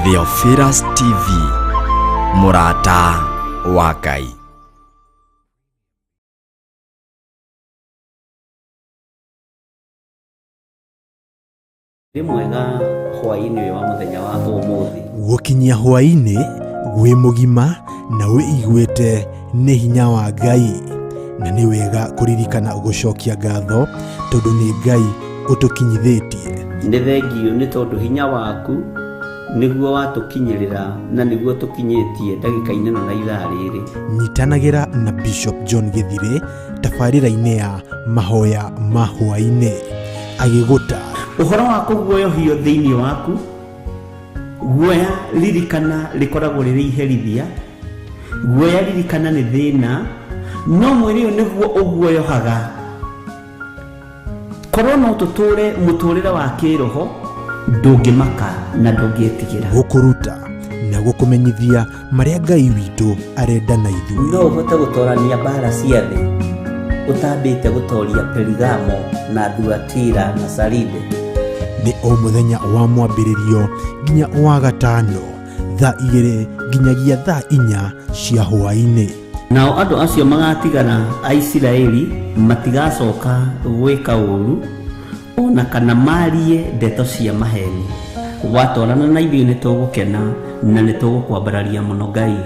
Theophilus TV, mũrata wa Ngai. Wĩ mwega hwaĩ-inĩ ũyũ wa mũthenya wa ũmũthĩ. Gũkinyia hwaĩ-inĩ wĩ mũgima na wĩiguĩte nĩ hinya wa Ngai, na nĩ wega kũririkana gũcokia ngatho tondũ nĩ Ngai ũtũkinyithĩtie. Nĩ thengiũ nĩ tondũ hinya waku nĩguo watũkinyĩrĩra na nĩguo tũkinyĩtie ndagĩka-inĩ ĩno na ithaa rĩrĩ. Nyitanagĩra na Bishop John Gĩthirĩ tabarĩra-inĩ ya mahoya ma hwaĩ-inĩ agĩgũta Ũhoro wa kũguoyohio thĩinĩ waku, guoya ririkana rĩkoragwo rĩrĩ iherithia, guoya ririkana nĩ thĩna, no mwĩrĩ ũyũ nĩguo ũguoyohaga. Korwo no tũtũre mũtũrĩre wa kĩroho, ndũngĩmaka na ndũngĩtigĩra. Gũkũruta na gũkũmenyithia marĩa Ngai witũ arenda na ithuĩ. No ũhote gũtorania mbara cia thĩ ũtambĩte gũtoria Perigamo na Thuatira na Saride? Nĩ o mũthenya wa mwambĩrĩrio nginya wa gatano thaa 2 nginyagia thaa 4 cia hwaĩ-inĩ. Nao andũ acio magatigara a Isiraeli matigacoka gwĩka ũũru o na kana marie ndeto cia maheni. Watwarana na ithuĩ nĩ tũgũkena na nĩ tũgũkwambararia mũno Ngai.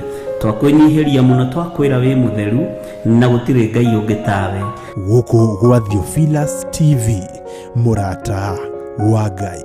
Twakwĩnyihĩria mũno, twakwĩra wĩ mũtheru na gũtirĩ Ngai ũngĩ tawe. Gũkũ gwa Theophilus TV, mũrata wa Ngai.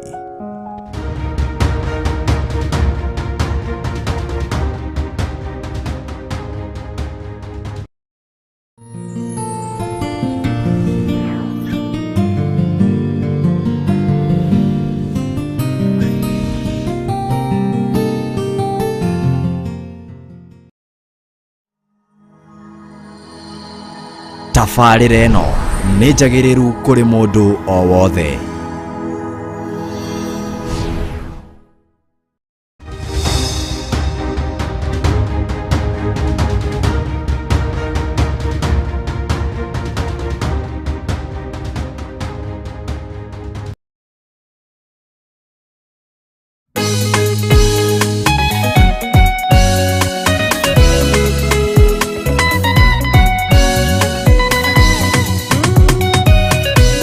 Tabarĩra ĩno nĩ njagĩrĩru kũrĩ mũndũ o wothe.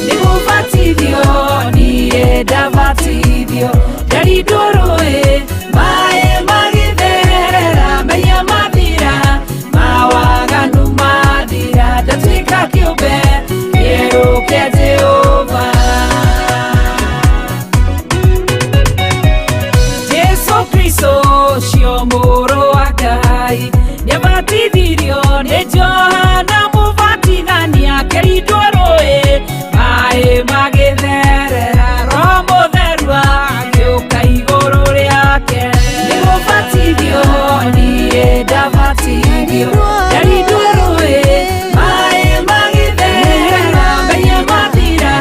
Nĩgũbatithio niĩ ndabatithio nderindwo rũĩ maĩ magĩtherera mehia mathira mawaganu mathira ndatuĩka kĩũmbe kĩerũ kĩa Jehova. Jesu Kristo ũcio mũrũ wa Ngai nĩabatithirio nĩ Johana Mũbatithania akĩrindwo rũĩ maĩ magĩtherera Roho Mũtheru agĩũka igũrũ rĩake. Nĩgũbatithio niĩ ndabatithio nderindwo rũĩ maĩ magĩtherera mehia mathira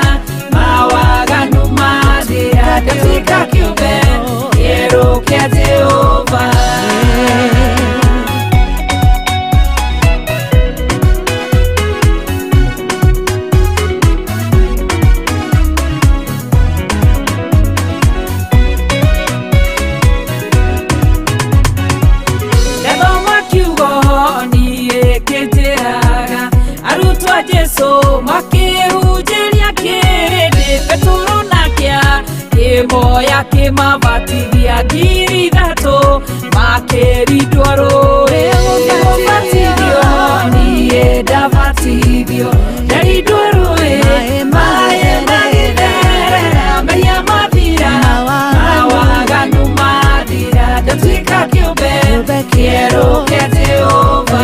mawaganu mathira ndatuĩka kĩũmbe kĩerũ kĩa Jehova. Ndathoma kiugo niĩ kĩnjĩraga arutwo a Jesũ makĩhunjĩria kĩrĩndĩ Petero nake akĩmoya akĩmabatithia 3,000 makĩrindwo rũĩ. Nĩgũbatithio niĩ ndabatithio nderindwo rũĩ maĩ magĩtherera mehia mathira mawaganu mathira ndatuĩka kĩũmbe kĩerũ kĩa Jehova.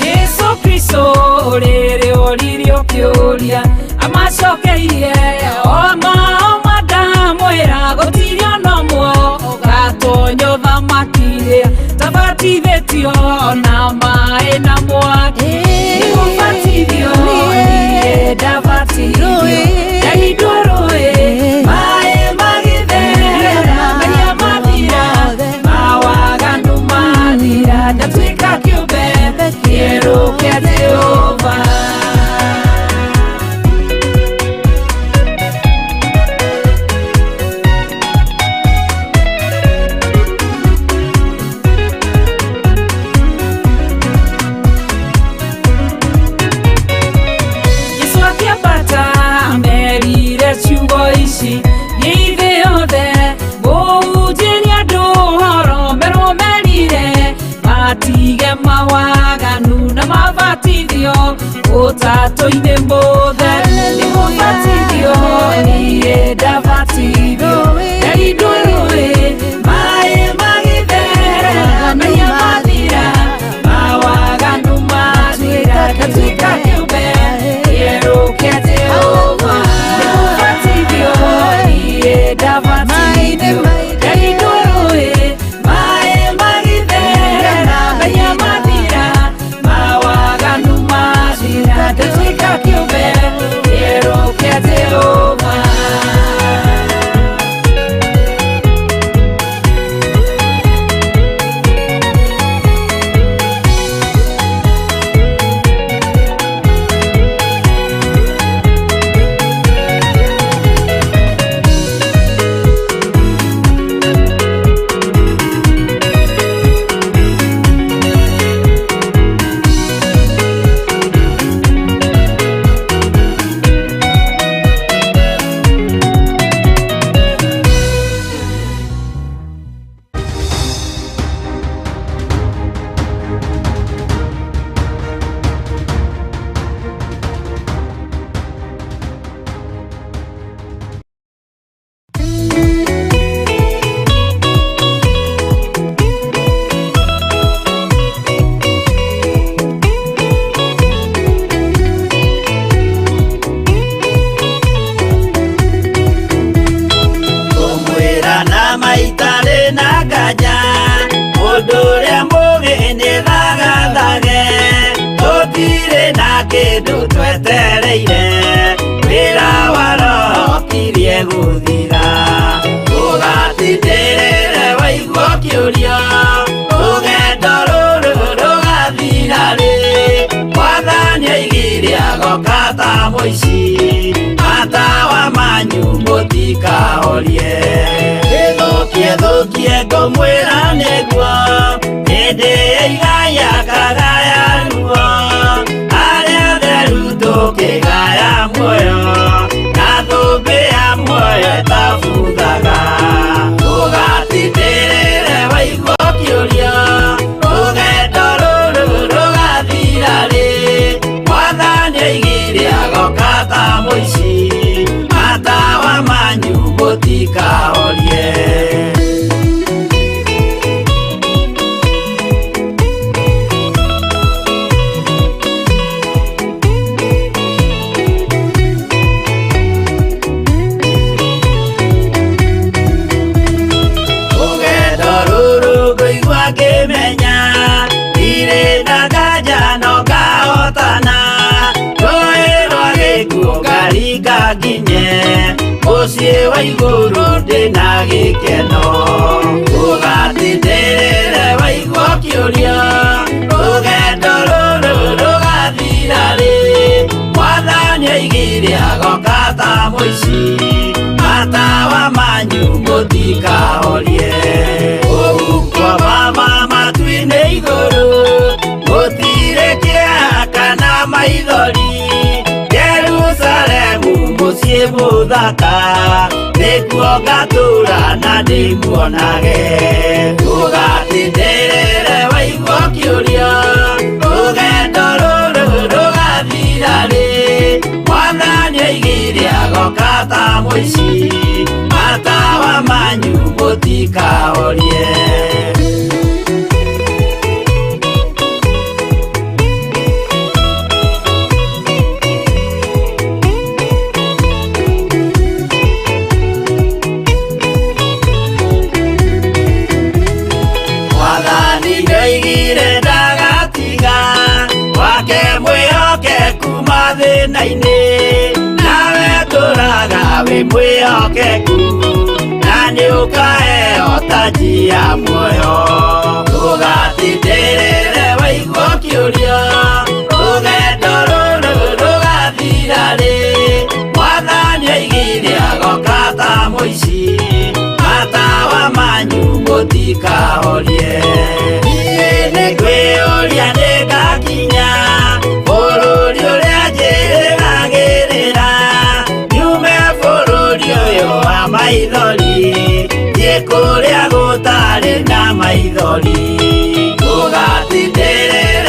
Jesu Kristo rĩrĩ oririo kĩũria amacokeirie oma oma ndamwĩra gũtirĩ ona ũmwe ũgatonya ũthamaki-rĩ tabatithĩtio na maĩ na mwaki. Nĩgũbatithio niĩ ndabatithio nderindwo rũĩ maĩ magĩtherera mehia mathira. mawaganu na mabatithio ũtatũ-inĩ mũtheru. Nĩ kũbatithio niĩ ndabatithio, ndarindwo rũĩ maĩ magĩtherera, mehia mathira, mawaganu mathira, ngatuĩka kĩũmbe kĩerũ kĩa Jehova. Nĩ kũbatithio niĩ ndabatithio, ndarindwo rũĩ maĩ magĩtherera, mehia mathira, mawaganu mathira, ngatuĩka kĩũmbe kĩerũ kĩa Jehova. Kũmwĩra na maitarĩ na nganja, mũndũ ũrĩa mũgĩ nĩ thagathage, tũtirĩ na kĩndũ twetereire, wĩra wa roho kirie gũthira. Ũgatindĩrĩre waigua kĩũria, rũgendo rũrũ rũgathira rĩ, mwathani aigire agoka ta mũici, matawa manyu mũtikahorie. Ĩthũkie thũkie ngũmwĩra nĩguo, hĩndĩ ĩigaya kagaya ruo, arĩa atheru tũkĩgaya muoyo, na thũmbĩ ya muoyo ĩtabuthaga. Ũgatindĩrĩre waigua kĩũria, rũgendo rũrũ rũgathira rĩ, mwathani aigire agoka ta mũici, matawa manyu mũtikahorie. Rũgendo rũrũ ngũigua ngĩmenya, ndirĩ na nganja no ngahotana, rũĩ rwa gĩkuũ ngaringa nginye, mũciĩ wa igũrũ ndĩna gĩkeno. Ũgatindĩrĩre waigua kĩũria, rũgendo rũrũ rũgathira rĩ, mwathani aigire agoka ta mũici, matawa manyu mũtikahorie. Ũhuko mama matu-inĩ igũrũ, gũtirĩ kĩeha kana maithori, Jerusalemu mũciĩ mũthaka, nĩkuo ngatũũra na ndĩmuonage. Ũgatindĩrĩre waigua kĩũria, rũgendo rũrũ rũgathira rĩ, mwathani aigire agoka ta mũici, matawa manyu mũtikahorie. Mwathani nĩoigire ndagatiga, wake mwĩhokeku mathĩna-inĩ, nawe tũraga wĩ mwĩhokeku, na nĩũkaheo taji ya muoyo. Ndũgatindĩrĩre waigua kĩũria, rũgendo rũrũ rũgathira rĩ, mwathani aigire agoka ta mũici, matawa manyu mũtikahorie. Niĩ nĩngwĩyũria nĩngakinya bũrũri ũrĩa njĩrĩgagĩrĩra, nyume bũrũri ũyũ wa maithori, thiĩ kũrĩa gũtarĩ na maithori. Ndũgatindĩrĩre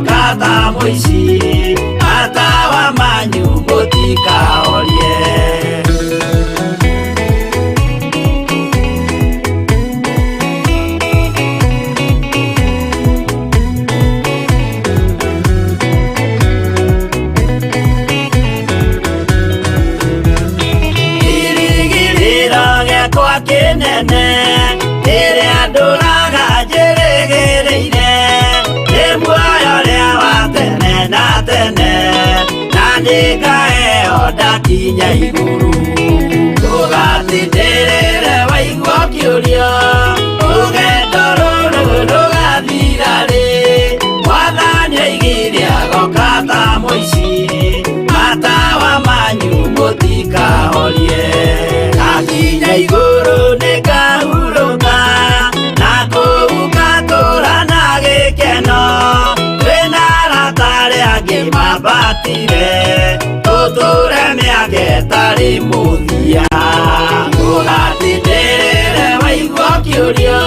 agoka ta mũici, matawa manyu mũtikahorie. Kĩrĩgĩrĩro gĩakwa kĩnene kĩrĩa ndũraga njĩrĩgĩrĩire, nĩ muoyo ũrĩa wa tene na tene, na nĩngaheo ndakinya igũrũ. Ndũgatindĩrĩre waigua ũkĩũrio, rũgendo rũrũ rũgathira rĩ? Mwathani oigire agoka ta mũici, matawa manyu mũtikahorie. Ndakinya igũrũ nĩngahurũka, na kũu ngatũũra na gĩkeno, twĩna arata arĩa angĩ mambatire, tũtũũre mĩaka ĩtarĩ mũthia. Ndũgatindĩrĩre waigua ũkĩũrio,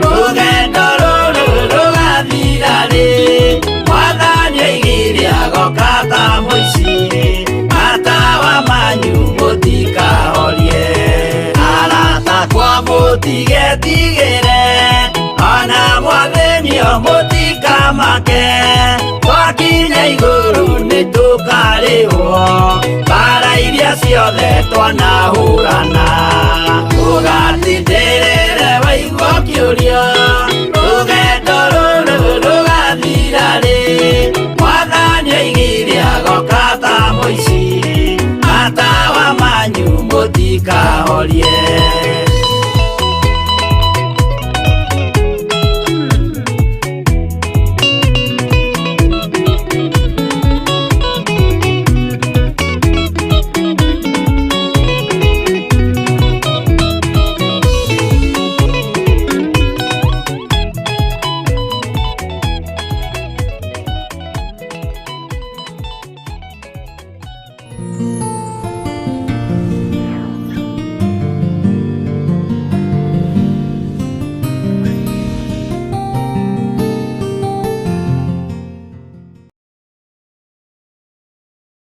rũgendo rũrũ rũgathira rĩ? Mwathani oigire agoka ta mũici, matawa manyu mũtikahorie. Arata akwa mũtigetigĩre, ona mwathĩnio mũtikamake, twakinya igũrũ nĩtũkarĩhwo mbara iria ciothe twanahũrana. Ndũgatindĩrĩre waigua ũkĩũrio, rũgendo rũrũ rũgathira rĩ? Mwathani oigire agoka ta mũici, matawa manyu mũtikahorie.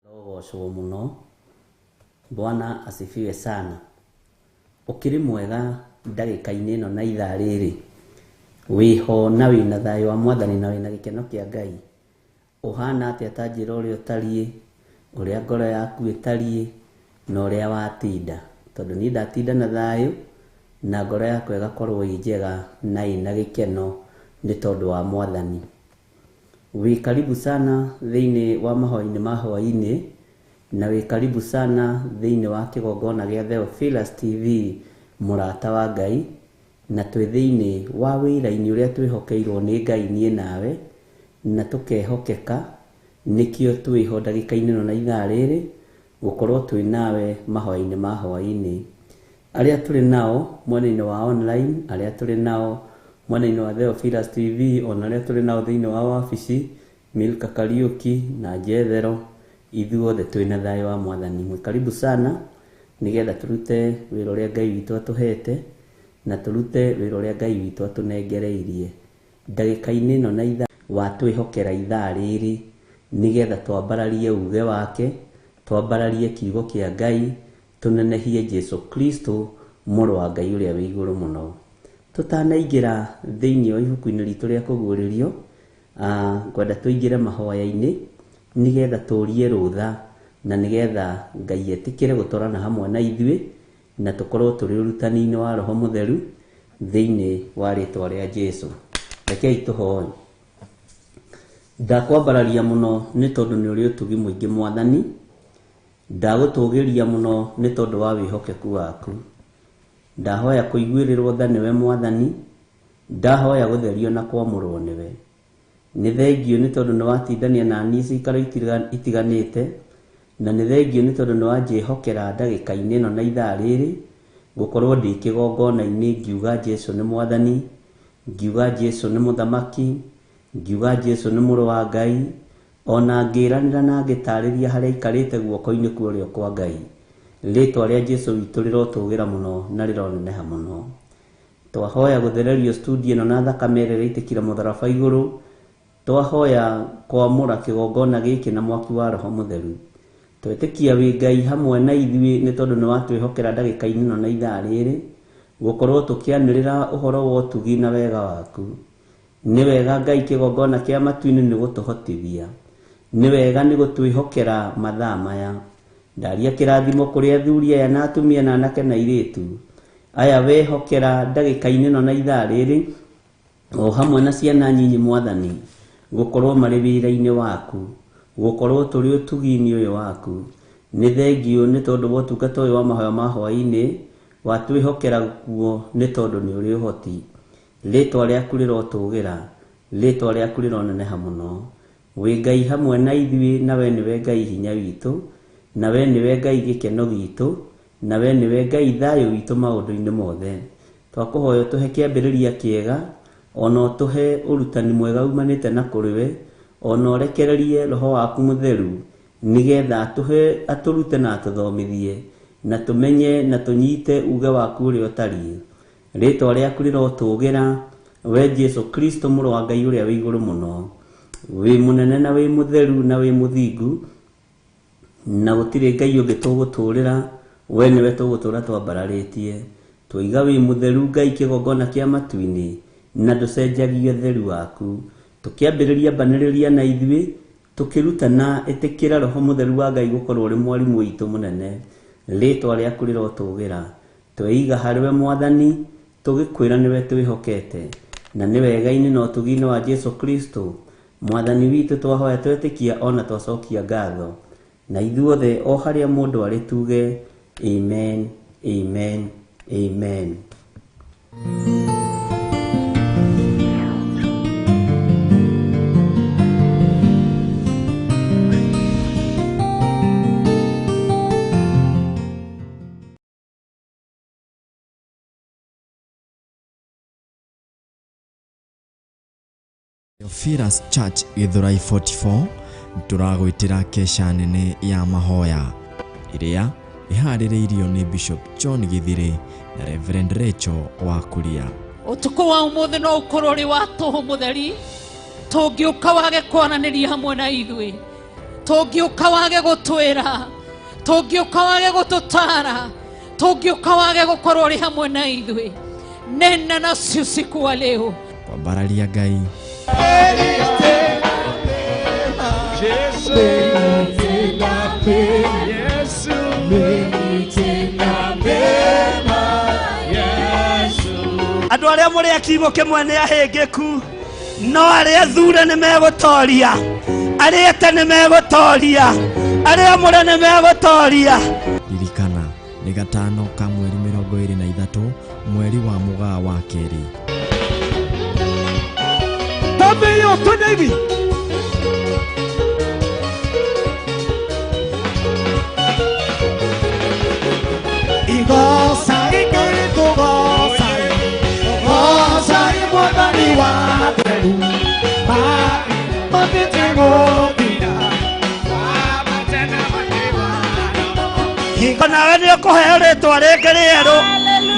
Rogocwo muno. Bwana asifiwe sana. Ũkĩrĩ mwega ndagĩka-inĩ ĩno na ithaa rĩrĩ, wĩho na wĩna thayũ wa Mwathani na wĩna gĩkeno kĩa Ngai. Ũhana atĩa? Ta njĩra ũrĩa ũtariĩ, ũrĩa ngoro yaku ĩtariĩ, na ũrĩa watinda, tondũ niĩ ndatinda na thayũ na ngoro yakwa ĩgakorwo ĩ njega na ĩna gĩkeno nĩ tondũ wa Mwathani. Wĩ karibu sana thĩinĩ wa mahoya-inĩ ma hwaĩ-inĩ, na wĩ karibu sana thĩinĩ wa kĩgongona gĩa Theophilus TV, mũrata wa Ngai, na twĩ thĩinĩ wa wĩra-inĩ ũrĩa twĩhokeirwo nĩ Ngai niĩ nawe, na tũkehokeka, nĩkĩo twĩho ndagĩka-inĩ ĩno na ithaa rĩrĩ gũkorwo twĩ nawe mahoya-inĩ ma hwaĩ-inĩ. Arĩa tũrĩ nao mwena-inĩ wa online, arĩa tũrĩ nao mwena-inĩ wa Theophilus TV, ona arĩa tũrĩ nao thĩinĩ wa wabici, Milka Kariuki na Jethero, ithuothe twĩna thayũ wa Mwathani. Mwĩ karibu sana nĩgetha tũrute wĩra ũrĩa Ngai witũ atũhete, na tũrute wĩra ũrĩa Ngai witũ atũnengereirie ndagĩka-inĩ ĩno na ithaa watwĩhokera ithaa rĩrĩ, nĩgetha twambararie uge wake, twambararie kiugo kĩa Ngai, tũnenehie Jesu Kristo mũrũ wa Ngai ũrĩa wĩ igũrũ mũno. Tũtanaingĩra thĩinĩ wa ibuku-inĩ ritũ rĩa kũguũrĩrio, ngwenda tũingĩre mahoya-inĩ nĩgetha tũrie rũtha, na nĩgetha Ngai etĩkĩre gũtwarana hamwe na ithuĩ, na tũkorwo tũrĩ ũrutani-inĩ wa Roho Mũtheru thĩinĩ wa rĩtwa rĩa Jesu. Rekei tũhoe. Ndakwambararia mũno nĩ tondũ nĩ ũrĩ ũtugi mũingĩ Mwathani, ndagũtũgĩria mũno nĩ tondũ wa wĩhokeku waku. Ndahoya kũiguĩrĩrwo tha nĩwe Mwathani, ndahoya gũtherio na kwamũrwo nĩwe. Nĩ thengio nĩ tondũ nĩ watindania na niĩ cikaro itiganĩte, na nĩ thengio nĩ tondũ nĩ wanjĩhokera ndagĩka-inĩ ĩno na ithaa rĩrĩ gũkorwo ndĩ kĩgongona-inĩ ngiuga Jesu nĩ Mwathani, ngiuga Jesu nĩ Mũthamaki, ngiuga Jesu nĩ mũrũ wa Ngai, ona ngĩranĩra na ngĩtarĩria harĩa aikarĩte guoko-inĩ kwa ũrĩo kwa Ngai. Rĩtwa rĩa Jesu witũ rĩrotũgĩra mũno na rĩroneneha mũno. Twahoya gũthererio studio ĩno na thakame ĩrĩa ĩraitĩkire mũtharaba igũrũ, Twahoya kwamũra kĩgongona gĩkĩ na mwaki wa Roho Mũtheru. Twetĩkia wĩ Ngai hamwe na ithuĩ nĩ tondũ nĩ watwĩhokera ndagĩka-inĩ ĩno na ithaa rĩrĩ gũkorwo tũkĩanĩrĩra ũhoro wa ũtugi na wega waku. Nĩ wega Ngai kĩgongona kĩa matu-inĩ nĩ gũtũhotithia. Nĩ wega nĩ gũtwĩhokera mathaa maya. Ndaria kĩrathimo kũrĩ athuri aya na atumia na anake na airĩtu aya wehokera ndagĩka-inĩ ĩno na ithaa rĩrĩ o hamwe na ciana nyinyi Mwathani gũkorwo marĩ wĩra-inĩ waku, gũkorwo tũrĩ ũtugi-inĩ ũyũ waku. Nĩ thengiũ nĩ tondũ wa ũtungata ũyũ wa mahoya ma hwaĩ-inĩ watwĩhokera kuo nĩ tondũ nĩ ũrĩ ũhoti. Rĩtwa rĩaku rĩrotũgĩra, rĩtwa rĩaku rĩroneneha mũno. Wĩ Ngai hamwe na ithuĩ na we nĩwe Ngai hinya witũ, na we nĩwe Ngai gĩkeno gitũ, na we nĩwe Ngai thayũ witũ maũndũ-inĩ mothe. Twakũhoya ũtũhe kĩambĩrĩria kĩega, ona ũtũhe ũrutani mwega umanĩte na kũrĩ we, ona ũrekererie Roho waku Mũtheru nĩgetha atũhe atũrute na atũthomithie, na tũmenye na tũnyite uge waku ũrĩa ũtariĩ. Rĩtwa rĩaku rĩrotũgĩra, we Jesu Kristo mũrũ wa Ngai ũrĩa wĩ igũrũ mũno. Wĩ mũnene na wĩ mũtheru na wĩ mũthingu, na gũtirĩ Ngai ũngĩ tũgũtũrĩra, we nĩwe tũgũtũra twambararĩtie. Twoiga wĩ mũtheru Ngai kĩgongona kĩa matu-inĩ, na ndũcenjagia ũtheru waku. Tũkĩambĩrĩria mbanĩrĩria na ithuĩ, tũkĩrutana ĩtĩkĩra Roho Mũtheru wa Ngai gũkorwo ũrĩ mwarimũ witũ mũnene. Rĩtwa rĩaku rĩrotũgĩra. Tweiga harĩ we Mwathani, tũgĩkwĩra nĩwe twĩhokete, na nĩ wega-inĩ na ũtugi-inĩ wa Jesu Kristo Mwathani witũ twahoya twetĩkia ona twacokia ngatho. Na ithuothe o harĩa mũndũ arĩ tuge amen, amen, amen. Theophilus Church Githurai 44 tũragwĩtĩra kesha nene ya mahoya ĩrĩa ĩharĩrĩirio nĩ Bishop John Githiri na Reverend Rachel wa Kuria. Ũtukũ wa ũmũthĩ no ũkorwo ũrĩ wa tũhũ mũtheri, tũngĩũka wage kwaranĩria hamwe na ithuĩ, tũngĩũka wage gũtwĩra, tũngĩũka wage gũtũtara, tũngĩũka wage gũkorwo ũrĩ hamwe na ithuĩ. Nena nasi usiku wa leo. Kwambararia Ngai, Andũ arĩa mũrĩ a kiugo kĩmwe nĩ ahĩngĩku, no arĩa athure nĩ megũtoria, arĩa ete nĩ megũtoria, arĩa amũre nĩ megũtoria. Ririkana nĩ gatano ka mweri 23 mweri wa Mũgaa wa kerĩ. Twende hiyo, twende hivi. Igosa igori tugosa, gosa imwadani wa theru, ma matete gobina. Hingo nawe nĩ ũkũheo rĩtwa rĩngĩ rĩerũ,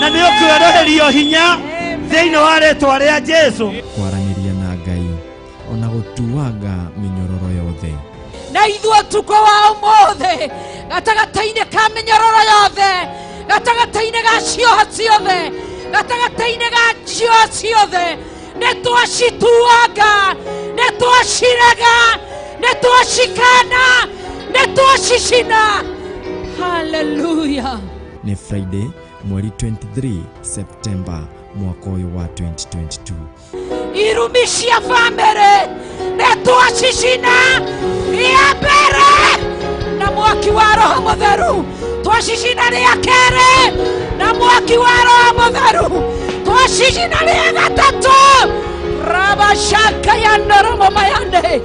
na nĩ ũkwerũhĩrio hinya thĩinĩ wa rĩtwa rĩa Jesu. Kwaranĩria na Ngai ona gũtuanga mĩnyororo yothe. Na ithuĩ ũtukũ wa ũmũthĩ gatagatĩ-inĩ ka mĩnyororo yothe, gatagatĩ-inĩ ga cioha ciothe, gatagatĩ-inĩ ga cioha ciothe, nĩ twacituanga, nĩ twacirega, nĩ twacikana, nĩ twacicina. Hallelujah. Nĩ Friday mweri 23 September mwaka ũyũ wa 2022. Irumi cia bamĩrĩ nĩ twacicina rĩa mbere na mwaki wa Roho Mũtheru, twacicina rĩa kerĩ na mwaki wa Roho Mũtheru, twacicina rĩa gatatũ rabashaka ya ndoromo mayande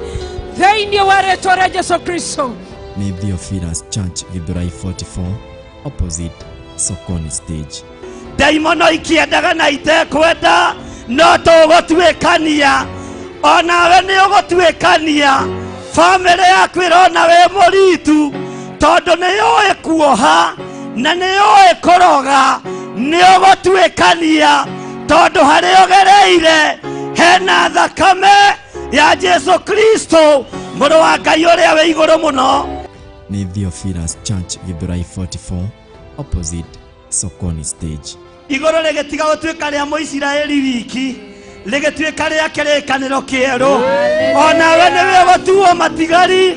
thĩinĩ wa rĩtwa rĩa Jesu Kristo. Nĩ Theophilus Church Githurai 44 opposite Sokoni stage. Ndaimono ikĩendaga na itekwenda, no tũgũtuĩkania, onawe nĩ ũgũtuĩkania. Bamĩrĩ yaku ĩrona wĩ mũritu, tondũ nĩ yũĩ kuoha na nĩ yũĩ kũroga. Nĩ ũgũtuĩkania tondũ harĩa ũgereire hena thakame Rĩa Jesu Kristo mũrũ wa Ngai ũrĩa wĩ igũrũ mũno. Nĩ Theophilus Church Githurai 44 opposite Sokoni stage. Igũrũ rĩgĩtiga gũtuĩka rĩa Mũisiraeli wiki, rĩgĩtuĩka rĩa kĩrĩkanĩro kĩerũ. Onawe nĩwe ũgũtuo matigari,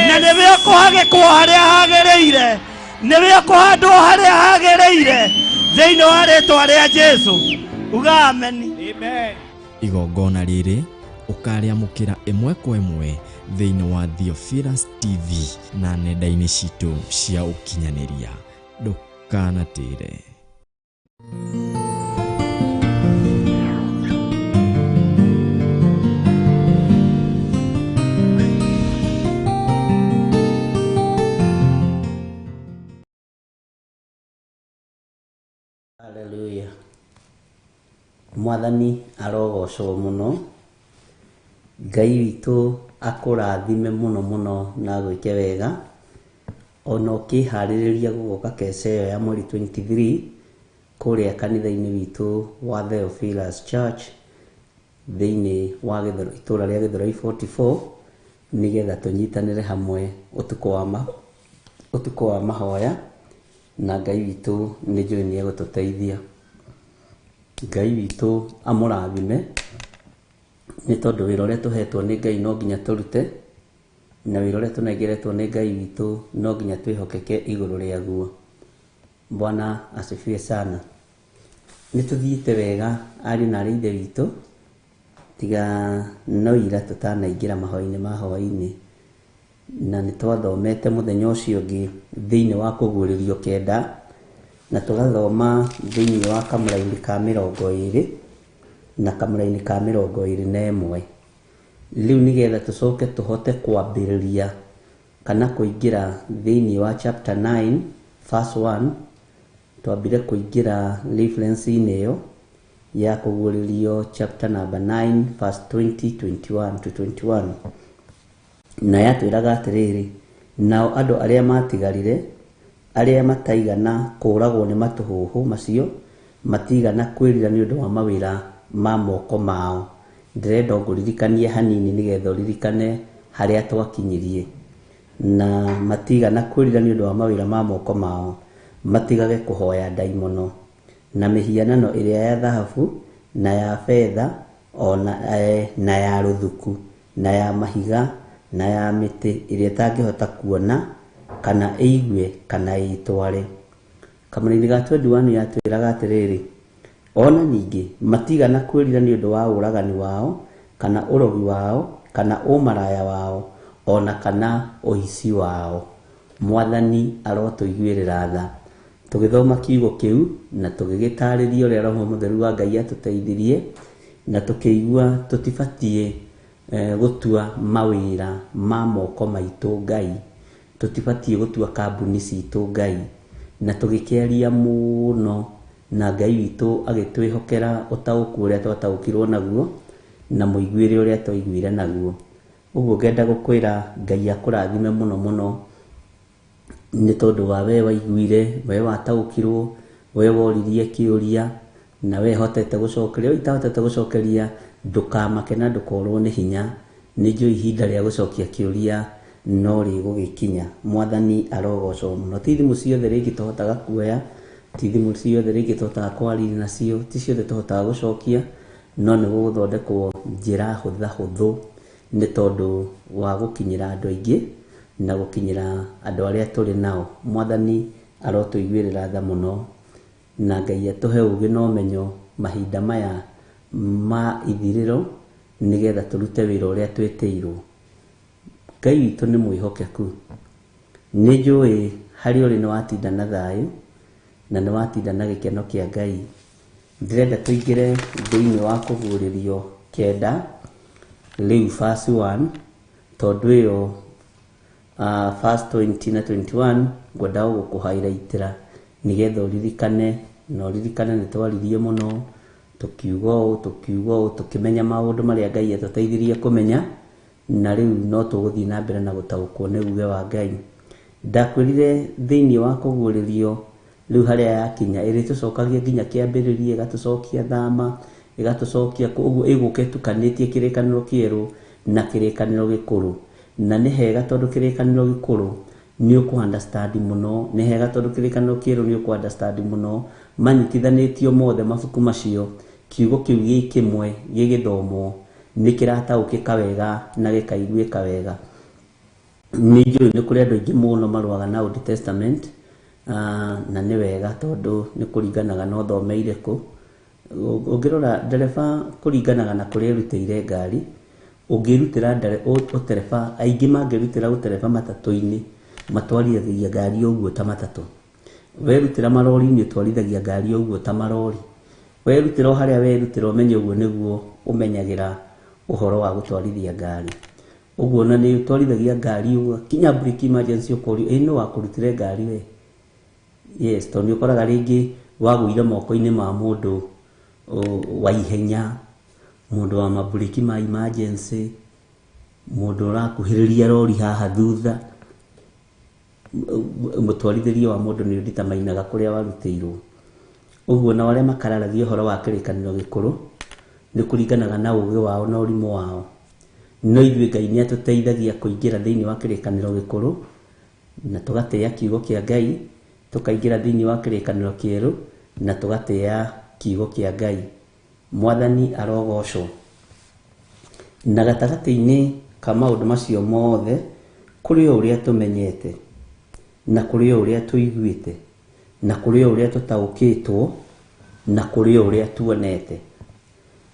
na nĩwe ũkũhagĩkwo harĩa hagĩrĩire, nĩwe ũkũhandwo harĩa hagĩrĩire thĩinĩ wa rĩtwa rĩa Jesu. Uga ameni. Amen. Igongona rĩrĩ ũkarĩamũkĩra ĩmwe kwa ĩmwe thĩinĩ wa Theophilus TV na nenda-inĩ citũ cia ũkinyanĩria. Ndũkanatĩre. Haleluya. Mwathani arogocwo mũno. Ngai witũ akũrathime mũno mũno na agwĩke wega. Ona ũkĩharĩrĩria gũgoka keca ĩyo ya mweri 23 kũrĩa kanitha-inĩ witũ wa Theophilus Church thĩinĩ wa itũũra rĩa Gĩthũrai 44 nĩgetha tũnyitanĩre hamwe ũtukũ wa mahoya na Ngai witũ nĩ njũĩ nĩ egũtũteithia. Ngai witũ amũrathime nĩ tondũ wĩra ũrĩa tũhetwo nĩ Ngai no nginya tũrute, na wĩra ũrĩa tũnengeretwo nĩ Ngai witũ no nginya twĩhokeke igũrũ rĩaguo. Bwana asifiwe sana. Nĩ tũthiĩte wega ariũ na aarĩ a Ithe witũ, tiga no ira tũtanaingĩra mahoya-inĩ ma hwaĩ-inĩ, na nĩ twathomete mũthenya ũcio ũngĩ thĩinĩ wa kũguũrĩrio kenda, na tũgathoma thĩinĩ wa kamũraini ka 20 na kamũraini ka 21. Rĩu nĩgetha tũcoke tũhote kwambĩrĩria kana kũingĩra thĩinĩ wa chapter 9 verse 1, twambire kũingĩra reference-inĩ ĩyo ya kũguũrĩrio chapter number 9 verse 20, 21 to 21. Na yatwĩraga atĩrĩrĩ, nao andũ arĩa matigarire, arĩa mataigana kũũragwo nĩ matũhũhũ macio, matigana kwĩrira nĩ ũndũ wa mawĩra ma moko mao. Ndĩrenda ngũririkanie hanini nĩgetha ũririkane harĩa twakinyirie. Na matigana kwĩrira nĩ ũndũ wa mawĩra ma moko mao, matigage kũhoya ndaimono na mĩhianano ĩrĩa ya thahabu na ya betha ona na ya rũthuku na ya mahiga na ya mĩtĩ ĩrĩa ĩtangĩhota kuona kana ĩigue kana ĩtware. Kamũraini ga 21 yatwĩraga atĩrĩrĩ, ona ningĩ matigana kwĩrira nĩ ũndũ wa ũragani wao kana ũrogi wao kana ũmaraya wao ona kana ũici wao. Mwathani arotũiguĩrĩra tha. Tũgĩthoma kiugo kĩu na tũgĩgĩtarĩria ũrĩa Roho Mũtheru wa Ngai atũteithirie, na tũkĩigua tũtibatiĩ gũtua mawĩra ma moko maitũ Ngai, tũtibatiĩ gũtua kambuni citũ Ngai, na tũgĩkĩaria mũno na Ngai witũ agĩtwĩhokera ũtaũku ũrĩa twataũkirwo naguo na mũiguĩre ũrĩa twaiguire naguo. Ũguo ngenda gũkwĩra Ngai akũrathime mũno mũno nĩ tondũ wa we waiguire, we wataũkirwo, we woririe kĩũria na we hotete gũcokeria. We itahotete gũcokeria, ndũkamake na ndũkorwo nĩ hinya, nĩ njũĩ ihinda rĩa gũcokia kĩũria no rĩgũgĩkinya. Mwathani arogocwo mũno. Ti thimũ ciothe rĩngĩ tũhotaga kuoya, ti thimũ ciothe rĩngĩ tũhotaga kwaria nacio, ti ciothe tũhotaga gũcokia, no nĩ gũgũthondekwo njĩra hũthahũthũ nĩ tondũ wa gũkinyĩra andũ aingĩ na gũkinyĩra andũ arĩa tũrĩ nao. Mwathani arotũiguĩrĩra tha mũno na Ngai atũhe ũũgĩ na ũmenyo mahinda maya ma ithirĩro nĩgetha tũrute wĩra ũrĩa twĩtĩirwo. Ngai witũ nĩ mwĩhokeku. Nĩ njũĩ harĩa ũrĩ nĩ watinda na thayũ na nĩ watinda na gĩkeno kĩa Ngai. Ndĩrenda tũingĩre thĩinĩ wa kũguũrĩrio kenda rĩu verse 1, tondũ ĩyo verse 20 na 21 ngwenda gũkũhighlightĩra nĩgetha ũririkane, na ũririkane nĩ twaririe mũno tũkiuga ũũ tũkiuga ũũ tũkĩmenya maũndũ marĩa Ngai atũteithirie kũmenya, na rĩu no tũgũthiĩ na mbere na gũtaũkwo nĩ uge wa Ngai. Ndakwĩrire thĩinĩ wa kũguũrĩrio rĩu harĩa yakinya ĩrĩtũcokagia nginya kĩambĩrĩria, ĩgatũcokia thama, ĩgatũcokia ũguo, ĩgũka ĩtukanĩtie kĩrĩkanĩro kĩerũ na kĩrĩkanĩro gĩkũrũ. Na nĩ hega tondũ kĩrĩkanĩro gĩkũrũ nĩ ũkũ understand mũno, nĩ hega tondũ kĩrĩkanĩro kĩerũ nĩ ũkũ understand mũno, manyitithanĩtio mothe mabuku macio, kiugo kĩu gĩ kĩmwe gĩgĩthomwo nĩ kĩrataũkĩka wega na gĩkaiguĩka wega. Nĩ njũĩ nĩ kũrĩ andũ aingĩ mũno marũaga na Old Testament, na nĩ wega tondũ nĩ kũringanaga na ũthomeire kũ. Ũngĩrora ndereba kũringanaga na kũrĩa erutĩire ngari, ũngĩrutĩra ũtereba, aingĩ mangĩrutĩra ũtereba matatũ-inĩ, matwarithagia ngari ũguo ta matatũ. Werutĩra marori-inĩ ũtwarithagia ngari ũguo ta marori. Werutĩra o harĩa werutĩra ũmenye ũguo nĩguo ũmenyagĩra ũhoro wa gũtwarithia ngari. Ũguo ona nĩ ũtwarithagia ngari ũgakinya brake emergency ũkorio ĩ nũ wakũrutire ngari we? Yes, tondũ nĩ ũkoraga rĩngĩ wagũire moko-inĩ ma mũndũ wa ihenya, mũndũ wa mabureki ma emergency, mũndũ ũrakuhĩrĩria rori haha thutha. Mũtwarithĩrie wa mũndũ nĩ ũnditamainaga kũrĩa warutĩirwo. Ũguo nao arĩa makararagia ũhoro wa kĩrĩkanĩro gĩkũrũ nĩ kũringanaga na ũgĩ wao na ũrimũ wao. No ithuĩ Ngai nĩ atũteithagia kũingĩra thĩinĩ wa kĩrĩkanĩro gĩkũrũ na tũgatĩĩa kiugo kĩa Ngai, tũkaingĩra thĩinĩ wa kĩrĩkanĩro kĩerũ na tũgatĩĩa kiugo kĩa Ngai. Mwathani arogocwo. Na gatagatĩ-inĩ ka maũndũ macio mothe kũrĩ o ũrĩa tũmenyete, na kũrĩ o ũrĩa tũiguĩte, na kũrĩ o ũrĩa tũtaũkĩtwo, na kũrĩ o ũrĩa tuonete.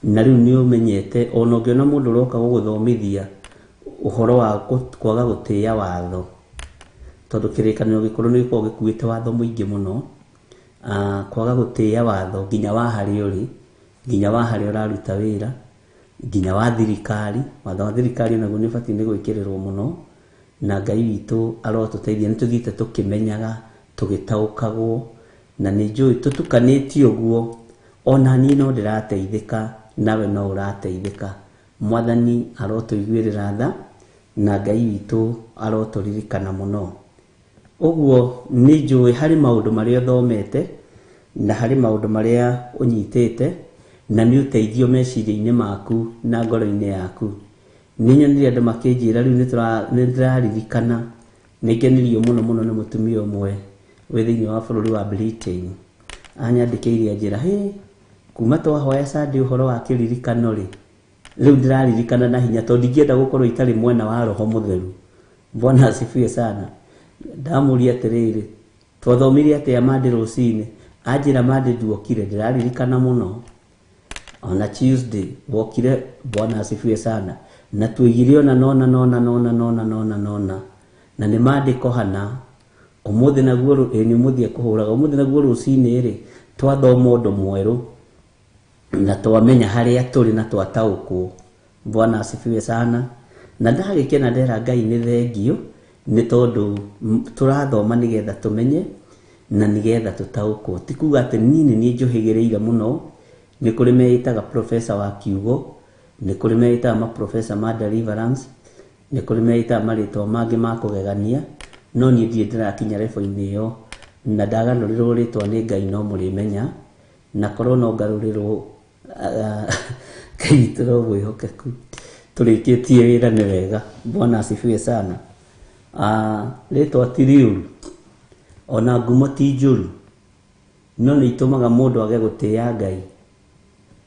Na rĩu nĩ ũmenyete ona ũngĩona mũndũ ũroka gũgũthomithia ũhoro wa kwaga gũtĩĩa watho, tondũ kĩrĩkanĩro gĩkũrũ nĩ gĩkoragwo gĩkuĩte watho mũingĩ mũno, kwaga gũtĩĩa watho nginya wa harĩa ũrĩ, nginya wa harĩa ũraruta wĩra, nginya wa thirikari. Watho wa thirikari onaguo nĩ ũbatiĩ nĩ gwĩkĩrĩrwo mũno, na Ngai witũ arotũteithia. Nĩ tũthiĩte tũkĩmenyaga, tũgĩtaũkagwo, na nĩ njũĩ tũtukanĩtie ũguo, ona niĩ no ndĩrateithĩka, nawe no ũrateithĩka. Mwathani arotũiguĩrĩra tha, na Ngai witũ arotũririkana mũno. Ũguo nĩ njũĩ harĩ maũndũ marĩa ũthomete, na harĩ maũndũ marĩa ũnyitĩte, na nĩ ũteithio meciria-inĩ maku na ngoro-inĩ yaku. Nĩ nyonire andũ makĩnjĩra rĩu nĩ ndĩraririkana, nĩ ngenirio mũno mũno nĩ mũtumia ũmwe wĩ thĩinĩ wa bũrũri wa Britain. Anyandĩkĩire anjĩra, hĩ, kuma twahoya Sunday ũhoro wa kĩririkano rĩ, rĩu ndĩraririkana na hinya tondũ ndingĩenda gũkorwo itarĩ mwena wa Roho Mũtheru. Bwana asifiwe sana. Ndamũria atĩrĩrĩ, twathomire atĩa Monday rũcinĩ? Anjĩra Monday nduokire, ndĩraririkana mũno. Ona Tuesday wokire, Bwana asifiwe sana. Na tuigire ona nona nona nona nona nona nona. Na nĩ maandĩko hana. Ũmũthĩ naguo nĩ ũmũthĩ ekũhũraga. Ũmũthĩ naguo rũcinĩ rĩ, twathoma ũndũ mwerũ na twamenya harĩa tũrĩ na twataũkwo. Bwana asifiwe sana. Na ndagĩkena ndera Ngai nĩ thengio, nĩ tondũ tũrathoma nĩgetha tũmenye na nĩgetha tũtaũkwo. Ti kuga atĩ niĩ nĩ niĩ njũhĩgĩrĩire mũno, nĩ kũrĩ meĩtaga professor wa kiugo, nĩ kũrĩ meĩtaga maprofessor ma deliverance, nĩ kũrĩ meĩtaga marĩtwa mangĩ ma kũgegania, no niĩ ndirĩ ndĩrakinya level-inĩ ĩyo, na ndagarũrĩrwo rĩtwa nĩ Ngai no mũrĩmenya, na korwo no ngarũrĩrwo, Ngai witũ no mwĩhokeku. Tũrĩkĩtie wĩra nĩ wega. Bwana asifiwe sana. Rĩtwa ti rĩũru, ona ngumo ti njũru, no nĩ itũmaga mũndũ age gũtĩĩa Ngai.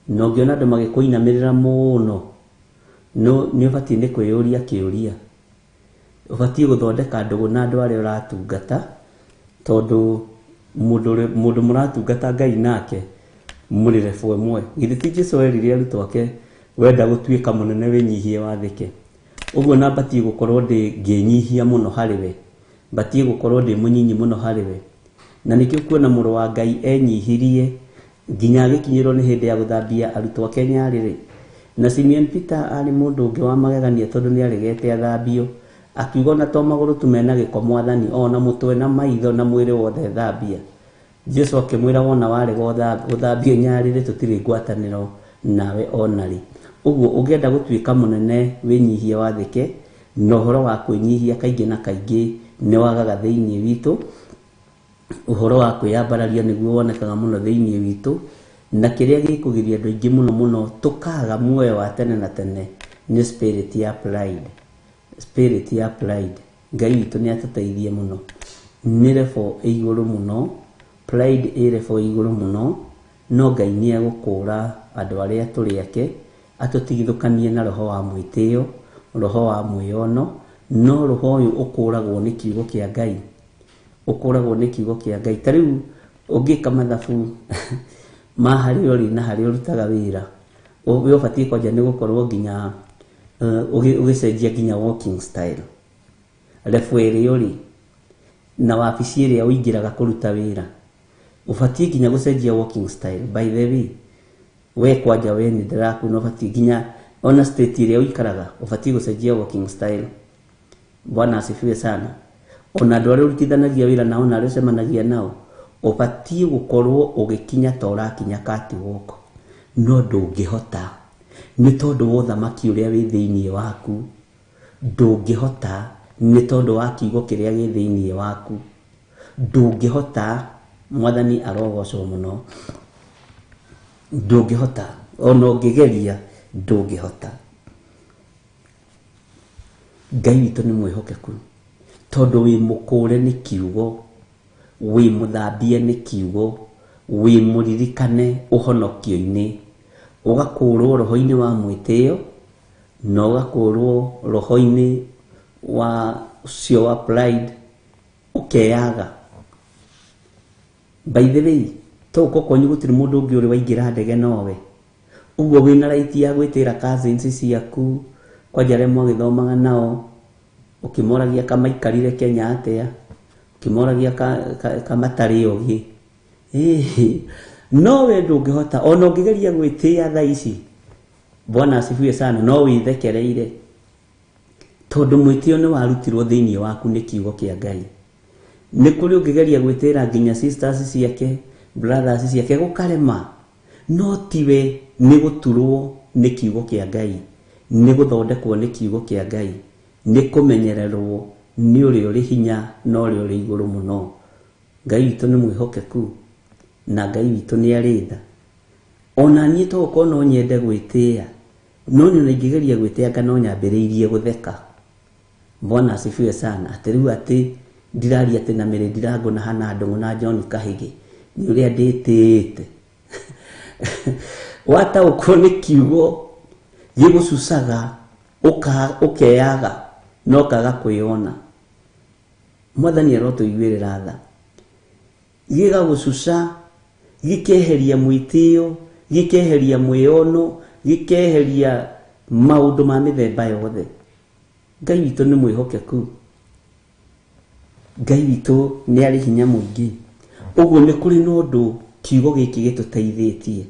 Na ũngĩona andũ magĩkũinamĩrĩra mũno, nĩ ũbatiĩ nĩ kwĩyũria kĩũria. Ũbatiĩ gũthondeka ndũgũ na andũ arĩa ũratungata, tondũ mũndũ mũratungata Ngai nake mũrĩ level ĩmwe. Githĩ ti Jesũ erire arutwo ake, wenda gũtuĩka mũnene wĩnyihie wathĩke. Ũguo na batiĩ gũkorwo ngĩnyihia mũno harĩ we, batiĩ gũkorwo ndĩ mũnyinyi mũno harĩ we. Na nĩkĩo kuona mũrũ wa Ngai enyihirie nginya agĩkinyĩrwo nĩ hĩndĩ ya gũthambia arutwo ake nyarĩrĩ. Na Simeon Peter arĩ mũndũ ũngĩ wa magegania tondũ nĩ aregete athambio, akiuga ona to magũrũ tu mena gĩko Mwathani, ona mũtwe na maitho na mwĩrĩ wothe thambia. Jesũ akĩmwĩra wona warega gũthambio nyarĩrĩ tũtirĩ ngwatanĩro nawe ona rĩ. Ũguo ũngĩenda gũtuĩka mũnene wĩnyihie wathĩke, na ũhoro wa kwĩnyihia kaingĩ na kaingĩ nĩ wagaga thĩinĩ witũ. Ũhoro wa kwĩyambararia nĩguo wonekaga mũno thĩinĩ witũ, na kĩrĩa gĩkũgiria andũ aingĩ mũno mũno tũkaga muoyo wa tene na tene Nĩ spirit ya pride, spirit ya pride. Ngai witũ nĩ atũteithie mũno. Nĩ level ĩ igũrũ mũno, pride ĩ level ĩ igũrũ mũno, no Ngai nĩ egũkũra andũ arĩa tũrĩ ake, atũtigithũkanie na roho wa mwĩtĩo, roho wa mwĩono, no roho ũyũ ũkũragwo nĩ kiugo kĩa Ngai, ũkũragwo nĩ kiugo kĩa Ngai. Ta rĩu ũngĩka mathabu ma harĩa ũrĩ na harĩa ũrutaga wĩra, we ũbatiĩ kwanja nĩ gũkorwo nginya ũgĩcenjia nginya walking style, level ĩrĩa ũrĩ na wabici ĩrĩa ũingĩraga kũruta wĩra, ũbatiĩ nginya gũcenjia walking style. By the way, we kwanja we nĩ ndĩrakuona, ũbatiĩ nginya ona state ĩrĩa ũikaraga ũbatiĩ gũcenjia walking style. Bwana asifiwe sana. Ona andũ arĩa ũrutithanagia wĩra nao na arĩa ũcemanagia nao, ũbatiĩ gũkorwo ũgĩkinya ta ũrakinya catwalk, no ndũngĩhota nĩ tondũ wa ũthamaki ũrĩa wĩ thĩinĩ waku, ndũngĩhota nĩ tondũ wa kiugo kĩrĩa gĩ thĩinĩ waku, ndũngĩhota. Mwathani arogocwo mũno. Ndũngĩhota, ona ũngĩgeria ndũngĩhota. Ngai witũ nĩ mwĩhokeku, tondũ wĩ mũkũre nĩ kiugo, wĩ mũthambie nĩ kiugo, wĩ mũririkane ũhonokio-inĩ, ũgakũrwo roho-inĩ wa mwĩtĩo na ũgakũrwo roho-inĩ wa ũcio wa pride, ũkeyaga. By the way, to gũkorwo kwanyu gũtirĩ mũndũ ũngĩ ũrĩ waingĩra ndege nowe, ũguo wĩna right ya gwĩtĩra cousins ciaku, kwanja arĩa mwagĩthomaga nao, ũkĩmoragia kamaikarire Kenya atĩa, ũkĩmoragia kamatarĩ ogĩ. No we ndũngĩhota, ona ũngĩgeria gwĩtĩĩa thaa ici, Bwana asifiwe sana, no wĩthekereire, tondũ mwĩtĩo nĩ warutirwo thĩinĩ waku nĩ kiugo kĩa Ngai. Nĩ kũrĩ ũngĩgeria gwĩtĩra nginya sisters ciake, brothers ciake, gũkarema, no tiwe, nĩ gũturwo nĩ kiugo kĩa Ngai, nĩ gũthondekwo nĩ kiugo kĩa Ngai, nĩ kũmenyererwo nĩ ũrĩa ũrĩ hinya na ũrĩa ũrĩ igũrũ mũno. Ngai witũ nĩ mwĩhokeku na Ngai witũ nĩ arĩ tha. Ona niĩ to gũkorwo no nyende gwĩtĩĩa, no niĩ ona ingĩgeria gwĩtĩanga no nyambĩrĩirie gũtheka. Bwana asifiwe sana. Atĩ rĩu atĩ ndiraria atĩ na Mary Ndirango na Hannah Ndũng'ũ na John Kahĩgĩ nĩ ũrĩa ndĩtĩĩte. Wataũkwo nĩ kiugo gĩgũcucaga, ũkeyaga na ũkaga kwĩyona. Mwathani arotũiguĩrĩra tha. Gĩgagũcuca, gĩkeheria mwĩtĩo, gĩkeheria mwĩyono, gĩkeheria maũndũ ma mĩthemba yothe. Ngai witũ nĩ mwĩhokeku, Ngai witũ nĩ arĩ hinya mũingĩ. Ũguo nĩ kũrĩ na ũndũ kiugo gĩkĩ gĩtũteithĩtie,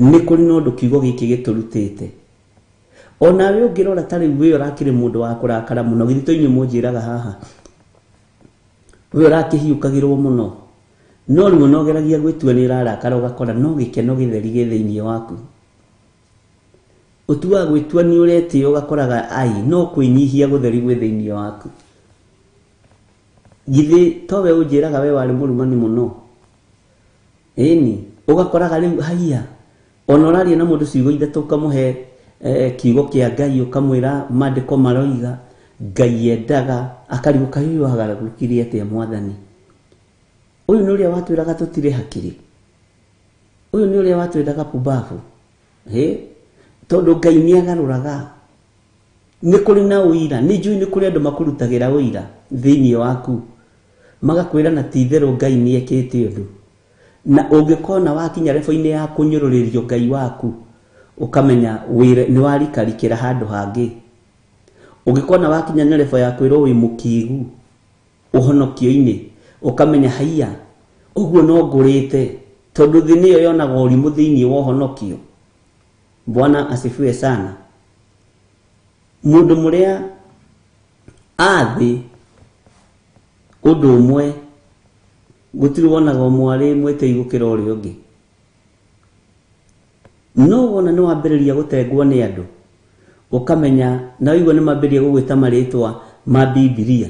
nĩ kũrĩ na ũndũ kiugo gĩkĩ gĩtũrutĩte. Onawe ũngĩrora ta rĩu we ũrakĩrĩ mũndũ wa kũrakara mũno, githĩ to inyuĩ mũnjĩraga haha, we ũrakĩhiũkagĩrwo mũno, no rĩmwe no ũgeragia gwĩtua nĩ ũrarakara ũgakora no gĩkeno gĩtheri gĩ thĩinĩ waku. Ũtuaga gwĩtua nĩ ũretĩo ũgakoraga ai no kwĩnyihia gũtheri gwĩ thĩinĩ waku. Githĩ towe ũnjĩraga we warĩ mũrumani mũno, ĩni ũgakoraga rĩu haiya, ona ũraria na mũndũ ciugo ithatũ ũkamũhe kiugo kĩa Ngai, ũkamwĩra maandĩko maroiga Ngai endaga, akarigwo kaĩ ũyũ agarũrũkire atĩa Mwathani, ũyũ nĩ ũrĩa watwĩraga tũtirĩ hakiri, ũyũ nĩ ũrĩa watwĩraga pumbabu. Tondũ Ngai nĩ agarũraga. Nĩ kũrĩ na ũira, nĩ njũĩ nĩ kũrĩ andũ makũrutagĩra ũira thĩinĩ waku, magakwĩra na ti itherũ Ngai nĩ ekĩte ũndũ. Na ũngĩkona wakinya level-inĩ ya kũnyũrũrĩrio Ngai waku, ũkamenya wĩra nĩ warikarikĩra handũ hangĩ. Ũngĩkona wakinya na level ya kwĩrwo wĩ mũkĩgu ũhonokio-inĩ, ũkamenya haiya, ũguo no ngũrĩte, tondũ thĩ nĩyo yonaga ũrimũ thĩinĩ wa ũhonokio. Bwana asifiwe sana. Mũndũ mũrĩa athĩ ũndũ ũmwe, gũtirĩ wonaga ũmwe arĩ mwĩtĩi gũkĩra ũrĩa ũngĩ. No wona nĩ wambĩrĩria gũtengwo nĩ andũ, ũkamenya na waigua nĩ mambĩrĩria gũgwĩta marĩtwa ma Bibilia,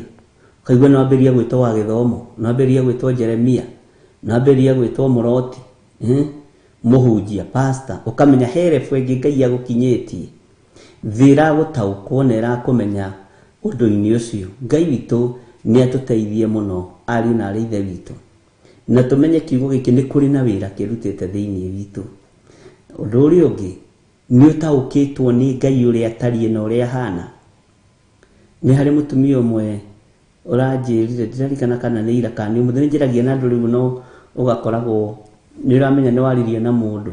ũkaigua nĩ wambĩrĩria gwĩtwo wa gĩthomo, nĩ wambĩrĩria gwĩtwo Jeremia, nĩ wambĩrĩria gwĩtwo mũroti, mũhunjia, pastor, ũkamenya he level ĩngĩ Ngai agũkinyĩtie. Thĩ ĩragũtaũkwo na ĩrakũmenya ũndũ-inĩ ũcio. Ngai witũ nĩ atũteithie mũno ariũ na arĩ ithe witũ, na tũmenye kiugo gĩkĩ nĩ kũrĩ na wĩra kĩrutĩte thĩinĩ witũ. Ũndũ ũrĩa ũngĩ, nĩ ũtaũkĩtwo nĩ Ngai ũrĩa atariĩ na ũrĩa ahana. Nĩ harĩ mũtumia ũmwe ũranjĩrire, ndiririkana kana nĩ ira kana nĩ ũmũthĩ, nĩ njaragia na andũ rĩu no ũgakoragwo nĩ ũramenya nĩ waririe na mũndũ,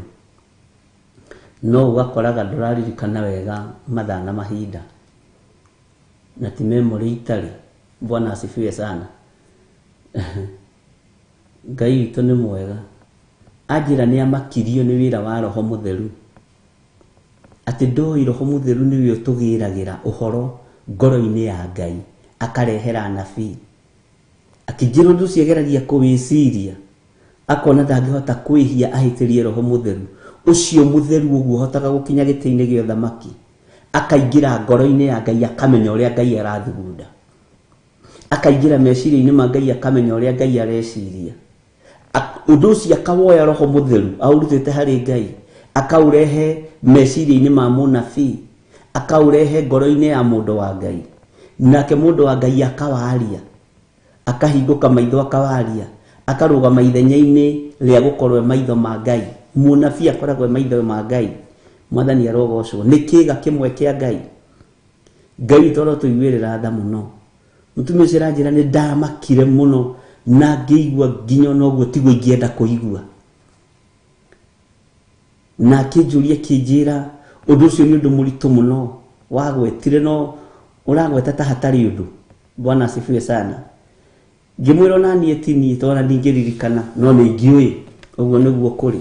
no ũgakoraga ndũraririkana wega mathaa na mahinda, na ti memory itarĩ. Bwana asifiwe sana. Ngai witũ nĩ mwega. Anjĩra nĩ amakirio nĩ wĩra wa Roho Mũtheru, atĩ ndoĩ Roho Mũtheru nĩwe ũtũgĩragĩra ũhoro ngoro-inĩ ya Ngai, akarehera anabii. Akĩnjĩra ũndũ ũcio ageragia kũwĩciria, akona ndangĩhota kwĩhia ahĩtĩrie Roho Mũtheru. Ũcio mũtheru ũguo ũhotaga gũkinya gĩtĩ-inĩ gĩa ũthamaki, akaingĩra ngoro-inĩ ya Ngai, akamenya ũrĩa Ngai arathugunda, akaingĩra meciria-inĩ ma Ngai, akamenya ũrĩa Ngai areciria. Ũndũ ũcio akawoya Roho Mũtheru aũrutĩte harĩ Ngai, akaũrehe meciria-inĩ ma mũnabii, akaũrehe ngoro-inĩ ya mũndũ wa Ngai, nake mũndũ wa Ngai akawaria, akahingũka maitho akawaria, akarũgama ithenya-inĩ rĩa gũkorwo e maitho ma Ngai. Mũnabii akoragwo e maitho ma Ngai. Mwathani arogocwo. Nĩ kĩĩga kĩmwe kĩa Ngai. Ngai witũ arotũiguĩrĩra tha mũno. Mũtumia ũcio aranjĩra nĩ ndamakire mũno na ngĩigua nginya ona ũguo tiguo ingĩenda kũigua. Na akĩnjũria akĩnjĩra ũndũ ũcio nĩ ũndũ mũritũ mũno wagwetire, no ũragweta ta hatarĩ ũndũ. Bwana asifiwe sana. Ngĩmwĩra ona niĩ ti niĩ, tondũ ona ndingĩririkana, no nĩ ngĩũĩ ũguo nĩguo kũrĩ.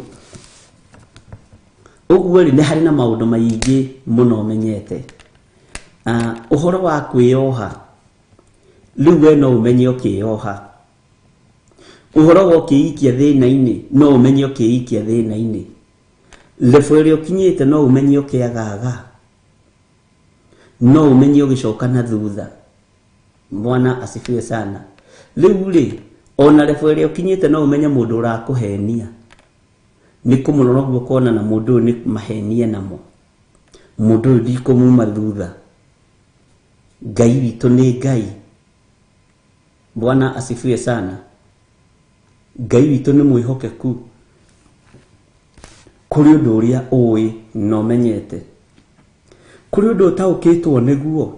Ũguo rĩ, nĩ harĩ na maũndũ maingĩ mũno menyete. Ũhoro wa kwĩyoha, rĩu we no ũmenye ũkĩyoha. Ũhoro wa ũkĩikia thĩna-inĩ, no ũmenye ũkĩikia thĩna-inĩ. Level ĩrĩa ũkinyĩte no ũmenye ũkĩagaga, no ũmenye ũgĩcoka na thutha. Bwana asifiwe sana. Rĩu rĩ, ona level ĩrĩa ũkinyĩte no ũmenye mũndũ ũrakũhenia. Nĩ kũmũrora ũguo ũkona na mũndũ ũyũ nĩ mahenia namo, mũndũ ũyũ ndikũmuma thutha. Ngai witũ nĩ Ngai. Bwana asifiwe sana. Ngai witũ nĩ mwĩhokeku kũrĩ ũndũ ũrĩa ũĩ na ũmenyete, kũrĩ ũndũ ũtaũkĩtwo nĩguo.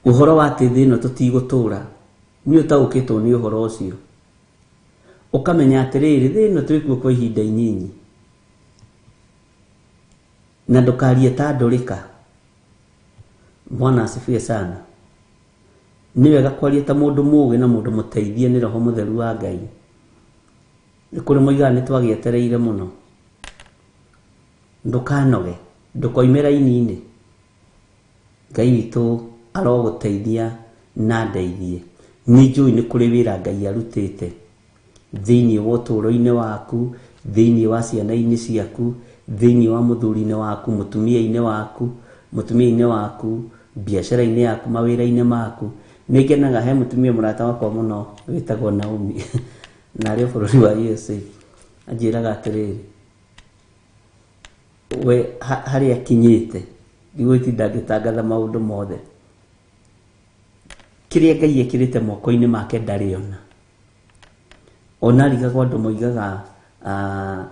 Ũhoro wa atĩ thĩ ĩno tũtigũtũra, nĩ ũtaũkĩtwo nĩ ũhoro ũcio, ũkamenya atĩrĩrĩ, thĩ ĩno twĩkuo kwa ihinda inyinyi, na ndũkarie ta ndũrĩka. Bwana asifiwe sana. Nĩ wega kwaria ta mũndũ mũũgĩ na mũndũ mũteithie nĩ Roho Mũtheru wa Ngai. Nĩ kũrĩ moigaga nĩ twagĩetereire mũno. Ndũkanoge, ndũkoime raini-inĩ. Ngai witũ arogũteithia na ndeithie. Nĩ njũĩ nĩ kũrĩ wĩra Ngai arutĩte thĩinĩ wa ũtũũro-inĩ waku, thĩinĩ wa ciana-inĩ ciaku, thĩinĩ wa mũthuri-inĩ waku, mũtumia-inĩ waku, mũtumia-inĩ waku, biacara-inĩ yaku, mawĩra-inĩ maku. Nĩ ngenaga he mũtumia mũrata wakwa mũno wĩtagwo Naomi na arĩ o bũrũri wa USA. Anjĩraga atĩrĩrĩ, we harĩa akinyĩte ndigũtinda ngĩtangatha maũndũ mothe, kĩrĩa Ngai ekĩrĩte moko-inĩ make ndarĩ ona. Ona arigagwo andũ moigaga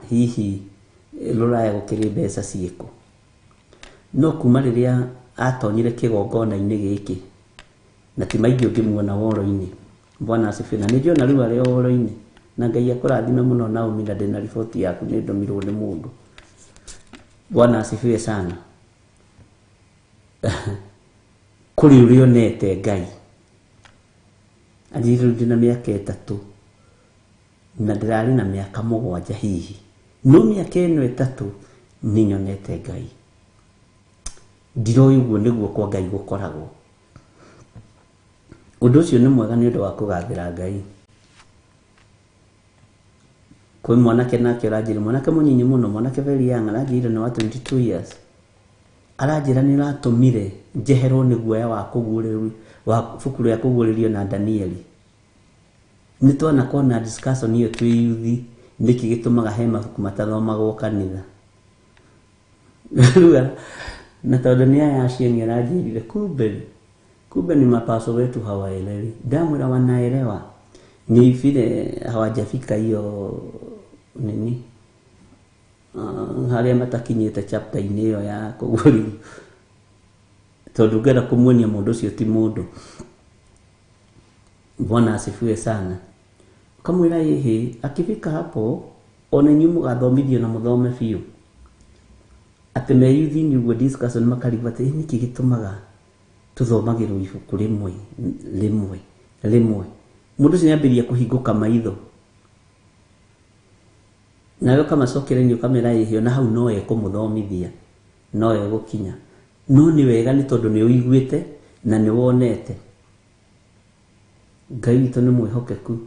hihi rũraya gũkĩrĩ mbeca ciĩkũ, no kuma rĩrĩa atonyire kĩgongona-inĩ gĩkĩ, na ti maingĩ ũngĩmuona woro-inĩ. Bwana asifiwe. Na nĩ njona rĩu arĩ o woro-inĩ, na Ngai akũrathime mũno Naomi, na ndĩna riboti yaku nĩ ndũmirwo nĩ mũndũ. Bwana asifiwe sana. Kũrĩ ũrĩa onete Ngai. Anjĩrire rĩu ndĩna mĩaka 3 na ndĩrarĩ na mĩaka 7 hihi, no mĩaka ĩno 3 nĩ nyonete Ngai. Ndiroĩ ũguo nĩguo kwa Ngai gũkoragwo. Ũndũ ũcio nĩ mwega nĩ ũndũ wa kũgathĩra Ngai. Kwĩ mwanake nake ũranjĩra, mwanake mũnini mũno, mwanake very young, aranjĩrire nĩ wa 22 years. Aranjĩra nĩ ũratũmire njeherwo nĩ guoya wa kũguũrĩrio, wa ibuku rĩa kũguũrĩrio na Danieli. Nĩ twanakorwo na discussion ĩyo twĩ yuthi, nĩkĩ gĩtũmaga he mabuku matathomagwo kanitha. Rĩu Na tondũ nĩ aya acieni aranjĩrire kumbe kumbe ni mapaso wetu hawaelewi. Ndamwĩra wanaelewa, ni vile hawajafika hiyo nini, harĩa matakinyĩte chapter-inĩ ĩyo ya kũguũrĩrio, tondũ ngenda kũmuonia mũndũ ũcio ti mũndũ. Bwana asifiwe sana. Kamwĩra ĩhĩ, akifika hapo ona inyuĩ mũgathomithio na mũthome biũ. Atĩ me youth-inĩ ũguo discussion makarigwo atĩ nĩkĩ gĩtũmaga tũthomagĩrwo ibuku rĩmwe rĩmwe rĩmwe. Mũndũ ũcio nĩambĩrĩria kũhingũka maitho, nawe ũkamacokereria ũkamera ĩhĩ, ona hau no ekũmũthomithia, no egũkinya. No nĩ wega nĩ tondũ nĩ ũiguĩte na nĩ wonete. Ngai witũ nĩ mwĩhokeku.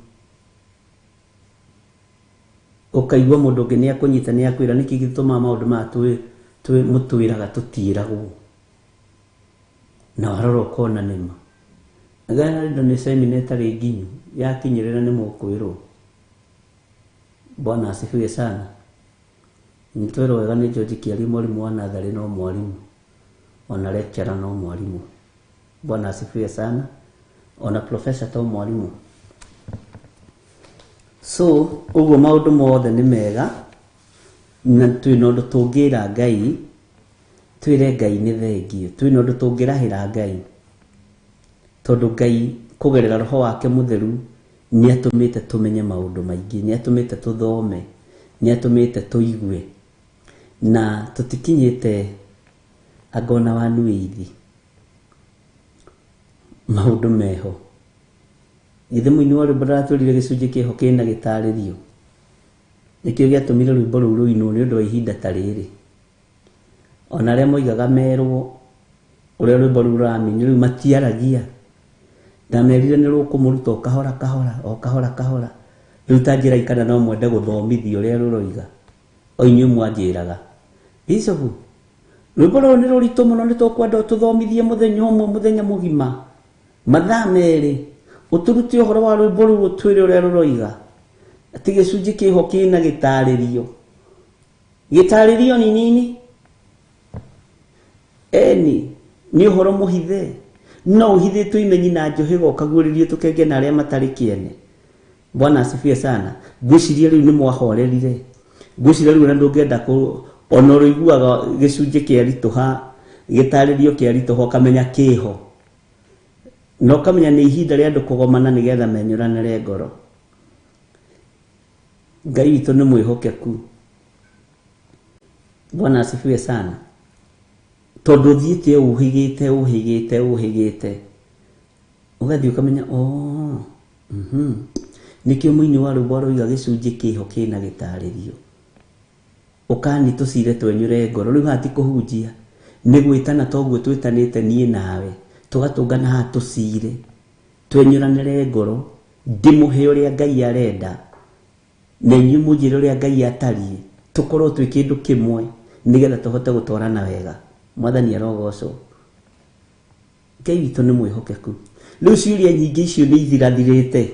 Ũkaigua mũndũ ũngĩ nĩ akũnyita, nĩ akwĩra nĩkĩ gĩtũmaga maũndũ maya mũtwĩraga tũtiĩragwo, na warora ũkona nĩma. Ngarindo nĩ semina ĩtarĩ nginyu, yakinyĩrĩra nĩ mũkwĩrwo. Bwana asifiwe sana. Nĩtwerwo wega nĩ George Kĩarie, mwarimũ wa natharĩ no mwarimũ, ona lecturer no mwarimũ. Bwana asifiwe sana. Ona professor to mwarimũ. So ũguo maũndũ mothe nĩ mega, na twĩna ũndũ tũngĩra Ngai, twĩre Ngai nĩ thengio, twĩna ũndũ tũngĩrahĩra Ngai, tondũ Ngai kũgerera roho wake mũtheru nĩ atũmĩte tũmenye maũndũ maingĩ, nĩ atũmĩte tũthome, nĩ atũmĩte tũigue, na tũtikinyĩte anga ona wanuithi maũndũ meho. Githĩ mũini wa rwĩmbo ndaratwĩrire gĩcunjĩ kĩho kĩna gĩtarĩrio? Nĩkĩo gĩatũmire rwĩmbo rũu rũinwo nĩ ũndũ wa ihinda ta rĩrĩ. Ona arĩa moigaga merwo ũrĩa rwĩmbo rũu rũramini rĩu matiaragia. Ndamerire nĩ rũkũmũruta o kahora kahora, o kahora kahora. Rĩu ta njĩra ikana no mwende gũthomithio ũrĩa rũroiga, o inyuĩ mwanjĩraga Bishop, rwĩmbo rũrũ nĩ rũritũ mũno, nĩ tũkwenda ũtũthomithie mũthenya ũmwe, mũthenya mũgima, mathaa merĩ, ũtũrute ũhoro wa rwĩmbo rũu, ũtwĩre ũrĩa rũroiga, atĩ gĩcunjĩ kĩho kĩna gĩtarĩrio. Gĩtarĩrio ni nini? Eni nĩ ũhoro mũhithe, no ũhithĩtwo imenyi na njũhĩga, ũkaguũrĩrio tũkenge na arĩa matarĩ kĩene. Bwana asifiwe sana. Ngwĩciria rĩu nĩ mwahorerire, ngwĩciria rĩu ona ndũngĩenda ona ũrĩiguaga gĩcunjĩ kĩaritũha, gĩtarĩrio kĩaritũha, ũkamenya kĩho, na ũkamenya nĩ ihinda rĩa andũ kũgomana nĩgetha menyũranĩre ngoro. Ngai witũ nĩ mwĩhokeku. Bwana asifiwe sana. Tondũ ũthiĩte ũhĩgĩte ũhĩgĩte ũhĩgĩte, ũgathiĩ ũkamenya oh, nĩkĩo mũini wa rwĩmbo aroiga gĩcunjĩ kĩho kĩna gĩtarĩrio. Ũkani tũcire twenyũre ngoro. Rĩu haha ti kũhunjia, nĩ gwĩtana toguo twĩtanĩte niĩ nawe, tũgatũngana haha tũcire twenyũranĩre ngoro, ndĩmũhe ũrĩa Ngai arenda, na inyuĩ mũnjĩre ũrĩa Ngai atariĩ, tũkorwo twĩ kĩndũ kĩmwe nĩgetha tũhote gũtwarana wega. Mwathani arogocwo. Ngai witũ nĩ mwĩhokeku. Rĩu ciũria nyingĩ icio nĩ ithirathirĩte.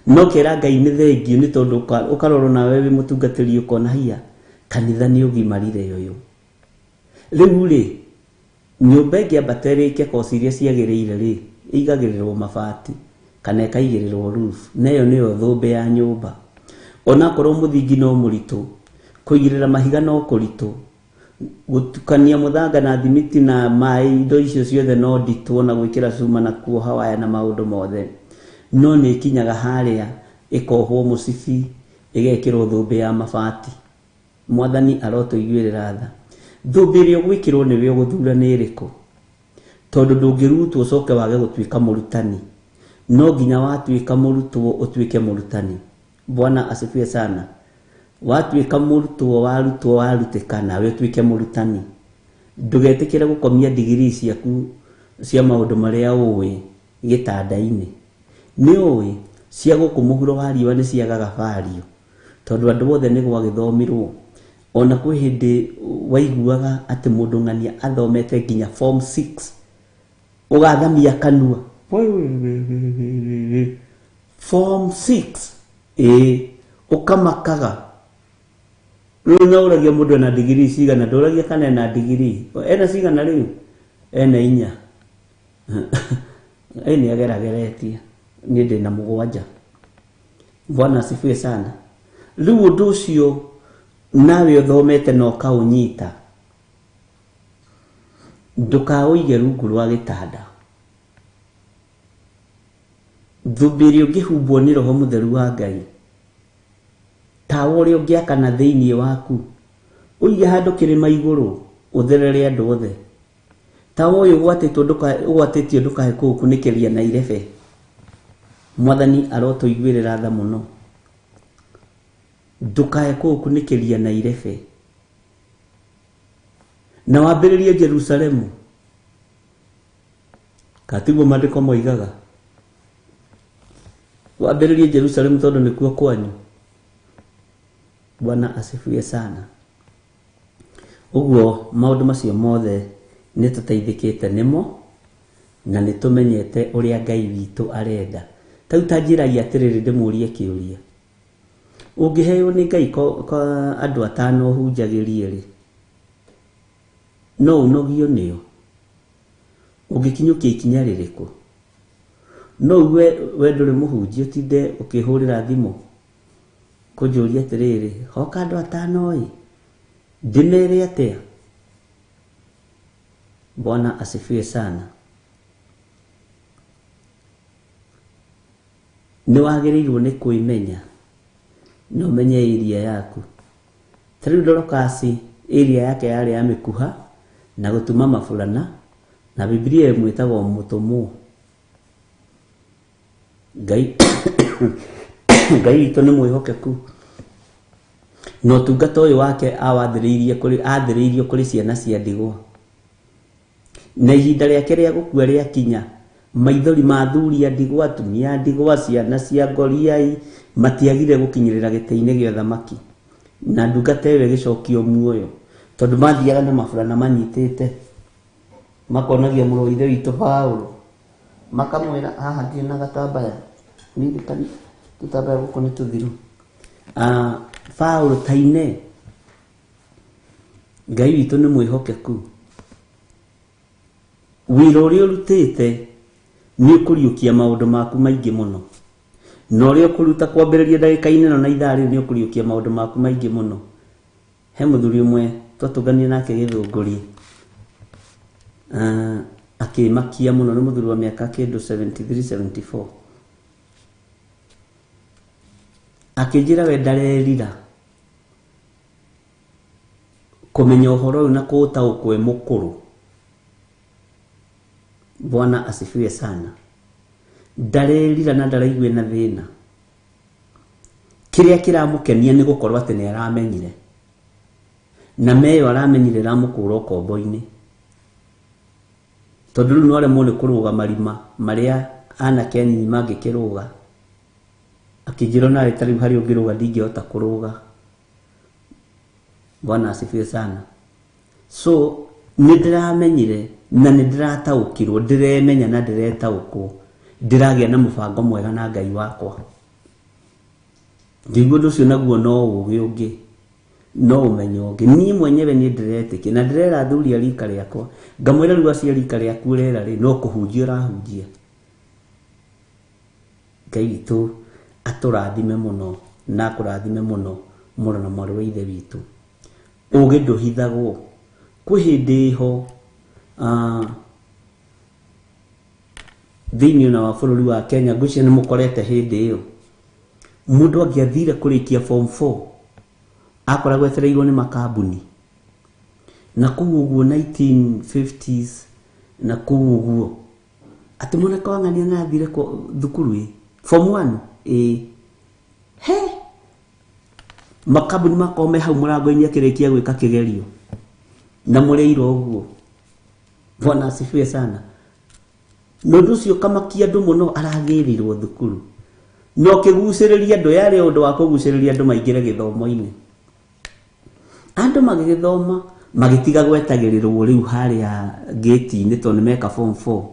No kera Ngai nĩ thengio, nĩ tondũ ũkarorwo nawe wĩ mũtungatĩri ũkona hiya kanitha nĩ ũgimarire ũyũ. Rĩu rĩ, nyũmba ĩngĩambata ĩrĩke koci iria ciagĩrĩire rĩ, ĩigagĩrĩrwo mabati kana ĩkaigĩrĩrwo roof, na ĩyo nĩyo thũmbĩ ya nyũmba. Onakorwo mũthingi no mũritũ, kũigĩrĩra mahiga no kũritũ, gũtukania mũthanga na thimiti na maĩ, indo icio ciothe no nditũ, ona gwĩkĩra cuma na kuoha waya na maũndũ mothe, no nĩ ĩkinyaga harĩa ĩkohwo mũcibi, ĩgekĩrwo thũmbĩ ya mabati. Mwathani arotũiguĩrĩra tha. Thũmbĩ ĩrĩa ũgwĩkĩrwo nĩwe ũgũthura nĩ ĩrĩkũ, tondũ ndũngĩrutwo ũcoke wage gũtuĩka mũrutani. No nginya watuĩka mũrutwo ũtuĩke mũrutani. Bwana asifiwe sana. Watuĩka mũrutwo, warutwo, warutĩka, nawe ũtuĩke mũrutani. Ndũgetĩkĩre gũkomia digirii ciaku cia maũndũ marĩa ũĩ gĩtanda-inĩ. Nĩ ũĩ cia gũkũ mũhuro wa riũa nĩ ciagaga bario, tondũ andũ othe nĩ gwagĩthomirwo. Ona kwĩ hĩndĩ waiguaga atĩ mũndũ ng'ania athomete nginya form 6, ũgathamia kanua form 6, ĩĩ, ũkamakaga. Rĩu no ũragia mũndũ ena digirii cigana, ndũragia kana ena digirii. Ena cigana rĩu? Ena 4. Ĩ nĩ agerageretie. Niĩ ndĩna 7. Bwana asifiwe sana. Rĩu ũndũ ũcio nawe ũthomete na ũkaũnyita, ndũkaũige rungu rwa gĩtanda. Thũmbĩ ĩrĩa ũngĩhumbwo nĩ Roho Mũtheru wa Ngai, tawa ũrĩa ũngĩakana thĩinĩ waku, ũige handũ kĩrĩma igũrũ, ũtherere andũ othe. Tawa ũyũ ũgwatĩtio ndũkae kũũkunĩkĩria na irebe. Mwathani arotũiguĩrĩra tha mũno. Ndũkae kũũkunĩkĩria na irebe. Na wambĩrĩrie Jerusalemu. Katiguo maandĩko moigaga. Wambĩrĩrie Jerusalemu tondũ nĩkuo kwanyu. Bwana asifiwe sana. Ũguo maũndũ macio mothe nĩ tũteithĩkĩte nĩmo na nĩ tũmenyete ũrĩa Ngai witũ arenda. Ta rĩu ta njĩragia atĩrĩrĩ, ndĩmũrie kĩũria. Ũngĩheo nĩ Ngai kwa andũ 5 ũhunjagĩrie rĩ, no ũnogio nĩo? Ũngĩkinyũkia ikinya rĩrĩkũ? No uge we ndũrĩ mũhunjia ũtinde ũkĩhũrĩra thimũ kũnjũria atĩrĩrĩ, hoka andũ 5 ĩ, ndĩmere atĩa? Bwana asifiwe sana. Nĩ wagĩrĩirwo nĩ kwĩmenya na ũmenye area yaku. Ta rĩu Dorokasi area yake yarĩ ya mĩkuha na gũtuma maburana, na Biblia ĩmwĩtagwo mũtũmwo. Ngai Ngai witũ nĩ mwĩhokeku. Na ũtungata ũyũ wake awathĩrĩirie kũrĩ, athĩrĩirio kũrĩ ciana cia ndigwa. Na ihinda rĩake rĩa gũkua rĩakinya, maithori ma athuri a ndigwa, atumia a ndigwa, ciana cia ngoriai matiagire gũkinyĩrĩra gĩtĩ-inĩ gĩa ũthamaki. Na ndungata ĩyo ĩgĩcokio muoyo, tondũ mathiaga na maburana manyitĩte, makonagia mũrũ wa ithe witũ Paũlũ, makamwĩra haha ndirĩ na gatambaya, ndirikani tũtambaya gũkũ nĩ tũthiru. Paũlũ taine, Ngai witũ nĩ mwĩhokeku. Wĩra ũrĩa ũrutĩte nĩ ũkũriũkia maũndũ maku maingĩ mũno. Na ũrĩa ũkũruta kwambĩrĩria ndagĩka-inĩ ĩno na ithaa rĩrĩ nĩ ũkũriũkia maũndũ maku maingĩ mũno. He mũthuri ũmwe twatũnganire nake Gĩthũngũri, akĩmakia mũno, nĩ mũthuri wa mĩaka kĩndũ 73, 74. Akĩnjĩra we ndarerira kũmenya ũhoro ũyũ na kũũtaũkwo e mũkũrũ. Bwana asifiwe sana. Ndarerira na ndaraigua na thĩna. Kĩrĩa kĩramũkenia nĩ gũkorwo atĩ nĩ aramenyire, na meyo aramenyire ĩramũkũra ũkombo-inĩ, tondũ rĩu no aremwo nĩ kũrũga marima marĩa anake anini mangĩkĩrũga. Akĩnjĩra ona arĩ ta rĩu harĩa ũngĩrũga ndingĩhota kũrũga. Bwana asifiwe sana. So nĩ ndĩramenyire na nĩ ndĩrataũkirwo, ndĩremenya na ndĩretaũkwo, ndĩragĩa na mũbango mwega na Ngai wakwa. Ngĩigua ũndũ ũcio naguo no ũũgĩ ũngĩ, no ũmenyo ũngĩ. Niĩ mwenyewe niĩ ndĩretĩkia na ndĩrera athuri a rika rĩakwa, ngamwĩra rĩu acio a rika rĩaku ũrera rĩ, no kũhunjia ũrahunjia. Ngai witũ atũrathime mũno na akũrathime mũno mũno na mwarĩ wa ithe witũ. Ũũgĩ ndũhithagwo. Kwĩ hĩndĩ ĩho, thĩinĩ ona wa bũrũri wa Kenya, ngwĩciria nĩ mũkorete hĩndĩ ĩyo, mũndũ angĩathire kũrĩkia form 4 akoragwo etereirwo nĩ makambuni. Na kũu ũguo 1950s na kũu ũguo, atĩ mwanake wa ng'ania nĩ athire thukuru ĩ form 1 ĩ he makambuni makorwo me hau mũrango-inĩ akĩrĩkia gwĩka kĩgerio na mũrĩirwo ũguo. Bwana asifiwe sana. Na ũndũ ũcio ũkamakia andũ mũno, aragĩrĩirwo thukuru na ũkĩgucĩrĩria andũ, yarĩ ũndũ wa kũgucĩrĩria andũ maingĩre gĩthomo-inĩ. Andũ magĩgĩthoma magĩtiga gwetagĩrĩrwo rĩu harĩa gate-inĩ tondũ nĩmeka form 4.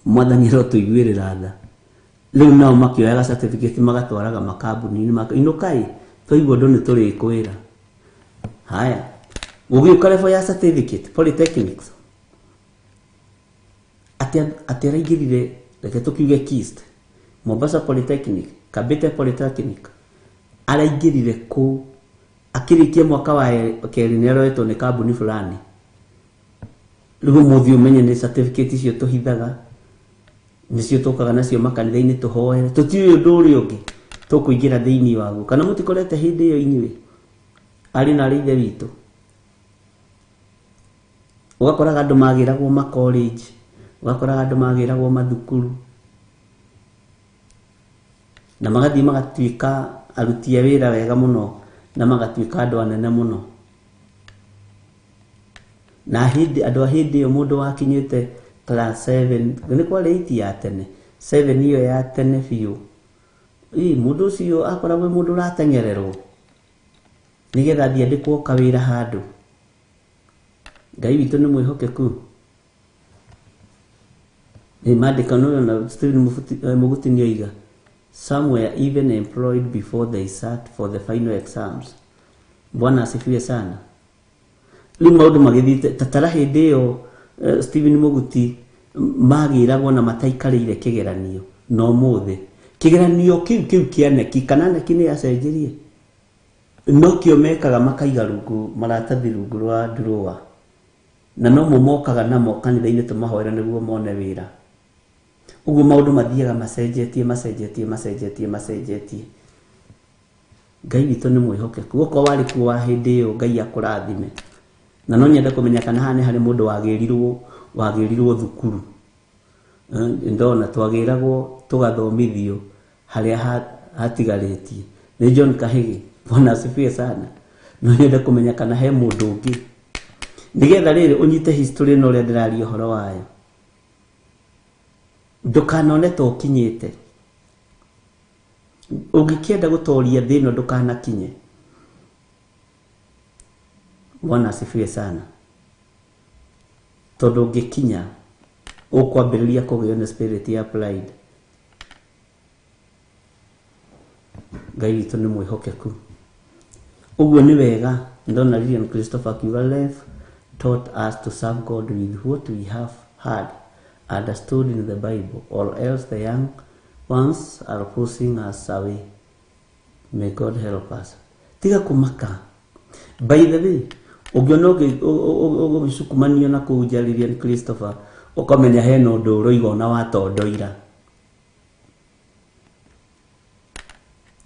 Mwathani arotũiguĩrĩra tha. Rĩu nao makĩoyaga certificate magatwaraga makambuni-inĩ, inũkai Twaigua ũndũ nĩ tũrĩkwĩra. Haya, gũgĩũka level ya certificate polytechnics, atĩ araingĩrire, reke tũkiuge KIST, Mombasa Polytechnic, Kabete Polytechnic, araingĩrire kũu akĩrĩkia mwaka wa kerĩ nĩ aroetwo nĩ kambuni fulani. Rĩu ũmũthĩ ũmenye nĩ certificate icio tũhithaga, nĩcio tũkaga nacio makanitha-inĩ tũhoere, tũtiũĩ ũndũ ũrĩa ũngĩ tũkũingĩra thĩinĩ waguo. Kana mũtikorete hĩndĩ ĩyo inyuĩ arĩ na arĩ ithe witũ, ũgakoraga andũ magĩragwo ma college, ũgakoraga andũ magĩragwo mathukuru, na magathiĩ magatuĩka aruti a wĩra wega mũno, na magatuĩka andũ anene mũno. Na hĩndĩ andũ a hĩndĩ ĩyo mũndũ wakinyĩte class 7, nĩ kwarĩ 8 ya tene, 7 ĩyo ya tene biũ, mũndũ ũcio akoragwo mũndũ ũrateng'ererwo nĩgetha athiĩ andĩkwo kawĩra handũ. Ngai witũ nĩ mwĩhokeku. Nĩ mandĩka no na Stephen Mũguti nĩ oiga, some were even employed before they sat for the final exams. Bwana asifiwe sana. Rĩu maũndũ magĩthiĩte tatara hĩndĩ ĩyo Stephen Mũguti magĩragwo na mataikarĩire kĩgeranio, no ũmũthĩ kĩgeranio kĩu kĩa neki, kana neki nĩ yacenjirie, no kĩo mekaga makaiga rungu maratathi rungu rwa drawer, na no mo mokaga namo kanitha-inĩ tũmahoere nĩguo mone wĩra. Ũguo maũndũ mathiaga macenjetie macenjetie macenjetie macenjetie. Ngai witũ nĩ mwĩhokeku. Okorwo warĩ kuo wa hĩndĩ ĩyo, Ngai akũrathime. Na no nyende kũmenya kana haha nĩ harĩ mũndũ wagĩrirwo thukuru. Ndona twagĩragwo tũgathomithio harĩa hatigarĩtie. Nĩ John Kahigi, Bwana asifiwe sana. No nyende kũmenya kana he mũndũ ũngĩ, nĩgetha rĩrĩ ũnyite history ĩno ũrĩa ndĩraria ũhoro wayo. Ndũkanone ta ũkinyĩte. Ũngĩkĩenda gũtoria thĩ ĩno ndũkanakinye. Bwana asifiwe sana. Tondũ ũngĩkinya ũkwambĩrĩria kũgĩo nĩ spirit ya pride. Ngai witũ nĩ mwĩhokeku. Ũguo nĩ wega. Ndona Lilian Christopher akiuga, life taught us to serve God with what we have heard, understood in the Bible, or else the young ones are pushing us away. May God help us. Tiga kũmaka. By the way, ũngĩona ũgĩcukumanio na kũu nja Lilian Christopher, ũkamenya hena ũndũ ũroiga ona watondoira.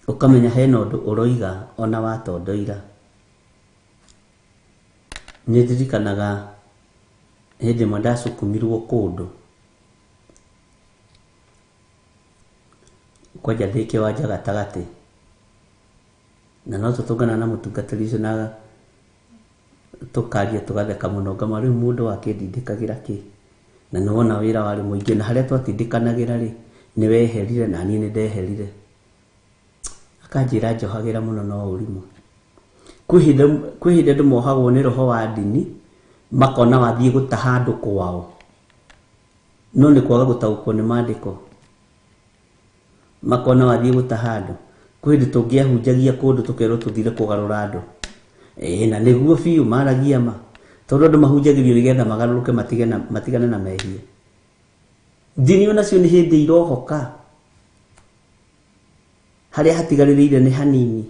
Ũkamenya hena ũndũ ũroiga ona watondoira. Nĩ ndirikanaga hĩndĩ ĩmwe ndacukumirwo kũndũ kwanja ndĩ kĩwanja gatagatĩ, na no tũtũngana na mũtungatĩri ũcio na tũkaria tũgatheka mũno, ngama rĩu mũndũ wakĩndindĩkagĩra kĩ, na nĩ wona wĩra warĩ mũingĩ, na harĩa twatindĩkanagĩra rĩ nĩ weherire na niĩ nĩ ndeherire. Akanjĩra njohagĩra mũno no ũrimũ. Kwĩ hĩndĩ andũ mohagwo nĩ roho wa ndini, makona wathiĩ gũtaha andũ kwao, no nĩ kwaga gũtaũkwo nĩ maandĩko. Makona wathiĩ gũtaha andũ. Kwĩ hĩndĩ tũngĩahunjagia kũndũ tũkerwo tũthire kũgarũra andũ. Na nĩguo biũ maragia ma, tondũ andũ mahunjagĩrio nĩgetha magarũrũke matigane na mehia. Ndini onacio nĩ hĩndĩ irohoka, harĩa hatigarĩrĩire nĩ hanini.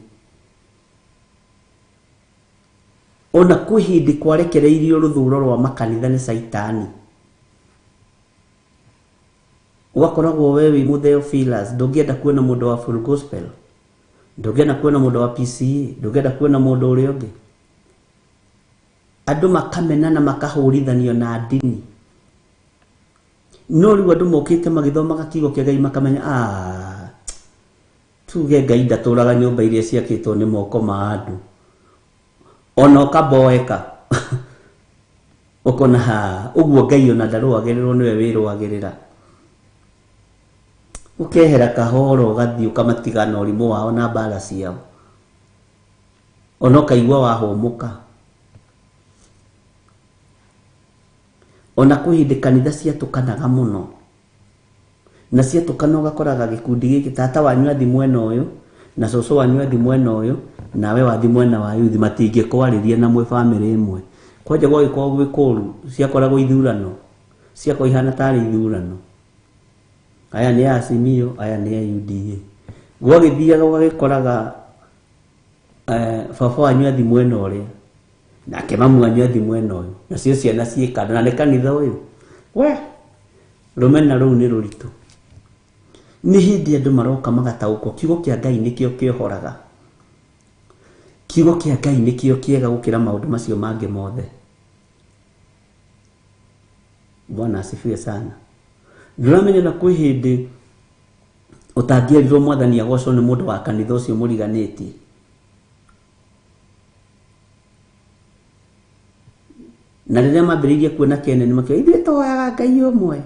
Ona kwĩ hĩndĩ kwarekereirio rũthũro rwa makanitha nĩ Caitani. Ũgakoragwo we wĩ mũtheophilus, ndũngĩenda kuona mũndũ wa full gospel, ndũngĩenda kuona mũndũ wa PCA, ndũngĩenda kuona mũndũ ũrĩa ũngĩ. Andũ makamenana makahũrithanio na ndini. No rĩu andũ mokĩte magĩthomaga kiugo kĩa Ngai makamenya, tuge Ngai ndatũraga nyũmba iria ciakĩtwo nĩ moko ma andũ. Ona ũkamboeka ũkona ha ũguo Ngai ona ndarũagĩrĩrwo nĩwe wĩrũagĩrĩra. Ũkehera kahoro ũgathiĩ ũkamatiga na ũrimũ wao na mbara ciao, ona ũkaigua wahũmũka. Ona kwĩ hĩndĩ kanitha ciatũkanaga mũno, na ciatũkana ũgakoraga gĩkundi gĩkĩ, tata wanyu athi mwena ũyũ na cũcũ wanyu athi mwena ũyũ, Nawe wathi mwena wa youth matingĩkwarĩria na mwĩ bamĩrĩ ĩmwe. Kwanja gwagĩkorwo gwĩ kũũru, ciakoragwo ithurano, ciakorwo ihana tarĩ ithurano. Aya nĩ a Azimio, aya nĩ a UDA. Gwagĩthiaga ũgagĩkoraga baba wanyu athi mwena ũrĩa, nake mamu wanyu athi mwena ũyũ, nacio ciana ciĩ kando, na nĩ kanitha ũyũ. We, rũmena rũu nĩ rũritũ. Nĩ hĩndĩ andũ maroka magataũkwo kiugo kĩa Ngai nĩkĩo kĩohoraga. Kiugo kĩa Ngai nĩkĩo kĩega gũkĩra maũndũ macio mangĩ mothe. Bwana asifiwe sana. Ndũramenya na kwĩ hĩndĩ ũtangĩerirwo mwathani agocwo nĩ mũndũ wa kanitha ũcio mũriganĩtie. Na rĩrĩa mambĩrĩirie kuona kene nĩ makiuga ithuĩ tũhoyaga Ngai ũmwe,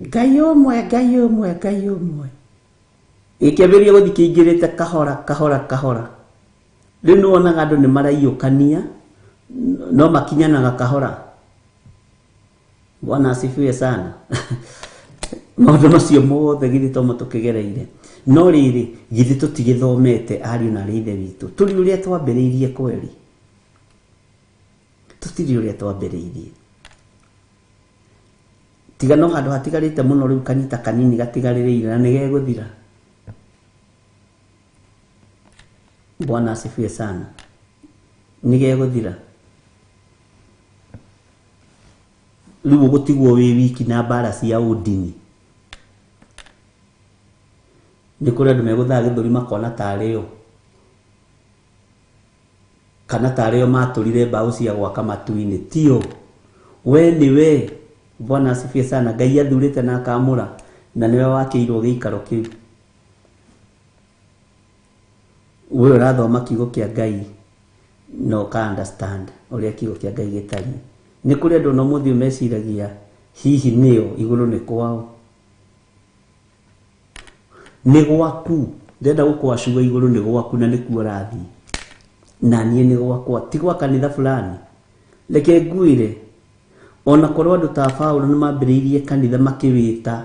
Ngai ũmwe, Ngai ũmwe, Ngai ũmwe. Gĩkĩambĩrĩria gũthiĩ kĩingĩrĩte kahora kahora kahora. Rĩu nĩ wonaga andũ nĩ maraiyũkania no makinyanaga kahora. Bwana asifiwe sana. Maũndũ macio mothe githĩ to mo tũkĩgereire. No rĩrĩ, githĩ tũtigĩthomete ariũ na arĩ ithe witũ. Tũrĩ ũrĩa twambĩrĩirie kweri. Tũtirĩ ũrĩa twambĩrĩirie. Tiga no handũ hatigarĩte mũno rĩu kanitha kanini gatigarĩrĩire na nĩgegũthira. Bwana asifiwe sana. Nĩgegũthira. Rĩu ũgũtigwo wĩ wiki na mbara cia ũndini. Nĩ kũrĩ andũ megũthaa gĩthũri makona tarĩ o. Kana tarĩ o matũrire mbaũ cia gwaka matu-inĩ. Tio. We nĩ we. Bwana asifiwe sana. Ngai athurĩte na akamũra na nĩwe wakĩirwo gĩikaro kĩu. We ũrathoma kiugo kĩa Ngai na ũka understand ũrĩa kiugo kĩa Ngai gĩtariĩ. Nĩ kũrĩ andũ ona ũmũthĩ meciragia hihi nĩo igũrũ nĩ kwao. Nĩ gwaku. Ndĩrenda gũkwacua igũrũ nĩ gwaku na nĩkuo ũrathiĩ. Na niĩ nĩ gwakwa, ti gwa kanitha fulani. Reke ngwĩre, ona korwo andũ ta Paulo nĩ mambĩrĩirie kanitha makĩwĩta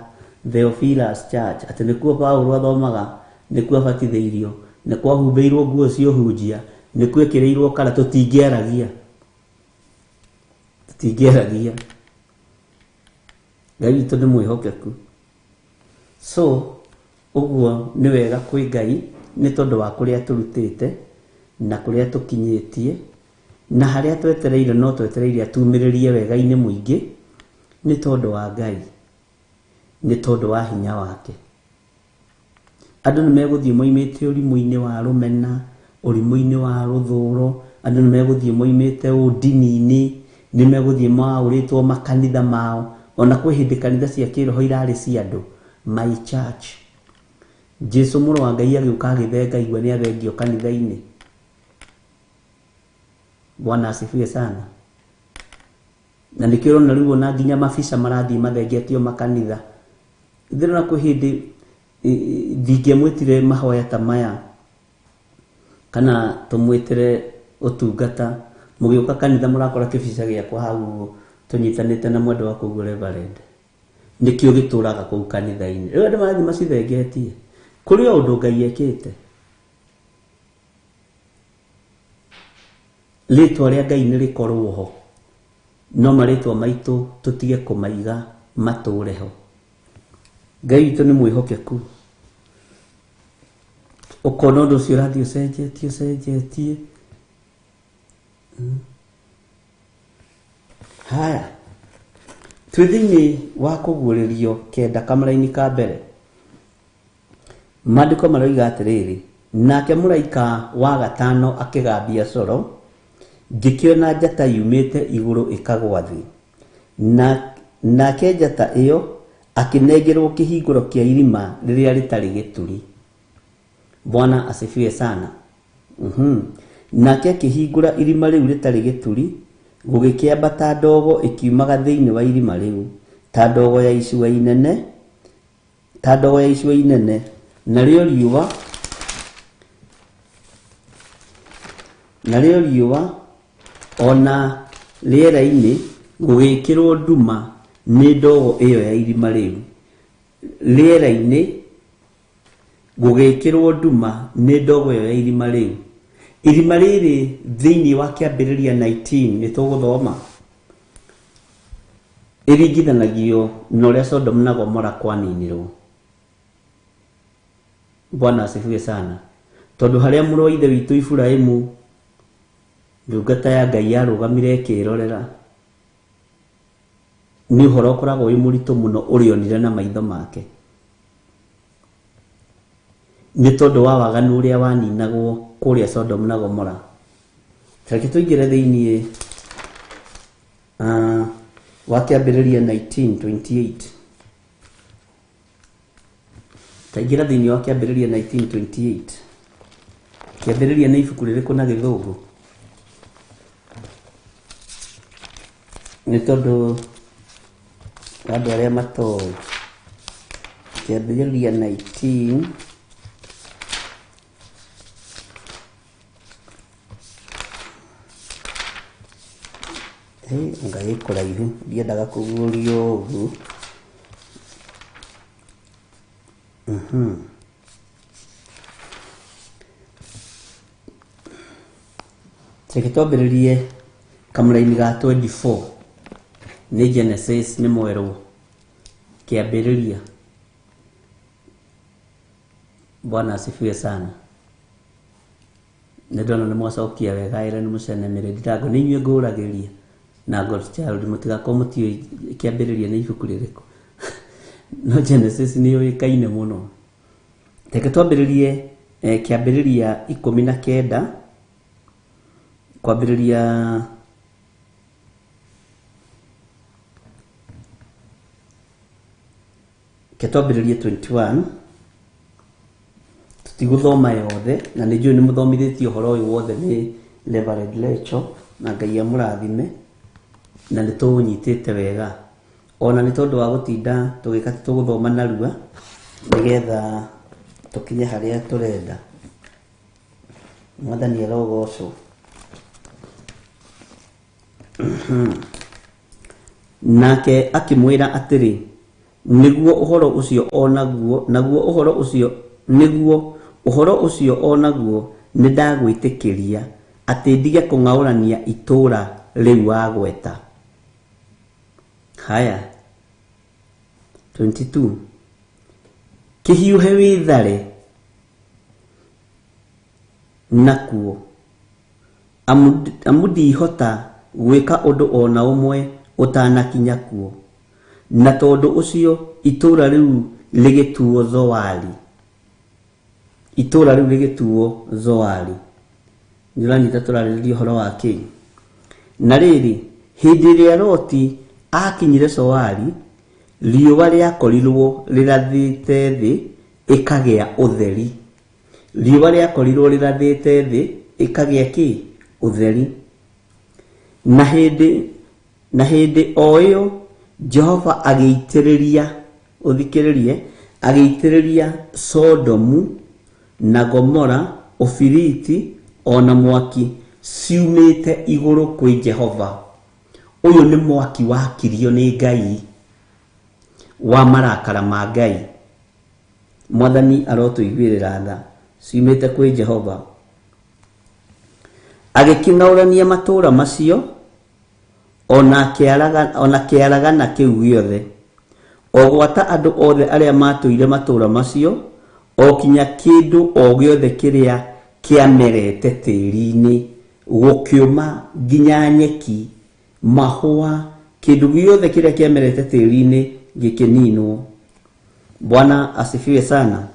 Theophilus Church, atĩ nĩkuo Paulo athomaga, nĩkuo abatithĩirio, nĩkuo ahumbĩirwo nguo cia ũhunjia, nĩkuo ekĩrĩirwo kara, tũtingĩaragia. Tũtingĩaragia. Ngai witũ nĩ mwĩhokeku. So, ũguo nĩ wega kwĩ Ngai nĩ tondũ wa kũrĩa tũrutĩte na kũrĩa tũkinyĩtie na harĩa twetereire no twetereire atumĩrĩrie wega-inĩ mũingĩ nĩ tondũ wa Ngai, nĩ tondũ wa hinya wake. Andũ nĩ megũthiĩ moimĩte ũrimũ-inĩ wa rũmena, ũrimũ-inĩ wa rũthũro, andũ nĩ megũthiĩ moimĩte ũndini-inĩ, nĩ megũthiĩ maũrĩtwo makanitha mao. Ona kwĩ hĩndĩ kanitha cia kĩroho irarĩ cia andũ, my church. Jesu mũrũ wa Ngai agĩũka agĩthenga igua nĩ athengio kanitha-inĩ. Bwana asifiwe sana. Na nĩkĩo ũrona rĩu ona nginya mabica marathiĩ mathengetio makanitha. Ndĩrona kwĩ hĩndĩ ndingĩamwĩtire mahoya ta maya kana tũmwĩtĩre ũtungata, mũgĩũka kanitha mũrakora kĩbica gĩakwa hau ũguo tũnyitanĩte na mwendwa wakwa ũguo Reverend. Nĩkĩo gĩtũraga kũu kanitha-inĩ. Rĩu andũ marathiĩ macithengetie. Kũrĩ o ũndũ Ngai ekĩte. Rĩtwa rĩa Ngai nĩ rĩkorwo ho, no marĩtwa maitũ tũtige kũmaiga matũre ho. Ngai witũ nĩ mwĩhokeku. Ũkona ũndũ ũcio ũrathiĩ ũcenjetie ũcenjetie. Haya, twĩ thĩinĩ wa kũguũrĩrio kenda kamũraini ka mbere. Maandĩko maroiga atĩrĩrĩ, nake mũraika wa gatano akĩgambia coro, ngĩkĩona njata yumĩte igũrũ ĩkagwa thĩ. Nake njata ĩyo akĩnengerwo kĩhingũro kĩa irima rĩrĩa rĩtarĩ gĩturi. Bwana asifiwe sana. Nake akĩhingũra irima rĩu rĩtarĩ gĩturi, gũgĩkĩambata ndogo ĩkiumaga thĩinĩ wa irima rĩu, ta ndogo ya icua inene, ta ndogo ya icua inene, narĩo riũa ona rĩera-inĩ gũgĩkĩrwo nduma nĩ ndogo ĩyo ya irima rĩu. Rĩera-inĩ gũgĩkĩrwo nduma nĩ ndogo ĩyo ya irima rĩu. Irima rĩrĩ thĩinĩ wa kĩambĩrĩria 19 nĩ tũgũthoma ĩringithanagio na ũrĩa Sodom na Gomora kwaninirwo. Bwana asifiwe sana. Tondũ harĩa mũrũ wa ithe witũ Iburahĩmu ndungata ya Ngai yarũgamire ĩkĩrorera nĩ ũhoro ũkoragwo wĩ mũritũ mũno ũrĩonire na maitho make nĩ tondũ wa waganu ũrĩa waninagwo kũrĩa Sodom na Gomora. Reke tũingĩre thĩinĩ wa kĩambĩrĩria 19:28. Taingĩra thĩinĩ wa kĩambĩrĩria 19:28. Kĩambĩrĩria nĩ ibuku rĩrĩkũ na gĩthũngũ? Nĩ tondũ andũ arĩa matoĩ kĩambĩrĩria 19 anga ĩ kũraihu ndiendaga kũguũrio ũguo. Reke twambĩrĩrie kamũraini ga 24 nĩ Genesis nĩ mwerũ kĩambĩrĩria. Bwana asifiwe sana. Nĩ ndona nĩ mwacokia wega Ellen Mũcene Mĩrĩndirango nĩ inyuĩ ngũragĩria na God Child mũtigakorwo mũtiũĩ kĩambĩrĩria nĩ ibuku rĩrĩkũ. No Genesis nĩ yũĩkaine mũno. Reke twambĩrĩrie kĩambĩrĩria 19 kwambĩrĩria ke twambĩrĩrie 21 tũtigũthoma yothe na nĩ njũĩ nĩ mũthomithĩtio ũhoro ũyũ wothe nĩ Reverend Lecho na Ngai amũrathime na nĩ tũũnyitĩte wega ona nĩ tondũ wa gũtinda tũgĩka tũgũthoma narua nĩgetha tũkinye harĩa tũrenda. Mwathani arogocwo. Nake akĩmwĩra atĩrĩ nĩguo ũhoro ũcio onaguo naguo ũhoro ũcio nĩguo ũhoro ũcio onaguo nĩndagwĩtĩkĩria atĩ ndige kũng'aũrania itũũra rĩu wagweta. Haya 22 kĩhiũhe wĩthare nakuo amu ndihota gwĩka ũndũ ona ũmwe ũtanakinya kuo na tondũ ũcio itũũra rĩu rĩgĩtuo Zoari. Itũũra rĩu rĩgĩtuo Zoari. Nĩ ũranyita tũrarĩrĩria ũhoro wa kĩ? Na rĩrĩ hĩndĩ ĩrĩa Loti akinyire Zoari riũa rĩakorirwo rĩrathĩte thĩ ĩkagĩa ũtheri. Riũa rĩakorirwo rĩrathĩte thĩ ĩkagĩa kĩ? Ũtheri. Na hĩndĩ o ĩyo Jehova agĩitĩrĩria ũthikĩrĩrie agĩitĩrĩria Sodomu na Gomora ũbiriti ona mwaki ciumĩte igũrũ kwĩ Jehova. Ũyũ nĩ mwaki wakirio nĩ Ngai wa marakara ma Ngai. Mwathani arotũiguĩrĩra tha ciumĩte kwĩ Jehova. Agĩkĩng'aũrania matũũra macio ona kĩaragana kĩu gĩothe o gwata andũ othe arĩa matũire matũũra macio o kinya kĩndũ o gĩothe kĩrĩa kĩamerete tĩĩri-inĩ gũkĩũma nginya nyeki mahũa kĩndũ gĩothe kĩrĩa kĩamerete tĩĩri-inĩ gĩkĩninwo. Bwana asifiwe sana.